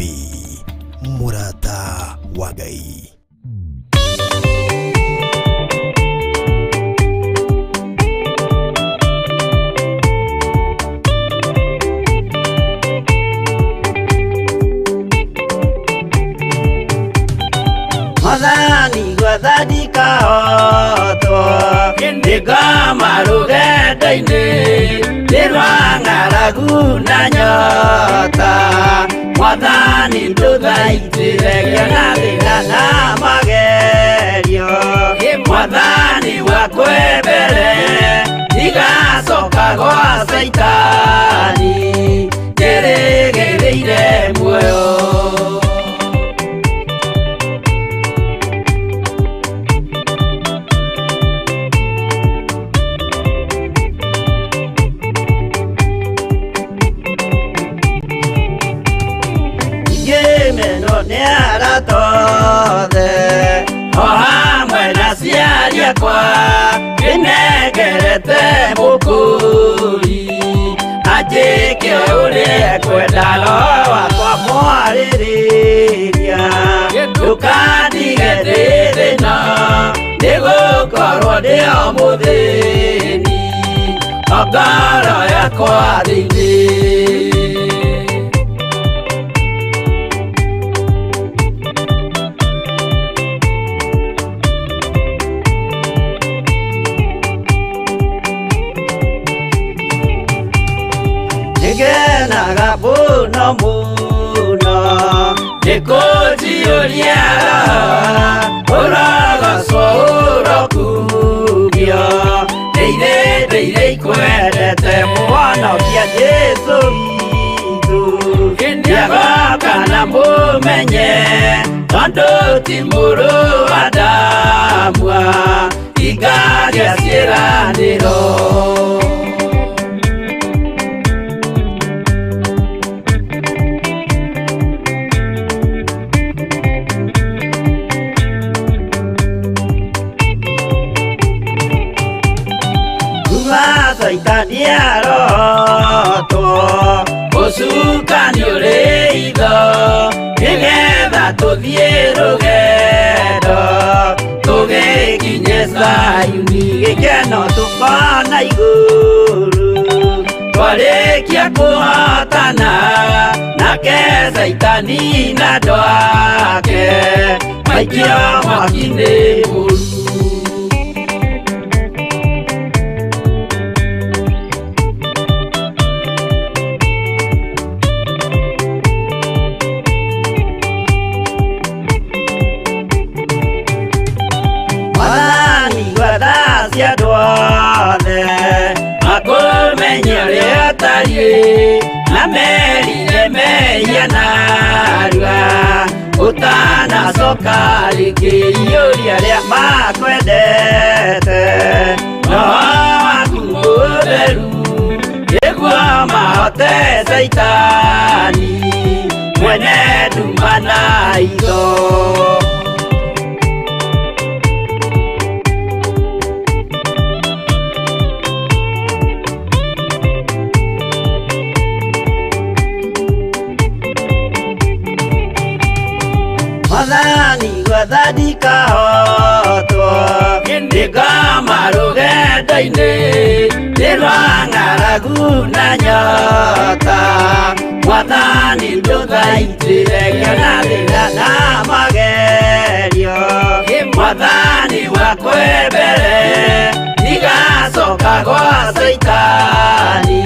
mũrata wa Ngai. Mwathani gwathadika otwo nĩngoma rũgendo-inĩ nĩ rwa ng'aragu na nyota. Mwathani ndũthaitĩre ngĩona thĩna na magerio. Mwathani wakwembere ndigacoka gwa Caitani njĩrĩgĩrĩire muoyo. Tothe o hamwe na aciari akwa nĩnengerete mũkũri anjĩke ũrĩa ekwenda roho wakwa mwarĩrĩria ndũkandige ndĩ thĩna nĩgũkorwo ndĩ o mũthĩni o ngoro yakwa thĩinĩ. Nĩngenaga mũno mũno nĩkũnjiyũria roho ũrogocwo ũrokumio ndĩire ndĩire ikwendete mũhonokia Jesũ witũ nĩagoka na mũmenye tondũ ti mũrũ wa Adamu ingagĩa ciĩranĩro. Caitani arotwo ũcukani ũrĩ itho nĩgetha tũthiĩ rũgendo tũgĩkinye Zayuni gĩkeno tũkona igũrũ twarĩkia kũhotana nake Caitani na andũ ake maikio mwaki-inĩ mũru. Makũmenye ũrĩa ũtariĩ na merire mehia narua ũtanacoka rĩngĩ iyũria arĩa makwendete roho waku mũtheru nĩguo hote Caitani mwene nduma na itho. Mwathani gwathani kahotwo ndĩkama rũgendo-inĩ nĩ rwa ng'aragu na nyota. Mwathani ndũthaitĩre ngĩona thĩna na magerio. Mwathani wakwe mbere ndigacoka gwa Caitani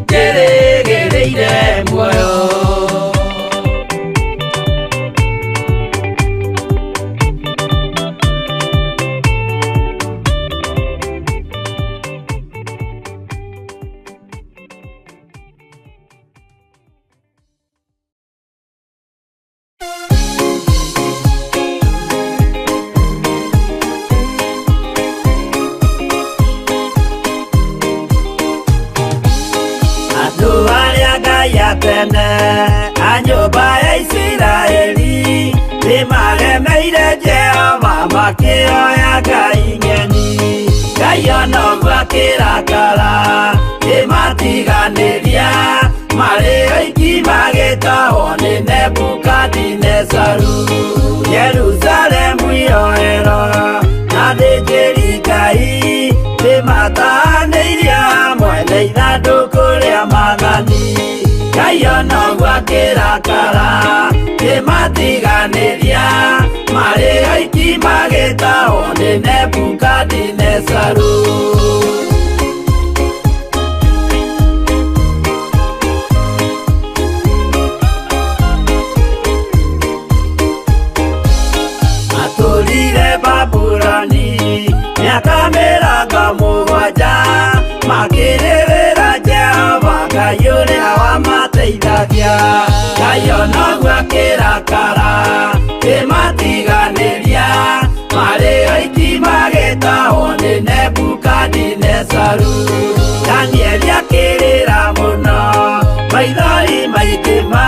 njĩrĩgĩrĩire muoyo. Tene a nyũmba ya Isiraeli nĩmaremeire Jehova makĩoya ngai ng'eni. Ngai ona ũguo akĩrakara kĩmatiganĩria marĩ oiki magĩtahwo nĩ Nebukadinezaru. Jerusalemu iroero na athĩnjĩri Ngai nĩmatahanĩirio hamwe na ithandũkũ rĩa maathani. Ngai ona ũguo akĩrakara kĩmatiganĩria marĩ oiki magĩtahwo nĩ Nebukadinezaru. Matũrire Babuloni mĩaka 70 makĩrĩrĩra Jehova Ngai ũrĩa wamateithagia. Ngai ona ũguo akĩrakara kĩmatiganĩria marĩ oiki magĩtahwo nĩ Nebukadinezaru. Danieli akĩrĩra mũno maithori maingĩ ma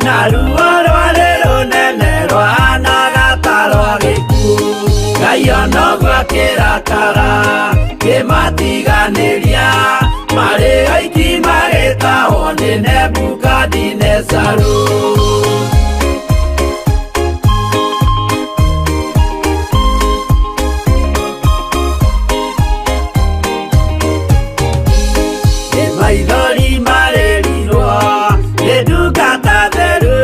na ruo rwarĩ rũnene rwahanaga ta rwa gĩkuũ. Ngai ona ũguo akĩrakara kĩmatiganĩria marĩ oiki magĩtahwo nĩ Nebukadinezaru. Maithori marĩrirwo nĩ ndungata theru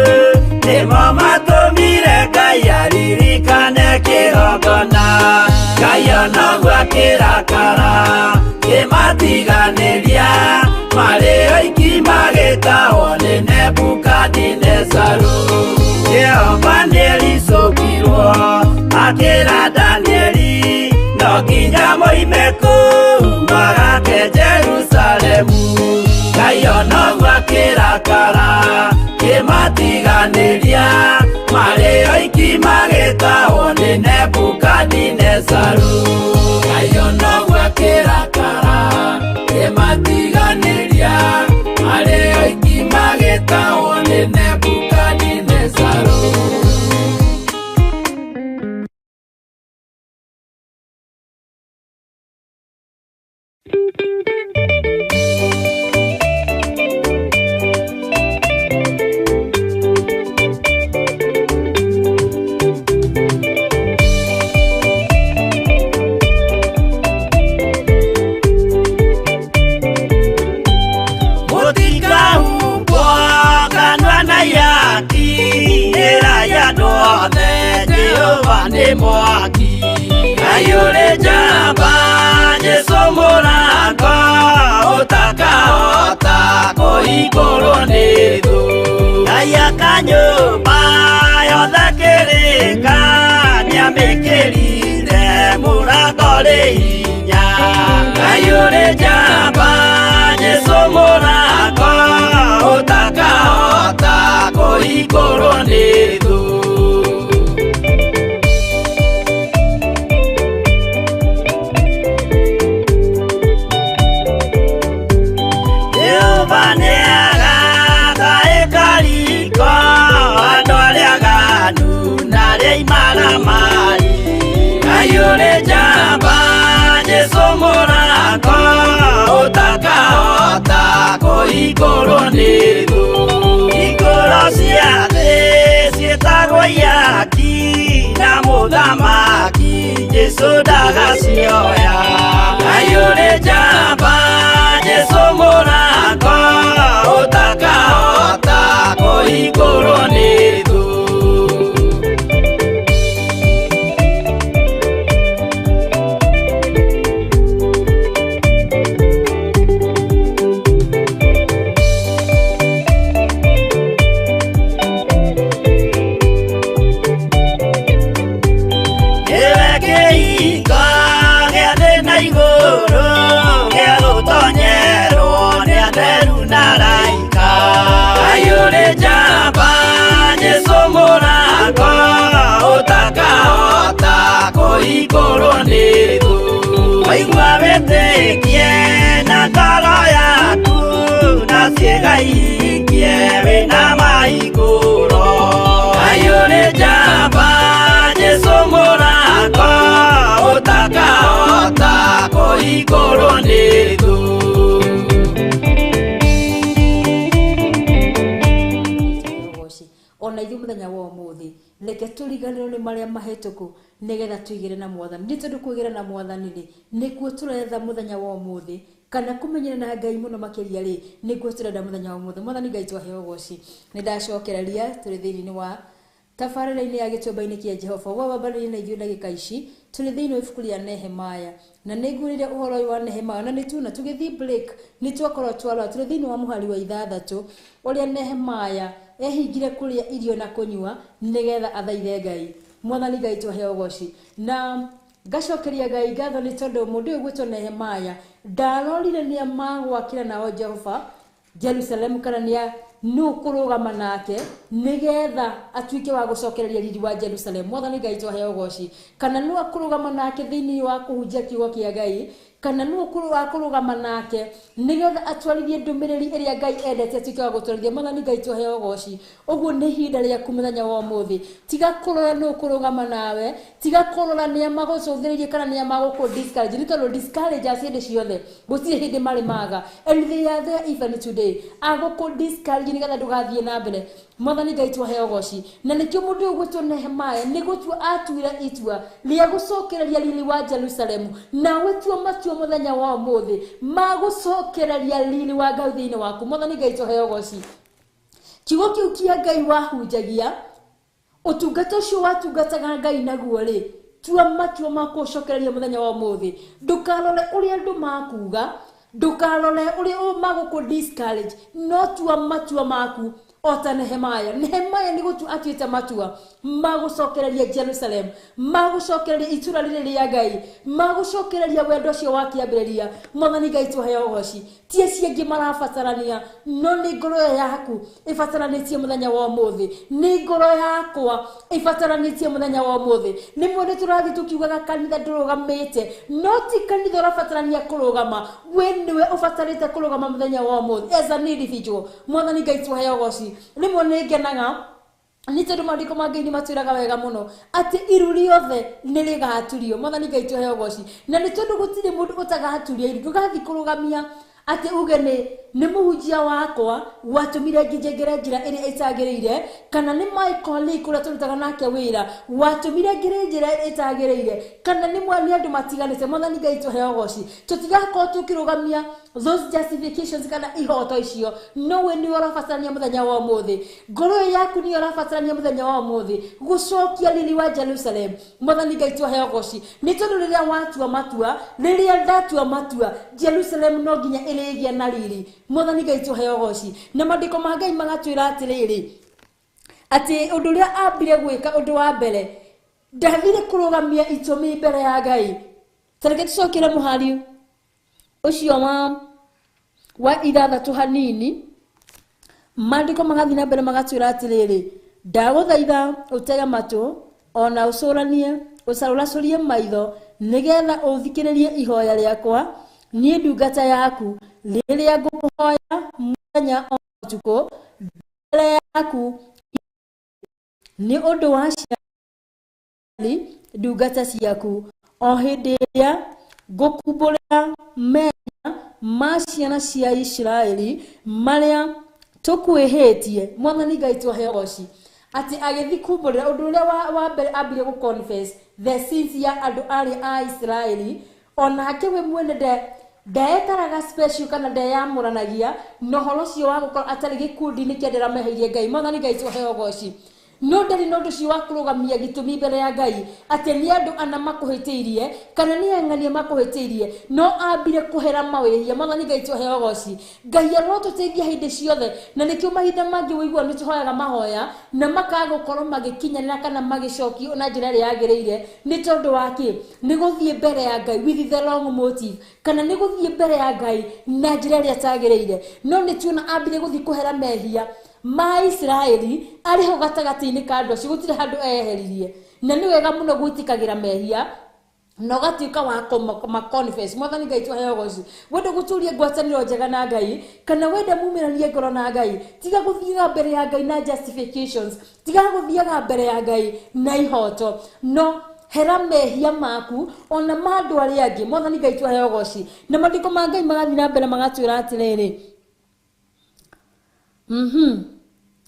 nĩmo matũmire Ngai aririkane kĩgongona. Ngai ona ũguo akĩrakara kĩmatiganĩria marĩ oiki magĩtahwo nĩ Nebukadinezaru. Jehova nĩericũkirwo akĩra Danieli no nginya moime kũu magake Jerusalemu. Ngai ona ũguo akĩrakara kĩmatiganĩria marĩ oiki magĩtahwo nĩ Nebukadinezaru. Ngai ona ũguo akĩrakara kĩmatiganĩria marĩ oiki magĩtahwo nĩ Nebukadinezaru. Mũtikahumbwo kanua na ihaki, ĩrai andũ othe Jehova nĩ mwaki. Ngai ũrĩ njamba, Jesũ mũrango ũtakahota kũhingũrwo nĩ thũ. Ngai aka nyũmba yothe kĩrĩka nĩamĩkĩrire mũrango rĩ hinya. Ngai ũrĩ njamba, Jesũ mũrango ũtakahota kũhingũrwo nĩ thũ. Jehova nĩ Mũrango ũtakahota kũhingũrwo nĩ thũ. Hingũro cia thĩ ciĩtagwo ihaki na mũthamaki Jesũ ndagacioya. Ngai ũrĩ njamba, Jesũ mũrango ũtakahota kũhingũrwo nĩ thũ. Nĩwe kĩhingo gĩa thĩ na igũrũ, gĩa gũtonyerwo nĩ atheru na araika. Ngai ũrĩ njamba, Jesũ mũrango ũtakahota kũhingũrwo nĩ thũ. Waigua wĩtĩkie na ngoro yaku, na ciĩga ihingie wĩna mahingũro. Ngai ũrĩ njamba, Jesũ mũrango ũtakahota kũhingũrwo nĩ thũ. Ũgoci ona ithuĩ mũthenya wa ũmũthĩ, reke tũriganĩrwo nĩ marĩa mahĩtũku nĩgetha tũigĩre na mwathani, nĩ tondũ kwĩgĩra na mwathani rĩ, nĩkuo tũretha mũthenya wa ũmũthĩ, kana kũmenyana na Ngai mũno makĩria rĩ, nĩkuo tũrenda mũthenya wa ũmũthĩ. Mwathani Ngai twaheo ũgoci. Nĩ ndacokereria tũrĩ thĩinĩ wa tabarĩra-inĩ ya gĩtuamba-inĩ kĩa Jehova. We wambanĩrie na ithuĩ ndagĩka ici tũrĩ thĩinĩ wa ibuku rĩa Nehemaya, na nĩ ngwĩrire ũhoro ũyũ wa Nehemaya, na nĩ tuna tũgĩthiĩ break nĩ twakorwo twarora tũrĩ thĩinĩ wa mũhari wa 6 ũrĩa Nehemaya ehingire kũrĩa irio na kũnyua nĩgetha athaithe Ngai. Mwathani Ngai twaheo ũgoci. Na ngacokeria Ngai ngatho nĩ tondũ mũndũ ũyũ gwĩtwo Nehemaya ndarorire nĩa magwakĩra nao Jehova Jerusalem, kana nĩa nũ kũrũgama nake nĩgetha atuĩke wa gũcokereria riri wa Jerusalem. Mwathani Ngai twaheo ũgoci. Kana nũ akũrũgama nake thĩinĩ wa kũhunjia kiugo kĩa Ngai, kana nũ akũrũgama nake nĩgetha atwarithie ndũmĩrĩri ĩrĩa Ngai endete atuĩke wa gũtwarithia. Mwathani Ngai twaheo ũgoci. Ũguo nĩ ihinda rĩaku mũthenya wa ũmũthĩ. Tiga kũrora nũ kũrũgama nawe, tiga kũrora nĩa magũcũthĩrĩirie kana nĩa magũkũ discourage, nĩ tondũ discouragers hĩndĩ ciothe gũtirĩ hĩndĩ marĩ maga, and they are there even today agũkũ discourage nĩgetha ndũgathiĩ na mbere. Mwathani Ngai twaheo ũgoci. Na nĩkĩo mũndũ ũyũ gwĩtwo Nehemaya nĩ gũtua atuire itua rĩa gũcokereria riri wa Jerusalemu. Nawe tua matua mũthenya wa ũmũthĩ ma gũcokereria riri wa Ngai thĩinĩ waku. Mwathani Ngai twaheo ũgoci. Kiugo kĩu kĩa Ngai wahunjagia, ũtungata ũcio watungataga Ngai naguo rĩ, tua matua ma kũcokereria mũthenya wa ũmũthĩ. Ndũkarore ũrĩa andũ makuga, ndũkarore ũrĩa magũkũ discourage, no tua matua maku o ta Nehemaya. Nehemaya nĩ gũtua atuĩte matua ma gũcokereria Jerusalem, ma gũcokereria itũra rĩrĩ rĩa Ngai, ma gũcokereria wendo ũcio wa kĩambĩrĩria. Mwathani Ngai twaheo ũgoci. Ti acio angĩ marabatarania, no nĩ ngoro yaku ĩbataranĩtie mũthenya wa ũmũthĩ, nĩ ngoro yakwa ĩbataranĩtie mũthenya wa ũmũthĩ. Nĩ mwene tũrathiĩ tũkiugaga kanitha ndũrũgamĩte, no ti kanitha ũrabatarania kũrũgama, we nĩwe ũbatarĩte kũrũgama mũthenya wa ũmũthĩ as an individual. Mwathani Ngai twaheo ũgoci. Rĩmwe nĩ ngenaga nĩ tondũ maandĩko ma Ngai nĩ matwĩraga wega mũno atĩ iru rĩothe nĩ rĩgaturio. Mwathani Ngai twaheo ũgoci. Na nĩ tondũ gũtirĩ mũndũ ũtagaturia iru, ndũgathiĩ kũrũgamia atĩ uge nĩ mũhunjia wakwa watũmire ngĩnjengere njĩra ĩrĩa ĩtagĩrĩire, kana nĩ my colleague ũrĩa tũrutaga nake wĩra watũmire ngĩre njĩra ĩtagĩrĩire, kana nĩ andũ matiganĩte. Mwathani Ngai twaheo ũgoci. Tũtigakorwo tũkĩrũgamia those justifications kana ihoto icio, no we nĩwe ũrabatarania mũthenya wa ũmũthĩ. Ngoro ĩyo yaku nĩyo ũrabatarania mũthenya wa ũmũthĩ gũcokia riri wa Jerusalem. Mwathani Ngai twaheo ũgoci. Nĩ tondũ rĩrĩa watua matua, rĩrĩa ndatua matua, Jerusalem no nginya ĩrĩgĩa na riri. Mwathani Ngai twaheo ũgoci. Na maandĩko ma Ngai magatwĩra atĩrĩrĩ, atĩ ũndũ ũrĩa ambire gwĩka, ũndũ wa mbere, ndathire kũrũgamia itũmi mbere ya Ngai. Ta reke tũcokere mũhari ũcio wa 6 hanini. Maandĩko magathiĩ na mbere magatwĩra atĩrĩrĩ, ndagũthaitha ũtege matũ ona ũcũranie, ũcũracũrie maitho nĩgetha ũthikĩrĩrie ihoya rĩakwa, niĩ ndungata yaku, rĩrĩa ngũkũhoya mũthenya o ũtukũ mbere yaku nĩ ũndũ wa ciana ndungata ciaku, o hĩndĩ ĩrĩa Ngũkumbũrĩra mehia ma ciana cia Isiraeli marĩa tũkwĩhĩtie. Mwathani Ngai twahe ũgoci. Atĩ agĩthiĩ kumbũrĩra ũndũ ũrĩa wa mbere ambire gũ confess the sins ya andũ arĩa a Isiraeli. Onake we mwene ndeetaraga special kana ndeyamũranagia na ũhoro ũcio wa gũkorwo atarĩ gĩkundi-inĩ kĩa andũ arĩa mehĩirie Ngai. Mwathani Ngai twahe ũgoci. No ndarĩ na ũndũ ũcio wa kũrũgamia gĩtũmi mbere ya Ngai atĩ nĩ andũ ana makũhĩtĩirie kana nĩ ang'ania makũhĩtĩirie, no ambire kũhera mawĩhia. Mwathani Ngai twahe ũgoci. Ngai arotũteithia hĩndĩ ciothe, na nĩkĩo mahinda mangĩ ũiguaga nĩ tũhoyaga mahoya na makaga gũkorwo magĩkinyanĩra kana magĩcokio na njĩra ĩrĩa yagĩrĩire. Nĩ tondũ wa kĩ? Nĩ gũthiĩ mbere ya Ngai with the wrong motive, kana nĩ gũthiĩ mbere ya Ngai na njĩra ĩrĩa ĩtagĩrĩire. No nĩ tuona ambire gũthiĩ kũhera mehia ma Isiraeli arĩ ho gatagatĩ-inĩ ka andũ acio, gũtirĩ handũ eheririe. Na nĩ wega mũno gwĩtĩkagĩra mehia na ũgatuĩka wa ma-confess. Mwathani Ngai twahe ũgoci. Wenda gũtũria ngwatanĩro njega na Ngai kana wenda mumĩranie ngoro na Ngai, tiga gũthiaga mbere ya Ngai na justifications, tiga gũthiaga mbere ya Ngai na ihoto, no hera mehia maku ona ma andũ arĩa angĩ. Mwathani Ngai twahe ũgoci. Na maandĩko ma Ngai magathiĩ na mbere magatwĩra atĩrĩrĩ,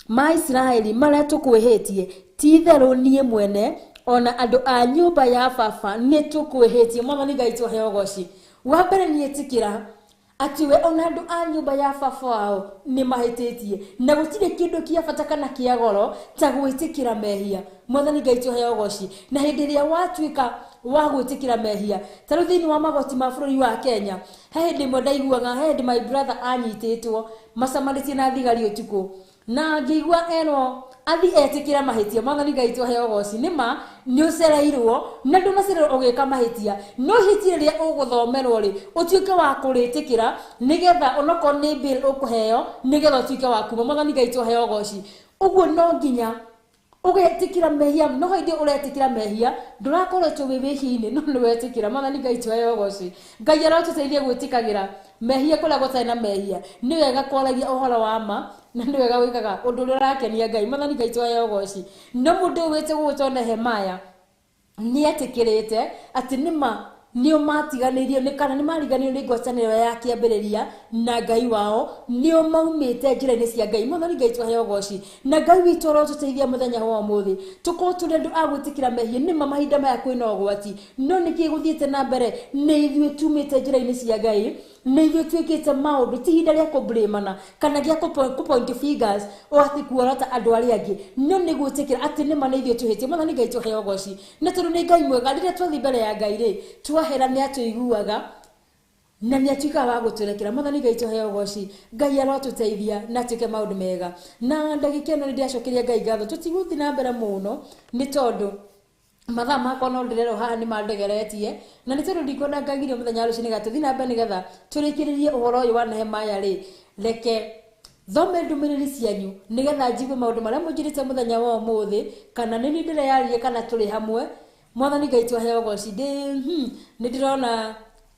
ma Isiraeli marĩa tũkwĩhĩtie, ti itherũ niĩ mwene ona andũ a nyũmba ya baba nĩ tũkwĩhĩtie. Mwathani Ngai twahe ũgoci. Wa mbere nĩ ĩtĩkĩra atĩ we ona andũ a nyũmba ya baba wao nĩ mahĩtĩtie, na gũtirĩ kĩndũ kĩa bata kana kĩa goro ta gwĩtĩkĩra mehia. Mwathani Ngai twahe ũgoci. Na hĩndĩ ĩrĩa watuĩka wa gwĩtĩkĩra mehia, ta rĩu thĩinĩ wa magoti ma bũrũri wa Kenya, he hĩndĩ ĩmwe ndaiguaga, he hĩndĩ my brother anyitĩtwo macemanĩtie na thigari ũtukũ, na ngĩigua erwo athi etĩkĩra mahĩtia. Mwathani Ngai twahe ũgoci. Nĩ ma nĩ ũcereirwo na ndũnacererwo ũgĩka mahĩtia, no ihĩtia rĩrĩa ũgũthomerwo rĩ, ũtuĩke wa kũrĩtĩkĩra nĩgetha onokorwo nĩ bail ũkũheo, nĩgetha ũtuĩke wa kuma. Mwathani Ngai twahe ũgoci. Ũguo no nginya ũgetĩkĩra mehia, no hĩndĩ ũretĩkĩra mehia ndũrakoretwo wĩ wĩhia-inĩ, no nĩ wetĩkĩra. Mwathani Ngai twahe ũgoci. Ngai arotũteithia gwĩtĩkagĩra mehia kũrĩa gũtarĩ na mehia. Nĩ wega kwaragia ũhoro wa ma, na nĩ wega gwĩkaga ũndũ ũrĩa ũrakenia Ngai. Mwathani Ngai twahe ũgoci. No mũndũ ũyũ wĩtagwo gwĩtwo Nehemaya nĩ etĩkĩrĩte atĩ nĩ ma nĩo matiganĩirio nĩ kana nĩ mariganĩirwo nĩ ngwatanĩro ya kĩambĩrĩria na Ngai wao, nĩo maumĩte njĩra-inĩ cia Ngai. Mwathani Ngai twahe ũgoci. Na Ngai witũ arotũteithia mũthenya wa ũmũthĩ tũkorwo tũrĩ andũ a gwĩtĩkĩra mehia. Nĩ ma mahinda maya kwĩna ũgwati, no nĩkĩ gũthiĩte na mbere? Nĩ ithuĩ tumĩte njĩra-inĩ cia Ngai, nĩ ithuĩ twĩkĩte maũndũ. Ti ihinda rĩa kũblamana kana gĩa kũ-point fingers o atĩ kuorota andũ arĩa angĩ, no nĩ gwĩtĩkĩra atĩ nĩ ma nĩ ithuĩ twĩhĩtie. Mwathani Ngai twahe ũgoci. Na tondũ nĩ Ngai mwega, rĩrĩa twathiĩ mbere ya Ngai rĩ, twahera nĩ atũiguaga na nĩ atuĩkaga wa gũtũrekera. Mwathani Ngai twahe ũgoci. Ngai arotũteithia na atuĩke maũndũ mega. Na ndagĩka ĩno nĩ ndĩracokeria Ngai ngatho. Tũtigũthiĩ na mbere mũno nĩ tondũ mathaa makwa no ndĩrerwo haha nĩ mandegeretie, na nĩ tondũ ndikwenda ngagirio mũthenya wa rũciũ nĩgetha tũthiĩ na mbere nĩgetha tũrĩkĩrĩrie ũhoro ũyũ wa Nehemaya rĩ, reke thome ndũmĩrĩri cianyu nĩgetha njigue maũndũ marĩa mũnjĩrĩte mũthenya wa ũmũthĩ, kana nĩ niĩ ndĩreyaririe kana tũrĩ hamwe. Mwathani Ngai twahe ũgoci. Nĩ ndĩrona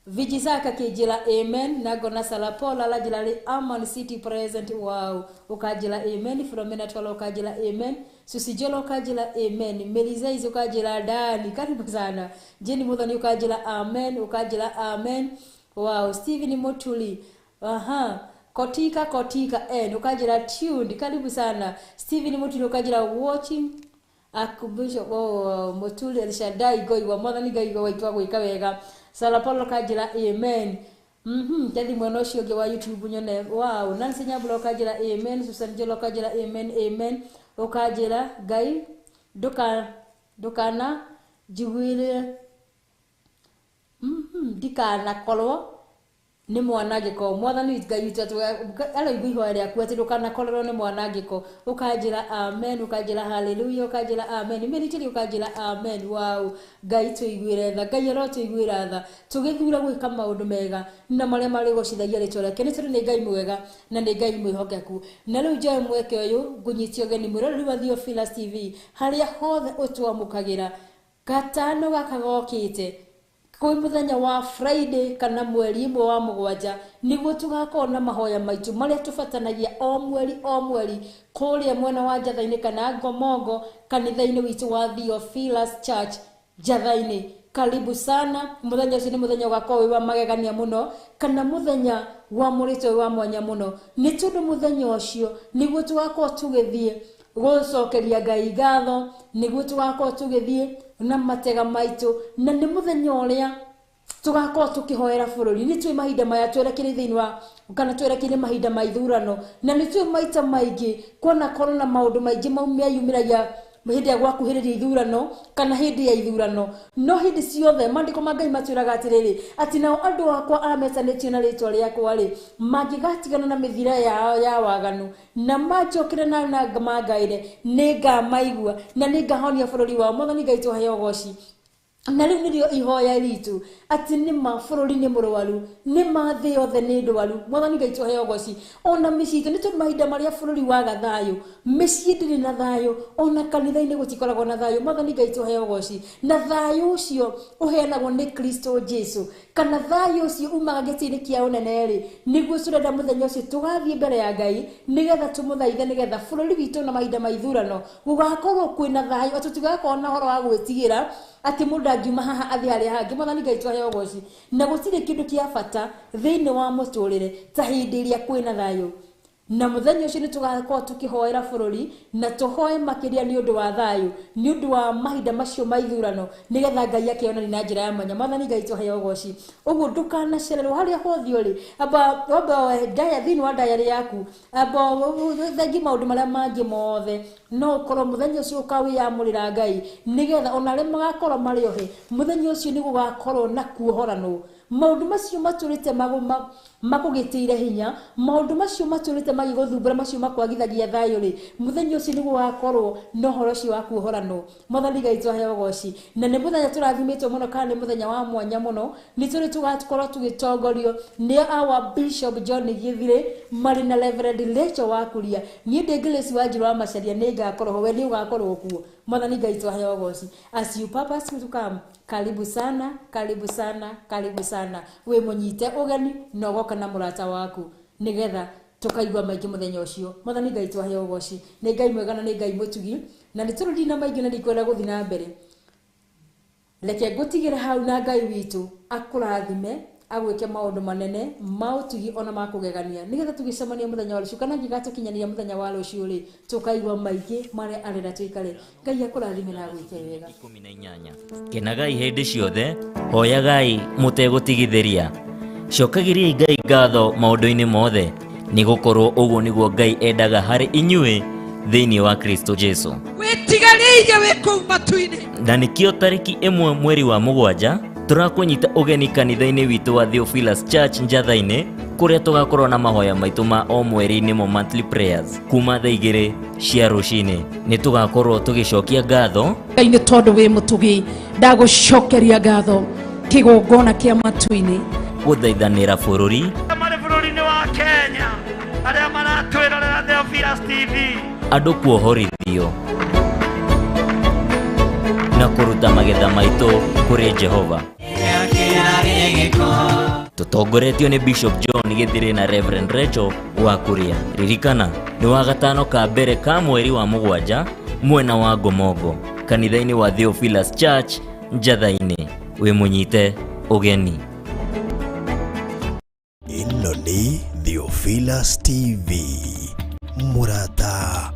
Vijisaka akĩnjĩra amen, na ngona Sarah Paul aranjĩra rĩ Aman City present. Wow, ũkanjĩra amen. Flomena Twala ũkanjĩra amen. Susi Jolo ũkanjĩra amen. Melizais ũkanjĩra Dani, karibu sana. Jane Muthoni ũkanjĩra amen, ũkanjĩra amen. Wow, Steven Mutuli, aha, Kotika Kotika N ũkanjĩra tuned, karibu sana. Steven Mutuli ũkanjĩra watching akubisho. Oh, Mutuli Elshadai goigwa. Mwathani Ngai waitwa gwĩka wega. Sarah Paul ũkanjĩra amen. Kethi mwena ũcio ũngĩ wa YouTube nyone. Wow, Nancy Nyambura ũkanjĩra amen. Susan Jolo ũkanjĩra amen, amen. Ũkanjĩra Ngai ndũkana njiguĩre, ndikanakorwo nĩ mwanangĩko. Mwathani Ngai witũ aroigua ihoya rĩaku atĩ ndũkanakorerwo nĩ mwanangĩko. Ũkanjĩra amen, ũkanjĩra hallelujah, ũkanjĩra amen. Mĩritĩri ũkanjĩra amen. Wow, Ngai tũiguĩre tha. Ngai arotũiguĩra tha tũgĩthura gwĩka maũndũ mega na marĩa marĩgocithagia rĩtwa rĩake, nĩ tondũ nĩ Ngai mwega na nĩ Ngai mwĩhokeku. Na rĩu njoe mweke ũyũ ngũnyitie ũgeni mwĩroreri wa Theophilus TV harĩa hothe ũtwamũkagĩra gatano gaka gokĩte kwĩ mũthenya wa Friday kana mweri 1 wa 7, nĩguo tũgakorwo na mahoya maitũ marĩa tũbatanagia o mweri o mweri kũrĩa mwena wa Njatha-inĩ kana Ngomongo kanitha-inĩ witũ wa Theophilus Church Njatha-inĩ. Karibu sana. Muthenya ucio ni muthenya ugakorwo wi wa magegania muno, kana muthenya wa murito wa mwanya muno, ni tondu muthenya ucio niguo tugakorwo tugithie gucokeria Ngai ngatho, niguo tugakorwo tugithie na matega maitu, na ni muthenya uria tugakorwo tukihoera bururi. Ni twi mahinda maya twerekeire thiini wa kana twerekeire mahinda ma ithurano, na ni twi maita maingi kuona korwo na maundu maingi maumĩra hĩndĩ ya gwakuhĩrĩria ithurano kana hĩndĩ ya ithurano. No hĩndĩ ciothe maandĩko ma Ngai matwĩraga atĩrĩrĩ, atĩ nao andũ akwa arĩa metanĩtio na rĩtwa rĩakwa rĩ, mangĩgatigana na mĩthira yao ya waganu na manjokere na mangaĩre, nĩngamaigua na nĩngahonia bũrũri wao. Mwathani Ngai tũheo ũgoci. Na rĩu nĩrĩo ihoya ritũ atĩ nĩma bũrũri nĩ mũrwaru, nĩma thĩ yothe nĩ ndwaru. Mwathani Ngai tũheo ũgoci. Ona mĩciĩ itũ, nĩ tondũ mahinda marĩa bũrũri waga thayũ, mĩciĩ ndĩrĩ na thayũ, ona kanitha-inĩ gũtikoragwo na thayũ. Mwathani Ngai tũheo ũgoci. Na thayũ ũcio ũheanagwo nĩ Kristo Jesu, kana thayũ ũcio umaga gĩtĩ-inĩ kĩa ũnene rĩ, nĩguo tũrenda mũthenya ũcio tũgathiĩ mbere ya Ngai nĩgetha tũmũthaithe, nĩgetha bũrũri witũ na mahinda ma ithurano gũgakorwo kwĩna thayũ, atĩ tũtigakorwo na ũhoro wa gwĩtigĩra atĩ mũndũ angiuma haha athiĩ harĩa hangĩ. Mwathani Ngai tũheo ũgoci. Na gũtirĩ kĩndũ kĩa bata thĩinĩ wa mũtũrĩre ta hĩndĩ ĩrĩa kwĩna thayũ. Na mũthenya ũcio nĩ tũgakorwo tũkĩhoera bũrũri, na tũhoe makĩria nĩ ũndũ wa thayũ, nĩ ũndũ wa mahinda macio ma ithurano, nĩgetha Ngai akeyonania na njĩra ya mwanya. Mwathani Ngai tũheo ũgoci. Ũguo ndũkanacererwo harĩa hothe ũrĩ, amba wambe ndaya thĩinĩ wa diary yaku, amba thengi maũndũ marĩa mangĩ mothe, no ũkorwo mũthenya ũcio ũkawĩyamũrĩra Ngai, nĩgetha ona arĩa magakorwo marĩ ohe mũthenya ũcio nĩ gũgakorwo na kuohoranwo. Maũndũ macio matũrĩte makũgĩtĩire hinya, maũndũ macio matũrĩte magĩgũthumbũra, macio makwagithagia thayũ rĩ, mũthenya ũcio nĩ gũgakorwo na ũhoro ũcio wa kuohoranwo. Mwathani Ngai tũheo ũgoci. Na nĩ mũthenya tũrathimĩtwo mũno, kana nĩ mũthenya wa mwanya mũno, nĩ tũrĩ tũgakorwo tũgĩtongorio nĩ our Bishop John Githire marĩ na Reverend Rachel Wakuria. Niĩ ndĩ Grace Wanjiru wa Macharia, nĩ ngakorwo ho, we nĩ ũgakorwo kuo. Mwathani Ngai tũheo ũgoci. As you purpose to come, karibu sana, karibu sana, karibu sana. Wĩ mũnyite ũgeni na ũgoka na mũrata waku, nĩgetha tũkaigua maingĩ mũthenya ũcio. Mwathani Ngai tũheo ũgoci. Nĩ Ngai mwega na nĩ Ngai mũtugi, na nĩ tũrũri na maingĩ na ndikwenda gũthiĩ na mbere. Reke ngũtigĩre hau na Ngai witũ akũrathime, agwĩke maũndũ manene ma ũtugi ona ma kũgegania, nĩgetha tũgĩcemania mũthenya wa rũciũ, kana angĩgatũkinyanĩria mũthenya wa rũciũ rĩ, tũkaigua maingĩ marĩa arenda tũikare. Ngai akũrathime na agwĩke wega. 18. Kenagai hĩndĩ ciothe, hoyagai mũtegũtigithĩria, cokagĩriai Ngai ngatho maũndũ-inĩ mothe, nĩgũkorwo ũguo nĩguo Ngai endaga harĩ inyuĩ thĩinĩ wa Kristo Jesu. Wĩtigarĩire wĩ kũu matu-inĩ. Na nĩkĩo tarĩki 1 mweri wa 7 tũrakũnyita ũgeni kanitha-inĩ witũ wa Theophilus Church Njatha-inĩ, kũrĩa tũgakorwo na mahoya maitũ ma o mweri nĩmo monthly prayers kuma thaa 2 cia rũcinĩ. Nĩ tũgakorwo tũgĩcokia ngatho Ngai nĩ tondũ wĩ mũtugi, ndagũcokeria ngatho kĩgongona kĩa matu-inĩ, gũthaithanĩra bũrũri, marĩ bũrũri-inĩ wa Kenya, arĩa maratwĩrorera Theophilus TV, andũ kuohorithio na kũruta magetha maitũ kũrĩ Jehova. Tũtongoretio nĩ Bishop John Githire na Reverend Rachel Wakuria. Ririkana nĩ wa gatano ka mbere ka mweri wa 7 mwena wa Ngomongo, kanitha-inĩ wa Theophilus Church Njatha-inĩ. Wĩ mũnyite ũgeni. Ĩno nĩ Theophilus TV, mũrata